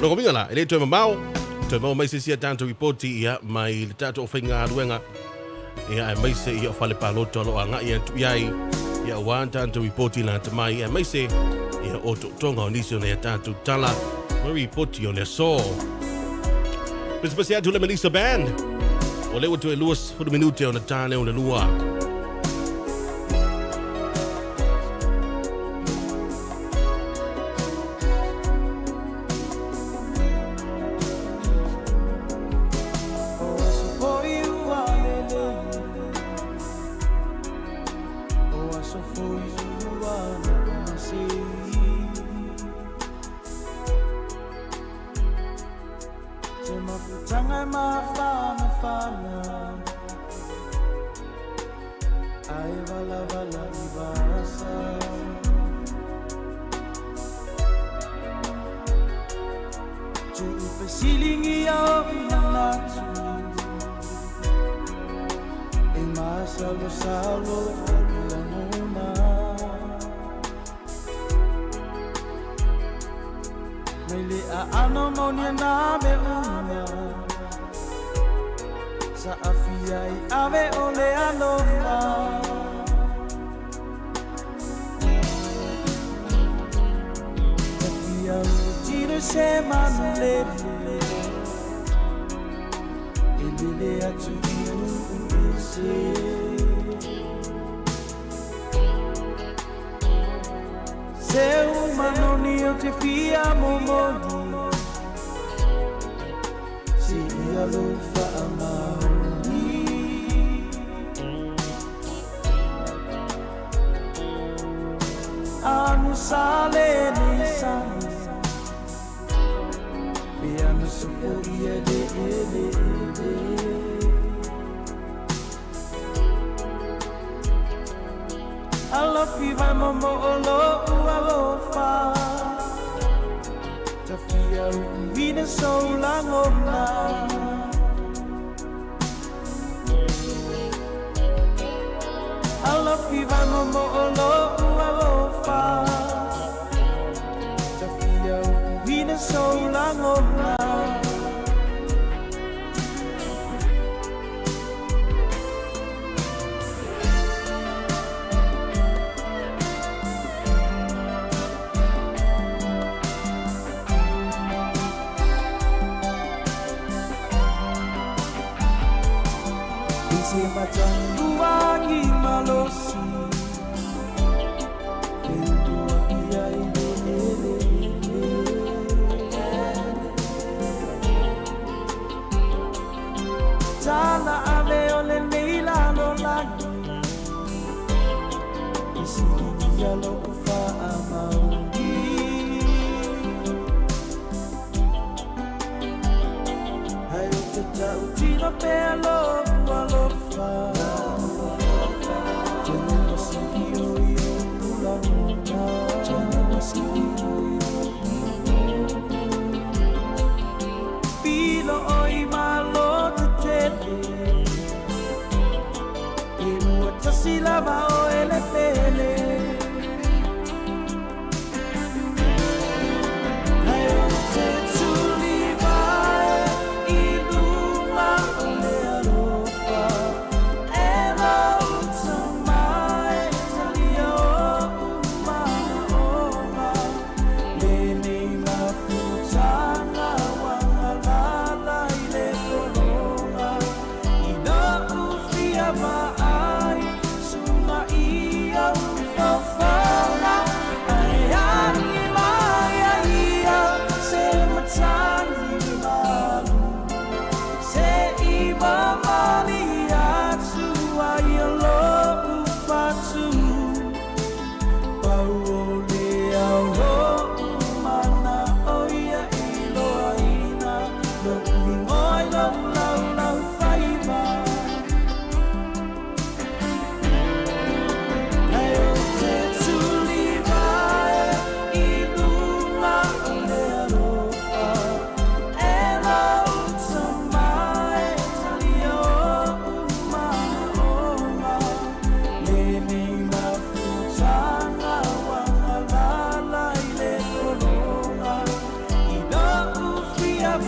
Lona uiga la, e le toe mamao, toe maua mai se isi a tatou ripoti, ia, mai le tatou aufaigaluega, ia, aemaise ia o fale palota o lo o agai atu i ai, ia, aua tatou ripoti lata mai, aemaise ia o tootoga o nisi o nai a tatou tala ma ripoti o le aso. Pesepese atu le Melissa Band. O lea ua toe 20 minute ona ta lea o le lua.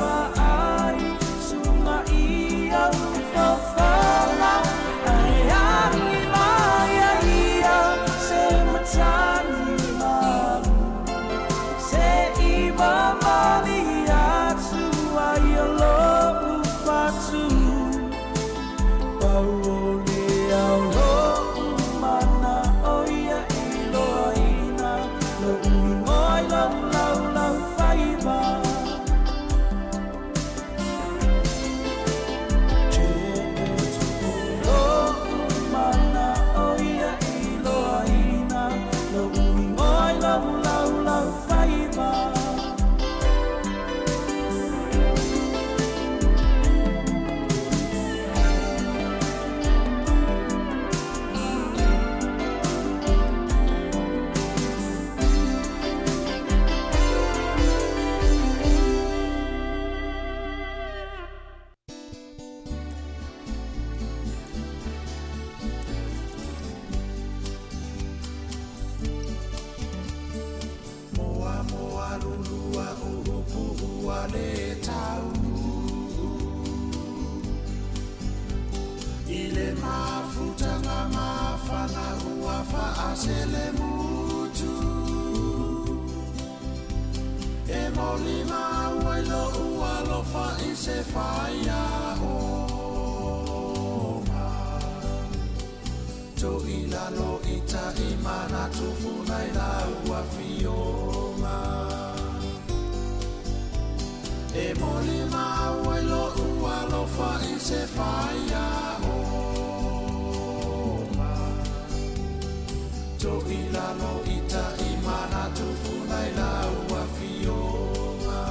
vaai Suga i au fofoga Ae agi mai a ia se matagi malu Se i mamali atu ai o lo'u fatu Pau o le ao lo'u mana o ia iloaina Lo'u igoa i lou laulau faiva Lo'u mana o ia iloaina Lo'u igoa i lou laulau faiva. Moa moa lulua upu ua le tau I le mafutaga mafana ua faaselemutu E molimau ai lo'u alofa i se faiaoga To'ilalo i ta'imana tufunai lau afioga E molimau ai lo'u alofa i se faiaoga To'ilalo i ta'imana tufunai lau afioga.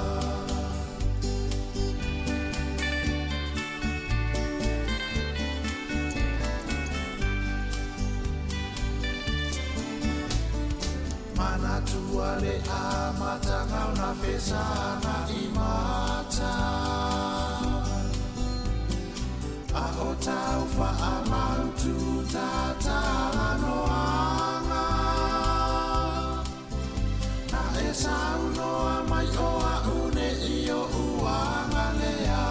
Manatua le amataga o na fesaga i mata A o tau faamautu tatalanoaga Na e saunoa mai o a'u nei o'u aga lea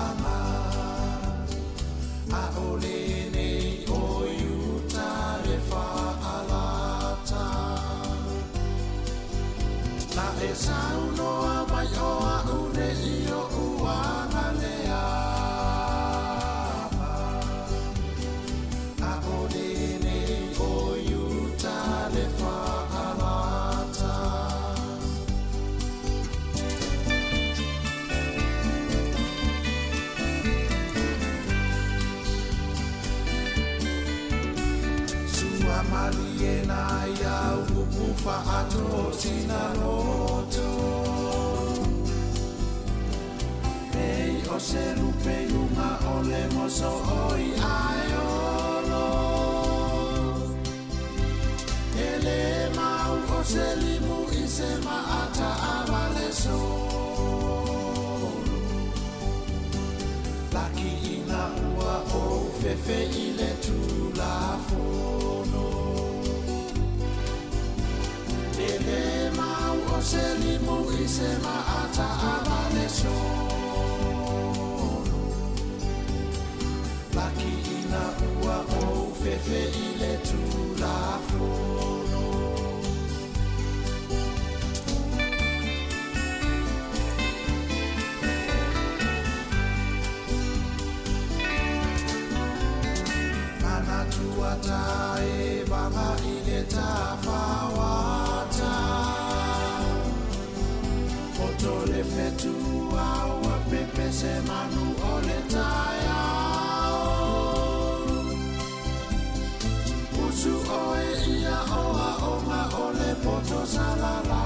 aga A'ole nei o i uta le fa'alata Na e saunoa mai o a'u nei o'u aga lea A'ole nei o i uta le fa'alata. Sua malie na ia upu fa'atosina loto Pei o se lupe i luga o le moso oi ae olo E lē mau o se limu i se maata avale solo Laki ina ua ou fefe i le tulafono E lē mau o se limu i se maata avale solo Laki ina ua ou fefe i le tulafono. Manatua ta e vaga i le tafauata Poto le fetua ua pepe se manu o le taeao Usu oe ia oa onga o le poto salalau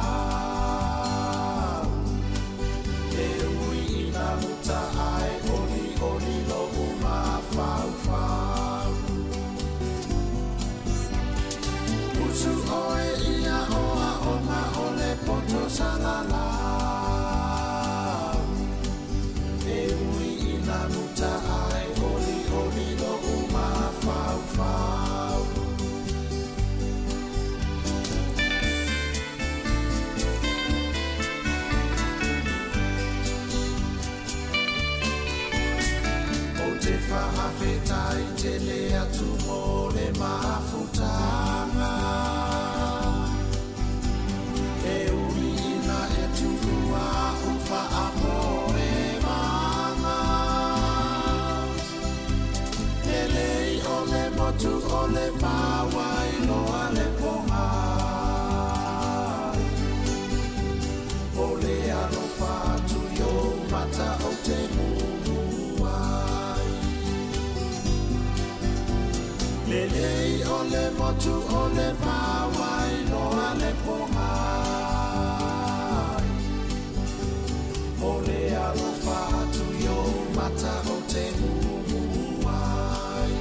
E ui ina muta ae oli oli lo'u mafaufau Usu oe ia oa onga o le poto salalau E ui ina muta ae oli oli lo'u mafaufau. Faafetai tele atu mo le mafutaga E ui ina e tuua a'u faamoemaga Lelei o le motu o le Vailoa le pogai O le alofa atu i ou mata ou te mumu ai Lelei o le motu o le Vailoa le pogai O le alofa atu i ou mata ou te mumu ai.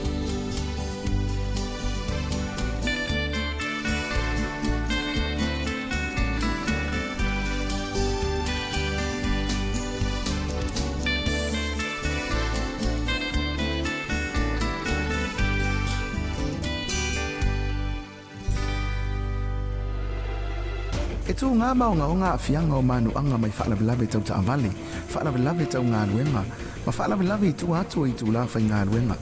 E tū ngā maogaoga aafiaga o manuaga mai faalavelave tau taavale, faalavelave tau galuega, ma faalavelave i tua atu o itulā faigaluega.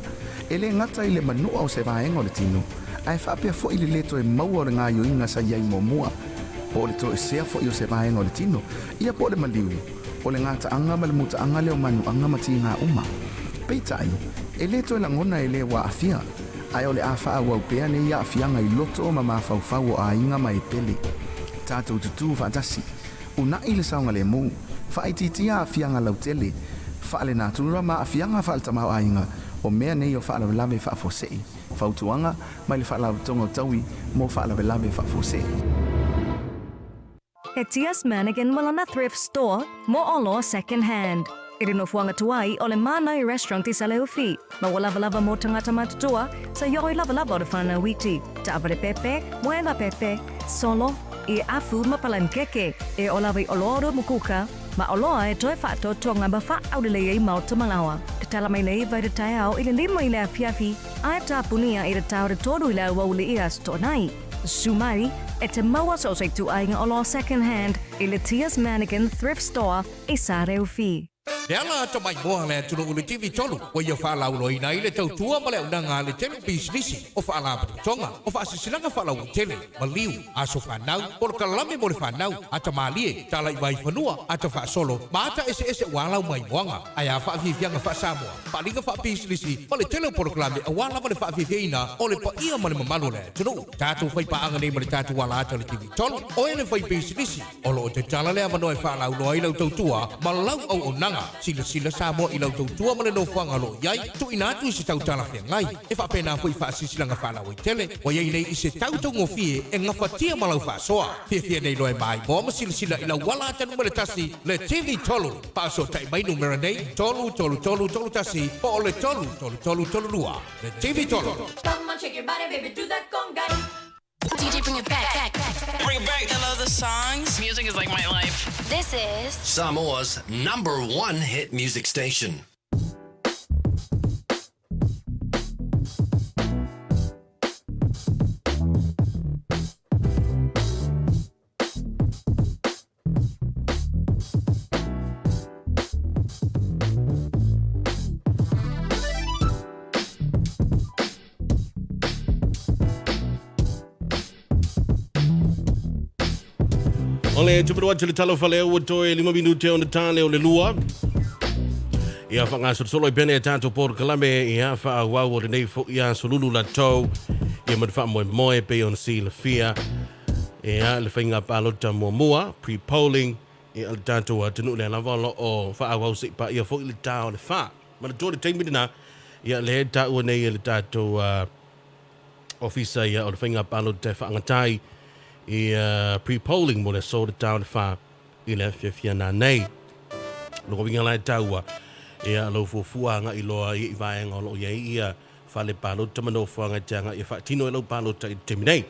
E lē gata i le manua o se vaega o le tino, ae faapea foʻi le lē toe maua o le gaoioiga sa i ai muamua, po o le toesea foʻi o se vaega o le tino, ia po o le maliu, o le gataaga ma le mutaaga lea o manuaga ma tigā uma. Peitai, e lē toe lagona e lē ua aafia, ae o le a faaauau pea nei aafiaga i loto ma mafaufau o aiga ma e pele. Tatou tutū faatasi, unaʻi le saogalēmū, faaitiitia aafiaga lautele, faalenatura ma aafiaga faaletamaoaiga o mea nei o faalavelave faafuasei. Fautuaga mai le Faalapotopotoga o Taui mo Faalavelave Faafuasei. E Tias Manigan ma lana thrift store mo oloa second hand. I le nofoaga tuai o le Mānai Restaurant i Saleufi, ma ua lavalava mo tagata matutua sa ioi lavalava o le whanau iti, taavale pepe, moenga pepe, solo, i afu ma palankeke, e o lava i oloa o mukuka, ma oloa e toe faatoatoga ma faaaulelei ai maota ma laoa. Tatala mai nei vai le taeao i le 5 i le afiafi, ae tapunia i le ta o le 3 i le aoauli i Aso Toonai. Susu mai e te maua so o se ituaiga oloa second hand i le Tia's Mannequin Thrift Store i Saleufi. Le ala atamai moa le atunuu i le TV tolu ua ia faalauiloaina ai le tautua ma le auaunaga a le tele o pisinisi, o faalapotopotoga, o faasilasilaga faalauaitele, maliu, aso fanau, polokalame mo le fanau, ata malie, tala i vaifanua, ata faasolo, ma ata eseese aua lau maimoaga. Ae a faafiafiaga faa-Samoa, faaaliga faapisinisi ma le tele o polokalame aua lava le faafiafiaina o le paia ma le mamalu o le atunuu. Tatou faipaaga nei ma le tatou ala ata o le TV tolu, oe le faipisinisi, O lo o tatala le avanoa e faalauiloa ai lau tautua ma lau auaunaga. Silasila Samoa i lau tautua ma le nofoaga o lo o i ai, tuuina atu i se tau talafeagai. E faapena foi i faasilasilaga faalauaitele ua i ai nei i se tau taugofie e gafatia ma lau faasoa. Fiafia nei loa e maimoa ma silasila i lau ala ata numera tasi, le TV tolu. Faafesootai mai numera nei, 3 3 3 3 1 po o le 3 3 3 3 2. Le TV tolu. Come on, shake your body, baby, do that conga. DJ, bring it back, back, back. Bring it back. I love the songs. Music is like my life. This is Samoa's number one hit music station. O le tupu atu le talofa lea ua toe 5 minute ona tale o le lua. Ia whangasolosolo i pene e tātou porokalame ia whaauau o lenei fo ia solulu la tau ia ma te whaamoemoe pe ona silafia ia le whainga palota muamua pre-polling ia le tātou atunuu lea lava o lo o whaauau se i pa ia fo i le tā o le wha. Manatua le taimi lena, ia lea e taua nei e le tatou ofisa ia o le faiga palota e faagatai i pre-polling mo le aso le ta o le whā i le afiafi ana nei. Loko winga la e taua, ia lau fuafua agai loa i i vaega o lo o i ai ia fale palota ma nofoaga e te agai e faatino e lau palota i le taimi nei.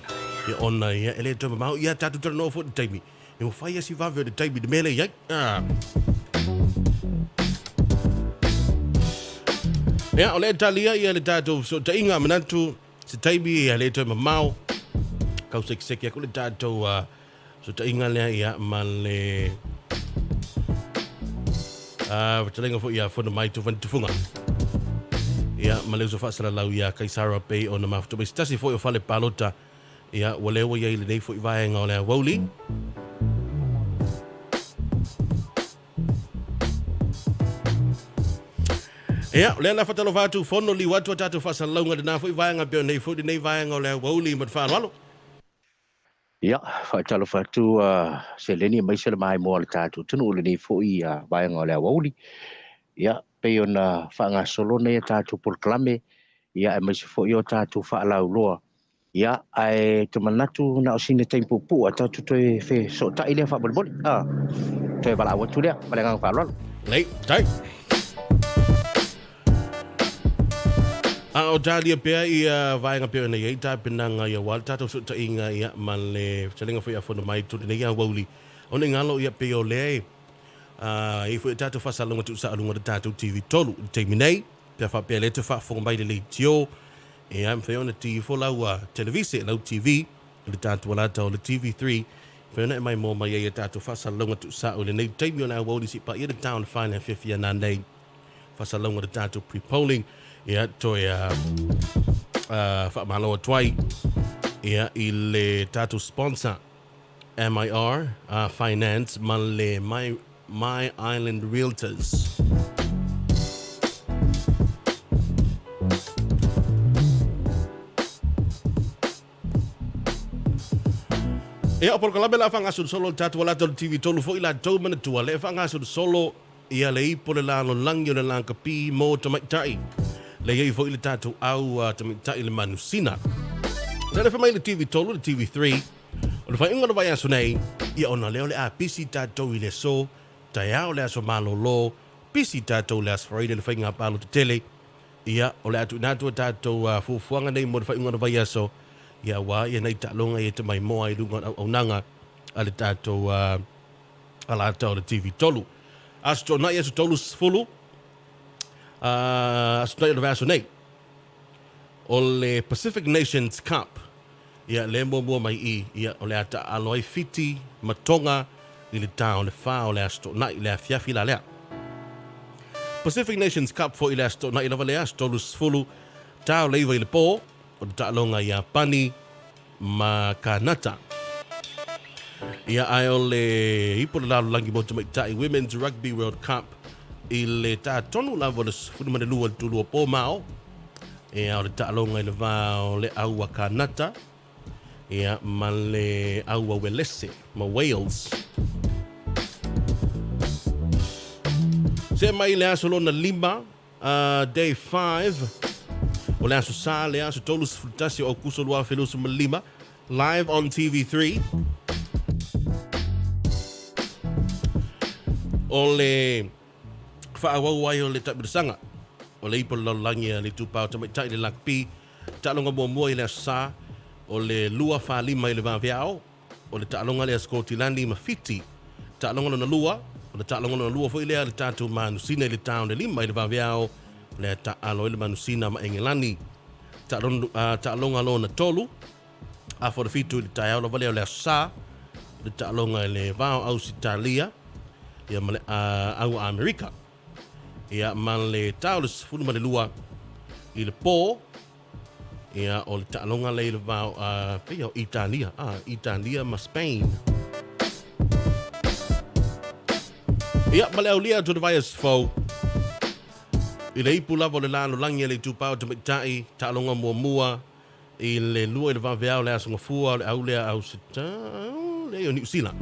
Ia ona ia e le toe mamao ia tatou talanoa foi i le taimi. E ua fai asi vave o le taimi i le mea lea i ai. Ah. Ia, o lea e talia ia le tatou fesootaiga, manatu se taimi ia le toe mamao. Kau sekiseki aku le tatou fesootaiga lea ia ma le fetalaiga foi ia Fono Mai Tufani Tufunga. Ia, ma le uso faasalalau ia Kaisara pei ona mafuta mai se tasi foi o fale palota. Ia, ua lea ua i ai lenei foi vaega o le aoauli. Ia, o lea la fatalofa atu, fono liu atu a tatou faasalalauga i lena foi vaega pei o nei foi lenei vaega o le aoauli ma le faaaloalo. Ia, faatalofa atu seleni aemaise le maimoa o le tatou atunuu i lenei foi vaega o le aoauli. Ia, pei ona faagasolo nei a tatou polokalame, ia aemaise foi o tatou faalauloa. Ia, ae te manatu na o sina taimi puupuu a tatou toe fesootai lea faamolemole. Ah, toe valaau atu lea ma le agaga faaaloalo. Lei, tai. A o talia pea ia vaega pei ona i ai tapenaga ia aua le tatou fesootaiga ia ma le fetalaiga foi a Fono mai totonu nei aoauli ona i galo ia pei o lea e i ai foi a tatou faasalalauga tuusao i luga o le tatou TV 3 i le taimi nei pe a faapea lea te faafofoga mai i le leitio ia e mafai ona ti ifo lau televise lau TV i le tatou alata o le TV3 mafai ona e maimoa mai ai a tatou faasalalauga tuusao i lenei taimi o le aoauli se i paia le ta o le 4 i le afiafi a nanei. Faasalalauga o le tatou pre-polling ia toe faamalo atu ai ia i le tatou sponsor MIR Finance ma le My, My Island Realtors. Ia, o polokalame la faagasolo le tatou alata o le TV 3 foi la tou manatua le faagasolo Ia le ipo le lalolagi o le lakapi mo tamaitai. Le i ai foi le tatou au a tamaitai le manusina. Sa le mai le TV3 le TV3. O le faaiuga o le vaiaso nei, ia ona lea o le a pisi tatou i le aso, taeao le aso malolo, pisi tatou le aso Faraile le faiga palota tele. Ia, o le a tuuina atu a tatou fuafuaga nei mo le faaiuga o le vaiaso, ia aua ia nai taaloga ia te maimoa i luga o le auaunaga a le tatou Alataua o le TV 3. Aso Toonai, aso 30, aso Toonai o le vaiaso nei, o le Pacific Nations Cup, ia le muamua mai i, ia o le a taaalo ai Fiti ma Tonga i le ta o le 4 o le aso Toonai, le afiafi la lea. Pacific Nations Cup foi i le aso Toonai lava lea, aso 30, ta o le 9 i le po, o le taaloga i Iapani ma Kanata. Ia ae o le ipo le lalolagi mo tamaitai Women's Rugby World Cup i le ta tonu lava o le 12 le tulua po mao. Ia o le taaloga i le va o le au a Kanata ia ma le au a Welese ma Wales. Se mai le aso lona lima Day 5, o le aso Sa, le aso 31 o Aukuso 2025, live on TV3. O le faaauau ai o le taamilosaga o le ipo lalolagi a le Itupa o Tamaitai i le Lakapi, taaloga muamua i le aso Sa, o le 2:45 i le vaveao, O le taaloga lea Sikotilani ma Fiti. Taaloga lona lua, o le taaloga lona lua foi lea a le tatou manusina i le ta o le 5 i le vaveao, o lea taaalo ai le manusina ma Engelani. Taaloga lona tolu, afa o le fitu i le taeao lava lea o le Aso Sa, o le taaloga i le va o Ausitalia ia ma le au a Amerika. Ia ma le ta o le 12 i le po, Ia, o le taaloga lea i le va o, pei o Italia, Italia ma Spain. Ia, ma le aulia atu o le vaiaso fou, i le ipu lava o le lalolagi a le itupa o tamaitai, taaloga muamua i le lua i le vaveao le aso gafua o le au lea Ausita, leai o Niu Sila.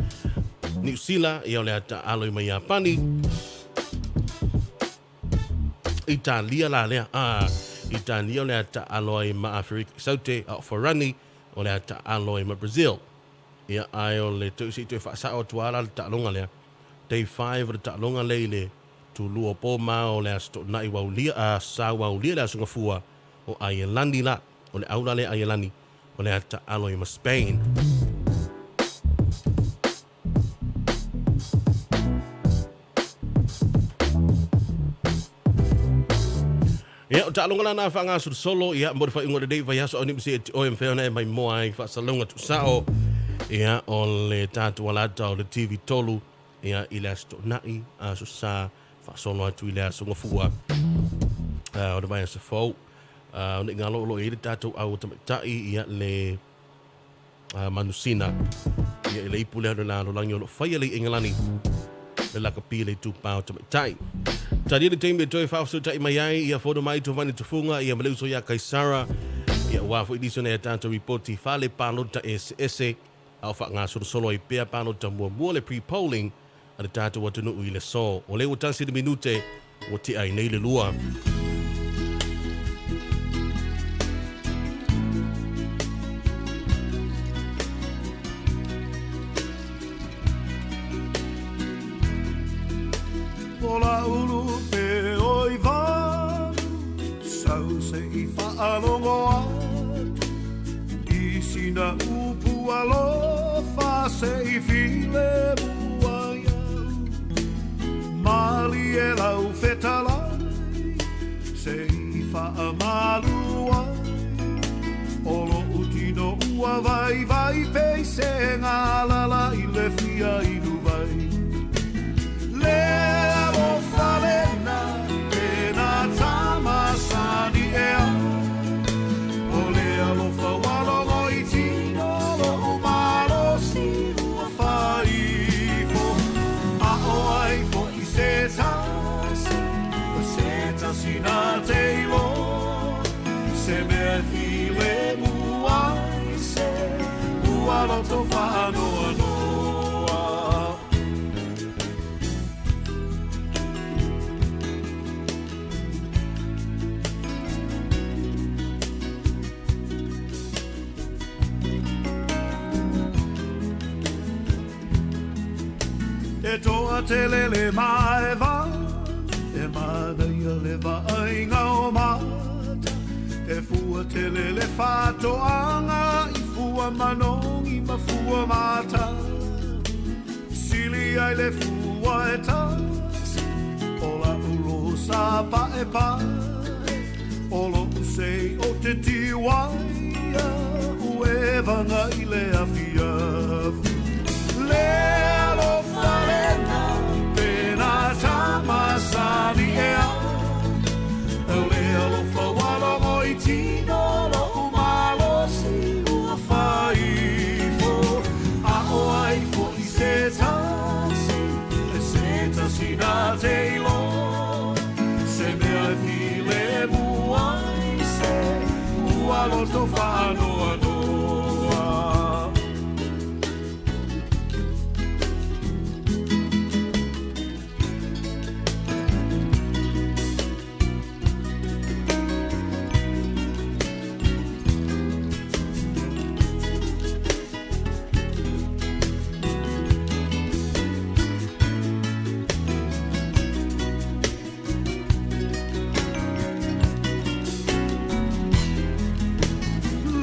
Niu Sila, ia o le a taaalo i mai Iapani. Italia la lea, a Italia o le a taaalo ai ma Aferika i Saute, a o Farani o le a taaalo ai ma Brazil. Ia, ae o le toe se i toe faasao atu lava la le taaloga lea. Day 5 o le taaloga lea i le tulua o po ma o le Aso Toonai Waulia, a Sa Waulia le Aso Gafua o Aielani la, o le au la lea Aielani o le a taaalo ai ma Spain. Ia, o taaloga la na faagasolo ia mo le faaiuga o lenei vaiaso au ni se oe mafai ona e maimoa ai faasalalauga tuusao ia o le tatou alata o le TV 3 ia i le aso Toonai, aso Sa, faasolo atu i le aso Gafua. o le vaiaso fou. Ona i ngalo o lo o i ai le tatou au tamaitai ia le manusina ia i le ipu lea o le lalolagi o lo o faia le Engelani le lakapi le itupa o tamaitai. Talia le taimi e toe faafesootai mai ai ia fono mai Giovanni Tufunga ia ma le uso ia Kaisara ia ua foi nisi o nai a tatou ripoti fale palota eseese a o faagasolosolo ai pea palota muamua le pre-polling a le tatou atunuu i le aso. O lea ua tasi le minute ua tea ai nei le 2. O la ulu pe o i valu, sau se i whaalongo atu, i sina upu alofa se i file mua iau. Mali e lau fetalai, se i whaamalu ai, o lo'u tino ua vaivai pei se galala i le fia inu vai. Le alofa lena e nā tama sani ea, o le alofa ua logo i tino lo'u malosi ua faaifo. A o ai fo'i se tasi, o se tasi na te iloa, se mea e filemu ai se ua loto faanoanoa. E toa te lele maeva, e manaia le vaaiga o mata, e fua te lele whatoanga i fua manogi ma fua mata. Sili ai le fua e tasi, o la ulo sa pae pae, o lo'u sei o te tiwaia, u e vanga i le afiafi. Le alofa lena, pe nā tama sani ea, o le alofa ua logo i tino lo'u malosi ua faaifo. A o ai fo'i se tasi, e se tasi na te iloa, se mea e filemu ai se ua loto faanoanoa.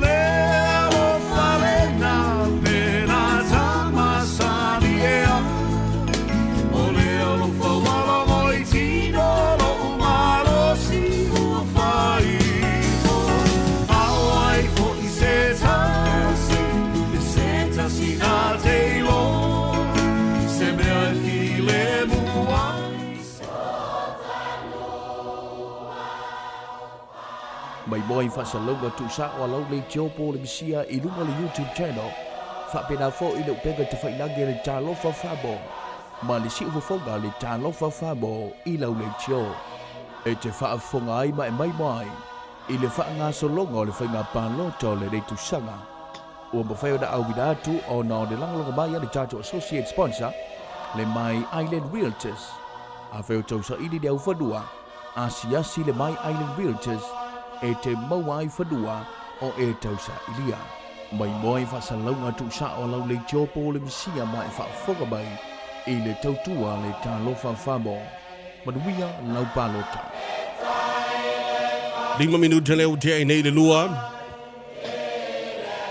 Le alofa lena pe nā tama sani ea, o le alofa ua logo i tino lo'u malosi ua faaifo. A o ai fo'i se tasi, e se tasi na te iloa, se mea e filemu ai se Mai moa i faasalalauga tuusao a lau leitio po o le misia i luga o le YouTube channel, faapena foi le upega tafailagi a le Talofa Famo ma le siufofoga a le Talofa Famo i lau leitio. E te faafofoga ai ma e maimoa ai i le faagasologa o le faiga palota o lenei tausaga. Ua mafai ona auina atu ona o le lagolago mai a le tatou associate sponsor, le My Island Realtors. Afai o tausaili le aufanua, asiasi le My Island Realtors e te maua ai fanua o e tausailia. Mai moa i faasalalauga tuusao a lau leitio po o le misia ma e faafofoga mai i le tautua a le Talofa Famo. Manuia lau palota. 5 minute lea ua tea ai nei le 2.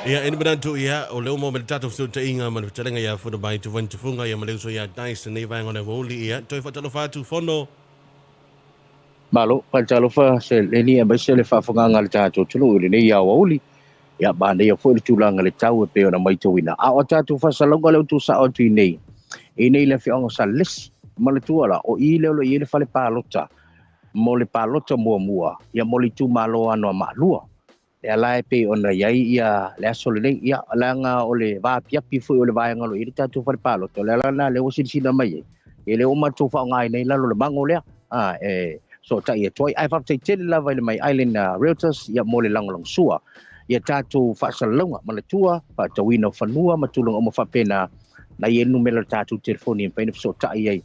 Ia, e manatu ia, o le uma o le tatou fesootaiga ma le fetalaiga ia Fono mai Giovanni Tufunga ia ma le uso ia Dice lenei vaega o le aoauli ia. Toe faatalofa atu Fono. Malo, faatalofa seleni aemaise le faafofogaaga a le tatou atunuu i lenei aoauli. Ia, manaia foi le tulaga i le tau e pei ona matauina. A o a tatou faasalalauga lea ua tuusao atu i nei, i nei le afioaga o Salelesi. Manatua la, o i lea o lo o i ai le fale palota. mo le palota muamua, ia mo le itumalo Anoamaa 2. Lea la e pei ona i ai ia le aso lenei, ia leaga o le vaapiapi foi o le vaega o lo o i ai le tatou fale palota, o le ala lena lea ua silasila mai ai, ia lea ua matou faaaogaina ai lalo o le mago lea, a, e fesootai atu ai. Ae faafetai tele lava i le My Island Realtors ia mo le lagolagosua ia tatou faasalalauga, manatua, faatauina o fanua ma tulaga uma faapena, na i ai le numera o le tatou telefoni e mafai ona fesootai ai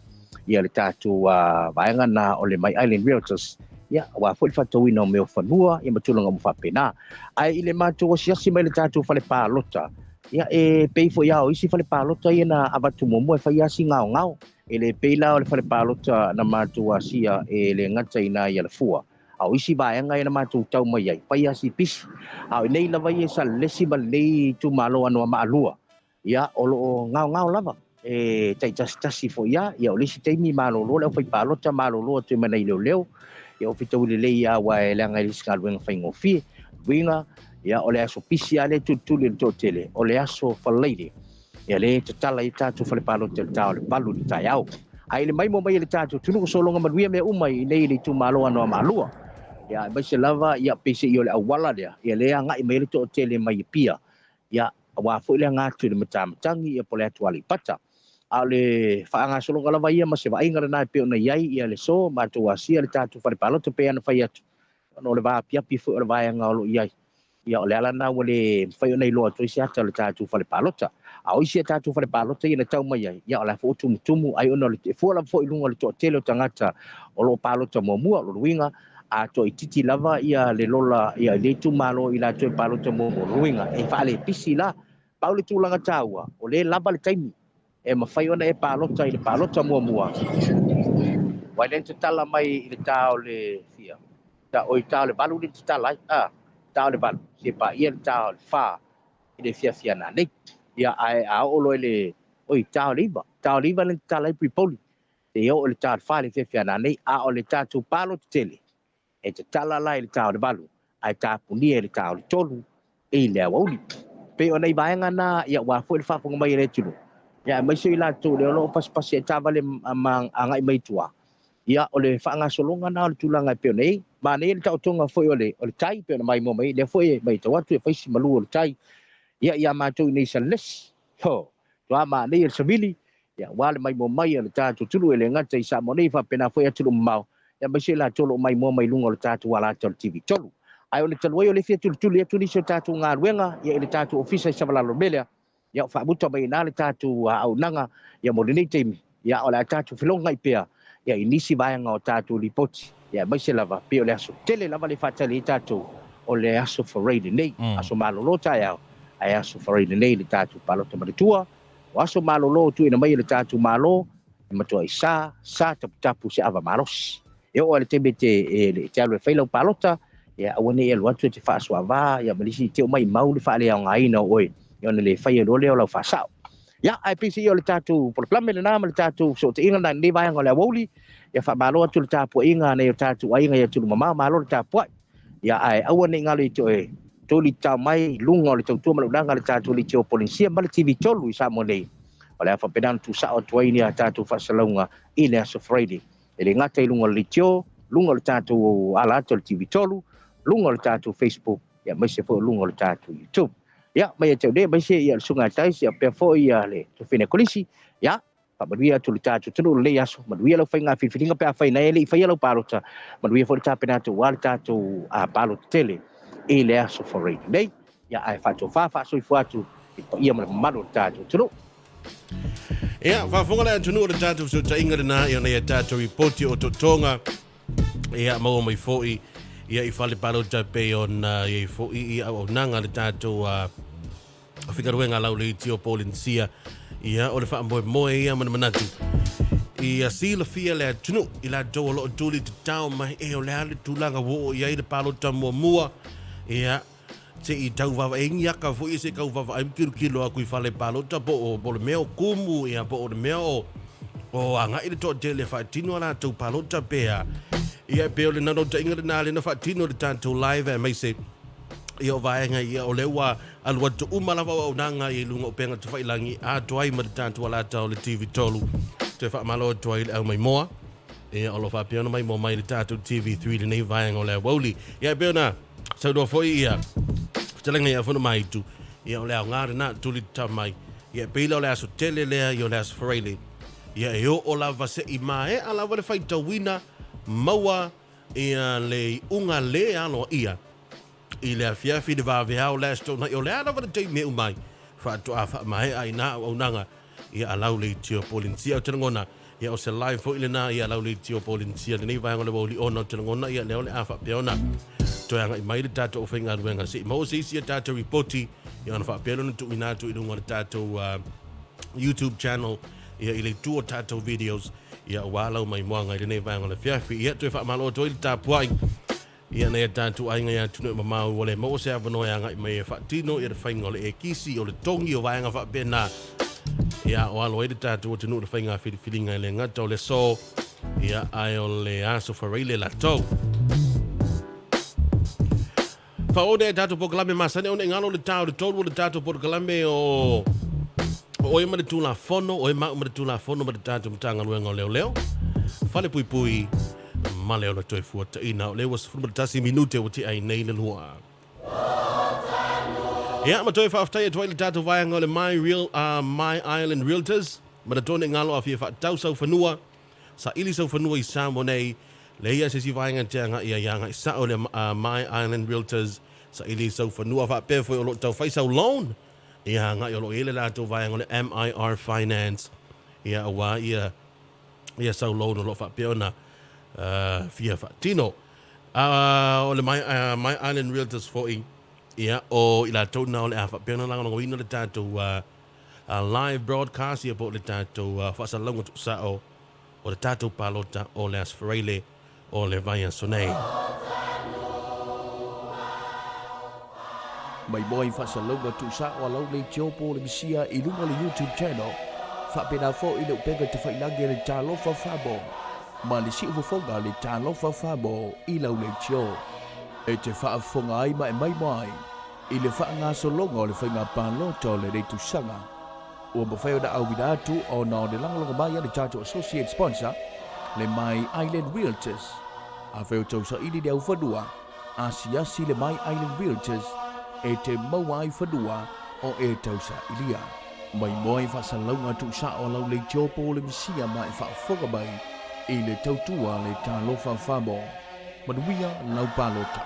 ia le tatou vaega na o le My Island Realtors, ia aua foi le faatauina o mea o fanua ia ma tulaga uma faapena. Ae i le matou asiasi mai le tatou fale palota, ia e pei foi lava o isi fale palota ia na avatu muamua e fai lava si gaogao. E le pei la o le fale palota na matou asia e le gata i ina i Alafua, a o isi vaega ia na matou tau mai ai, fai lava si pisi. A o i nei lava ia i Salelesi ma lenei itumalo Anoamaa 2, ia o lo o gaogao lava e taitasitasi foi lava. Ia o le isi taimi malolo le aufaipalota, malolo atu ai ma nai leoleo, ia o fetaui lelei lava aua e leaga e le isi galuega faigofie. Uiga, ia o le aso pisi lava lea e tulituli e le toatele, o le aso Falaire. Ia lea e tatala ai tatou fale palota i le ta o le 8 i le taeao. Ae i le maimoa mai e le tatou atunuu, sologa manuia mea uma i inei i le itumalo Anoamaa 2. Ia aemaise lava ia peiseai o le auala lea, ia lea e agai mai ai le toatele mai Apia. Ia aua foi le aga atu i le Matamatagi ia po o le atu Aleipata. A o le faagasologa lava ia ma se vaaiga lena e pei ona i ai ia le so matou asia le tatou fale palota pei ona fai atu, ona o le vaapiapi foi o le vaega o lo o i ai. Ia o le ala lena ua le mafai ona iloa atu ai se ata o le tatou fale palota. A o isi a tatou fale palota ia na tau mai ai, ia o la foi ua tumutumu, ai ona o le e fua lava foi i luga o le toatele o tagata o lo o palota muamua. O lona uiga, a toaitiiti lava ia le lola ia i le itumalo i latou e palota muamua, o lona uiga e faalepisi la. Pau le tulaga taua, o lea e lava le taimi e mafai ona e palota i le palota muamua. Aua e le tatala mai i le ta o le fia, ta, oi ta o le 8 le tatala ai, a, ta o le 8, se paia le ta o le 4 i le fiafia nanei. Ia, ae a oo loa i le, oi, ta o le 9, ta o le 9 le tatala ai pre-polling, seia oo i le ta o le 4 i le fiafia nanei, a o le tatou palota tele, e tatala la i le ta o le 8, ae tapunia i le ta o le 3 i le aoauli. Pei o nai vaega na, ia ua foi le faafofoga mai a le atunuu, ia aemaise i latou lea o lo o pasipasi ai taavale ma agai mai tua, ia o le faagasologa na o le tulaga e pei ona i ai. Manaia le taotoga foi o le tai, pei ona maimoa mai ai, lea foi e matau atu e fai si malu o le tai, ia ia matou i nei i Salelesi. Ho, toa manaia le savili, ia aua le maimoa mai a le tatou atunuu e le gata i Samoa nei, faapena foi atunuu mamao, ia aemaise i latou o lo o maimoa mai luga o le tatou alata o le TV3. Ae o le talu ai o le fia tulituli atu nisi o tatou galuega ia i le tatou ofisa i Savalalo le mea lea, ia o faamuta mai i ina le tatou auaunaga ia mo lenei taimi, ia o le a tatou felogai pea ia i nisi vaega o tatou lipoti, ia aemaise lava pei o le aso tele lava le faatali ai tatou o le aso Faraile lenei, aso malolo taeao, ae aso Faraile lenei le tatou palota manatua. O aso malolo tuuina mai e le tatou Malo, e matuai sa, sa taputapu se ava malosi. E oo lava i le taimi e te, e te alu e fai lau palota, ia aua ne i alu atu e te faasoava, ia ma nisi te o maimau le faaleaogaina o oe, ia ona le faia loa lea o lau faasao. Ia, ae peiseai o le tatou polokalame lena ma le tatou fesootaiga lena i lenei vaega o le aoauli, ia faamalo atu le tapuaiga a nai o tatou aiga i atunuu mamao, malo le tapuai. Ia, ae aua ne i galo ia te oe, toli tatao mai i luga o le tautua ma le unaga a le tatou Leitio o Polenisia ma le TV3 i Samoa nei. O le a faapena ona tuusao atu ai ni a tatou faasalauga i le aso Friday. E le gata i luga o le Leitio, luga o le tatou ala atu o le TV3, luga o le tatou Facebook, ia aemaise foi o luga o le tatou YouTube. Ia, mai ia te au nei, aemaise ia le Susuga ia Tais, ia faapea foi ia le Tofine Kolisi, ia, faamanuia atu le tatou atunuu i lenei aso, manuia lau faiga filifiliga pe afai na e le i faia lau palota, manuia foi le tapena atu aua le tatou palota tele i le aso Friday nei. Ia, ae faatofa faasoifua atu i le paia ma le mamalu o le tatou atunuu. Ia, faafofoga le atunuu o le tatou fesootaiga lena i ona ia tatou ripoti o totoga. Ia, maua mai foi ia i fale palota pei ona i ai foi i auaunaga le tatou faigaluega lau leitio Polenisia. Ia, o le faamoemoe ia ma le manatu ia silafia le atunuu i latou o lo o tuli tatao mai e o le a le tulaga ua oo i ai le palota muamua. Ia, se i tau vaavaai aka foi se kau vaavaai ma kilokilo aku i fale palota po o po o le mea o kumu ia po o le mea o o agai le toatele e faatino a latou palota pea. Ia pei o le naunautaiga lena lea na faatino i le tatou live aemaise ia o vaega ia o lea ua alu atu uma lava auaunaga i luga o upega tafailagi atoa ai ma le tatou alata o le TV3. Toe faamalo atu ai i le aumaimoa. Ia, o lo o faapea ona maimoa mai i le tatou TV3 i lenei vaega o le aoauli. Ia, e pei ona saunoa foi ia fetalaiga ia Fono Maitu, ia o le aoga lena tuli tatau mai. Ia, e pei la o le aso tele lea ia o le aso Faraile. Ia, e oo lava se'i maea lava le faitauina maua ia le iuga le aloaia i le afiafi i le vaveao le Aso Toonai, o le a lava le taimi e uma ai, faatoa faamaea ai nā auaunaga ia a lau leitio Polenisia. Ou te lagona, ia o se live foi lena ia a lau leitio Polenisia lenei vaega o le uauli ona ou te lagona ia lea o le a faapea ona toe agai mai le tatou aufaigaluega se i maua se isi a tatou ripoti ia ona faapea lea ona tuuina atu i luga o le tatou YouTube channel ia i le itu o tatou videos ia aua lau maimoaga i lenei vaega o le afiafi. Ia toe faamalo atu ai le tapuai Ia nei a tatou aiga i atunuu e mamao ua le maua se avanoa e agai mai e faatino ia le faiga o le ekisi, o le togi, o vaega faapena. Ia o alo ai le tatou atunuu i le faiga filifiliga e le gata o le aso, ia ae o le aso faraile latou. Faaoo nei a tatou polokalame masani ona i galo le ta o le tolu o le tatou polokalame o o oe ma le Tulafono, oe ma au ma le Tulafono ma le tatou Matagaluega o Leoleo, Falepuipui, ma le ola toe fuataina o lea ua 11 minute ua tea ai nei le lua. Ia, ma toe faafetai atu ai le tatou vaega o le My, Real, My Island Realtors, ma na tone ngalo a fia faatau sau fanua, saili sau fanua i Samoa nei, leia se isi vaega te agai ai agai sao le My Island Realtors, saili sau fanua faapea foi o lo o tau fai sau loan, ia agai o lo o i ai le latou vaega o le MIR Finance, ia aua ia ia sau loan o lo o faapea ona fia faatino. O le My, My Island Realtors foi, ia, o i latou na o le a faapea ona lagolagoina le tatou live broadcast, ia po o le tatou faasalalauga tuusao o le tatou palota o le Aso Faraile o le vaiaso nei. Mai moa i faasalalauga tuusao a lau leitio po o le misia i luga o le YouTube channel, faapena foi le upega tafailagi a le Talofa Famo ma le siufofoga a le Talofa Famo i lau leitio. E te faafofoga ai ma e maimoa ai i le faagasologa o le faiga palota o lenei tausaga. Ua mafai ona auina atu ona o le lagolago mai a le tatou associate sponsor, le My Island Realtors. Afai o tausaili le aufanua, asiasi le My Island Realtors e te maua ai fanua o e tausailia. Mai moa i faasalalauga tuusao a lau leitio po o le misia ma e faafofoga mai i le tautua a le Talofa Famo. Manuia lau palota.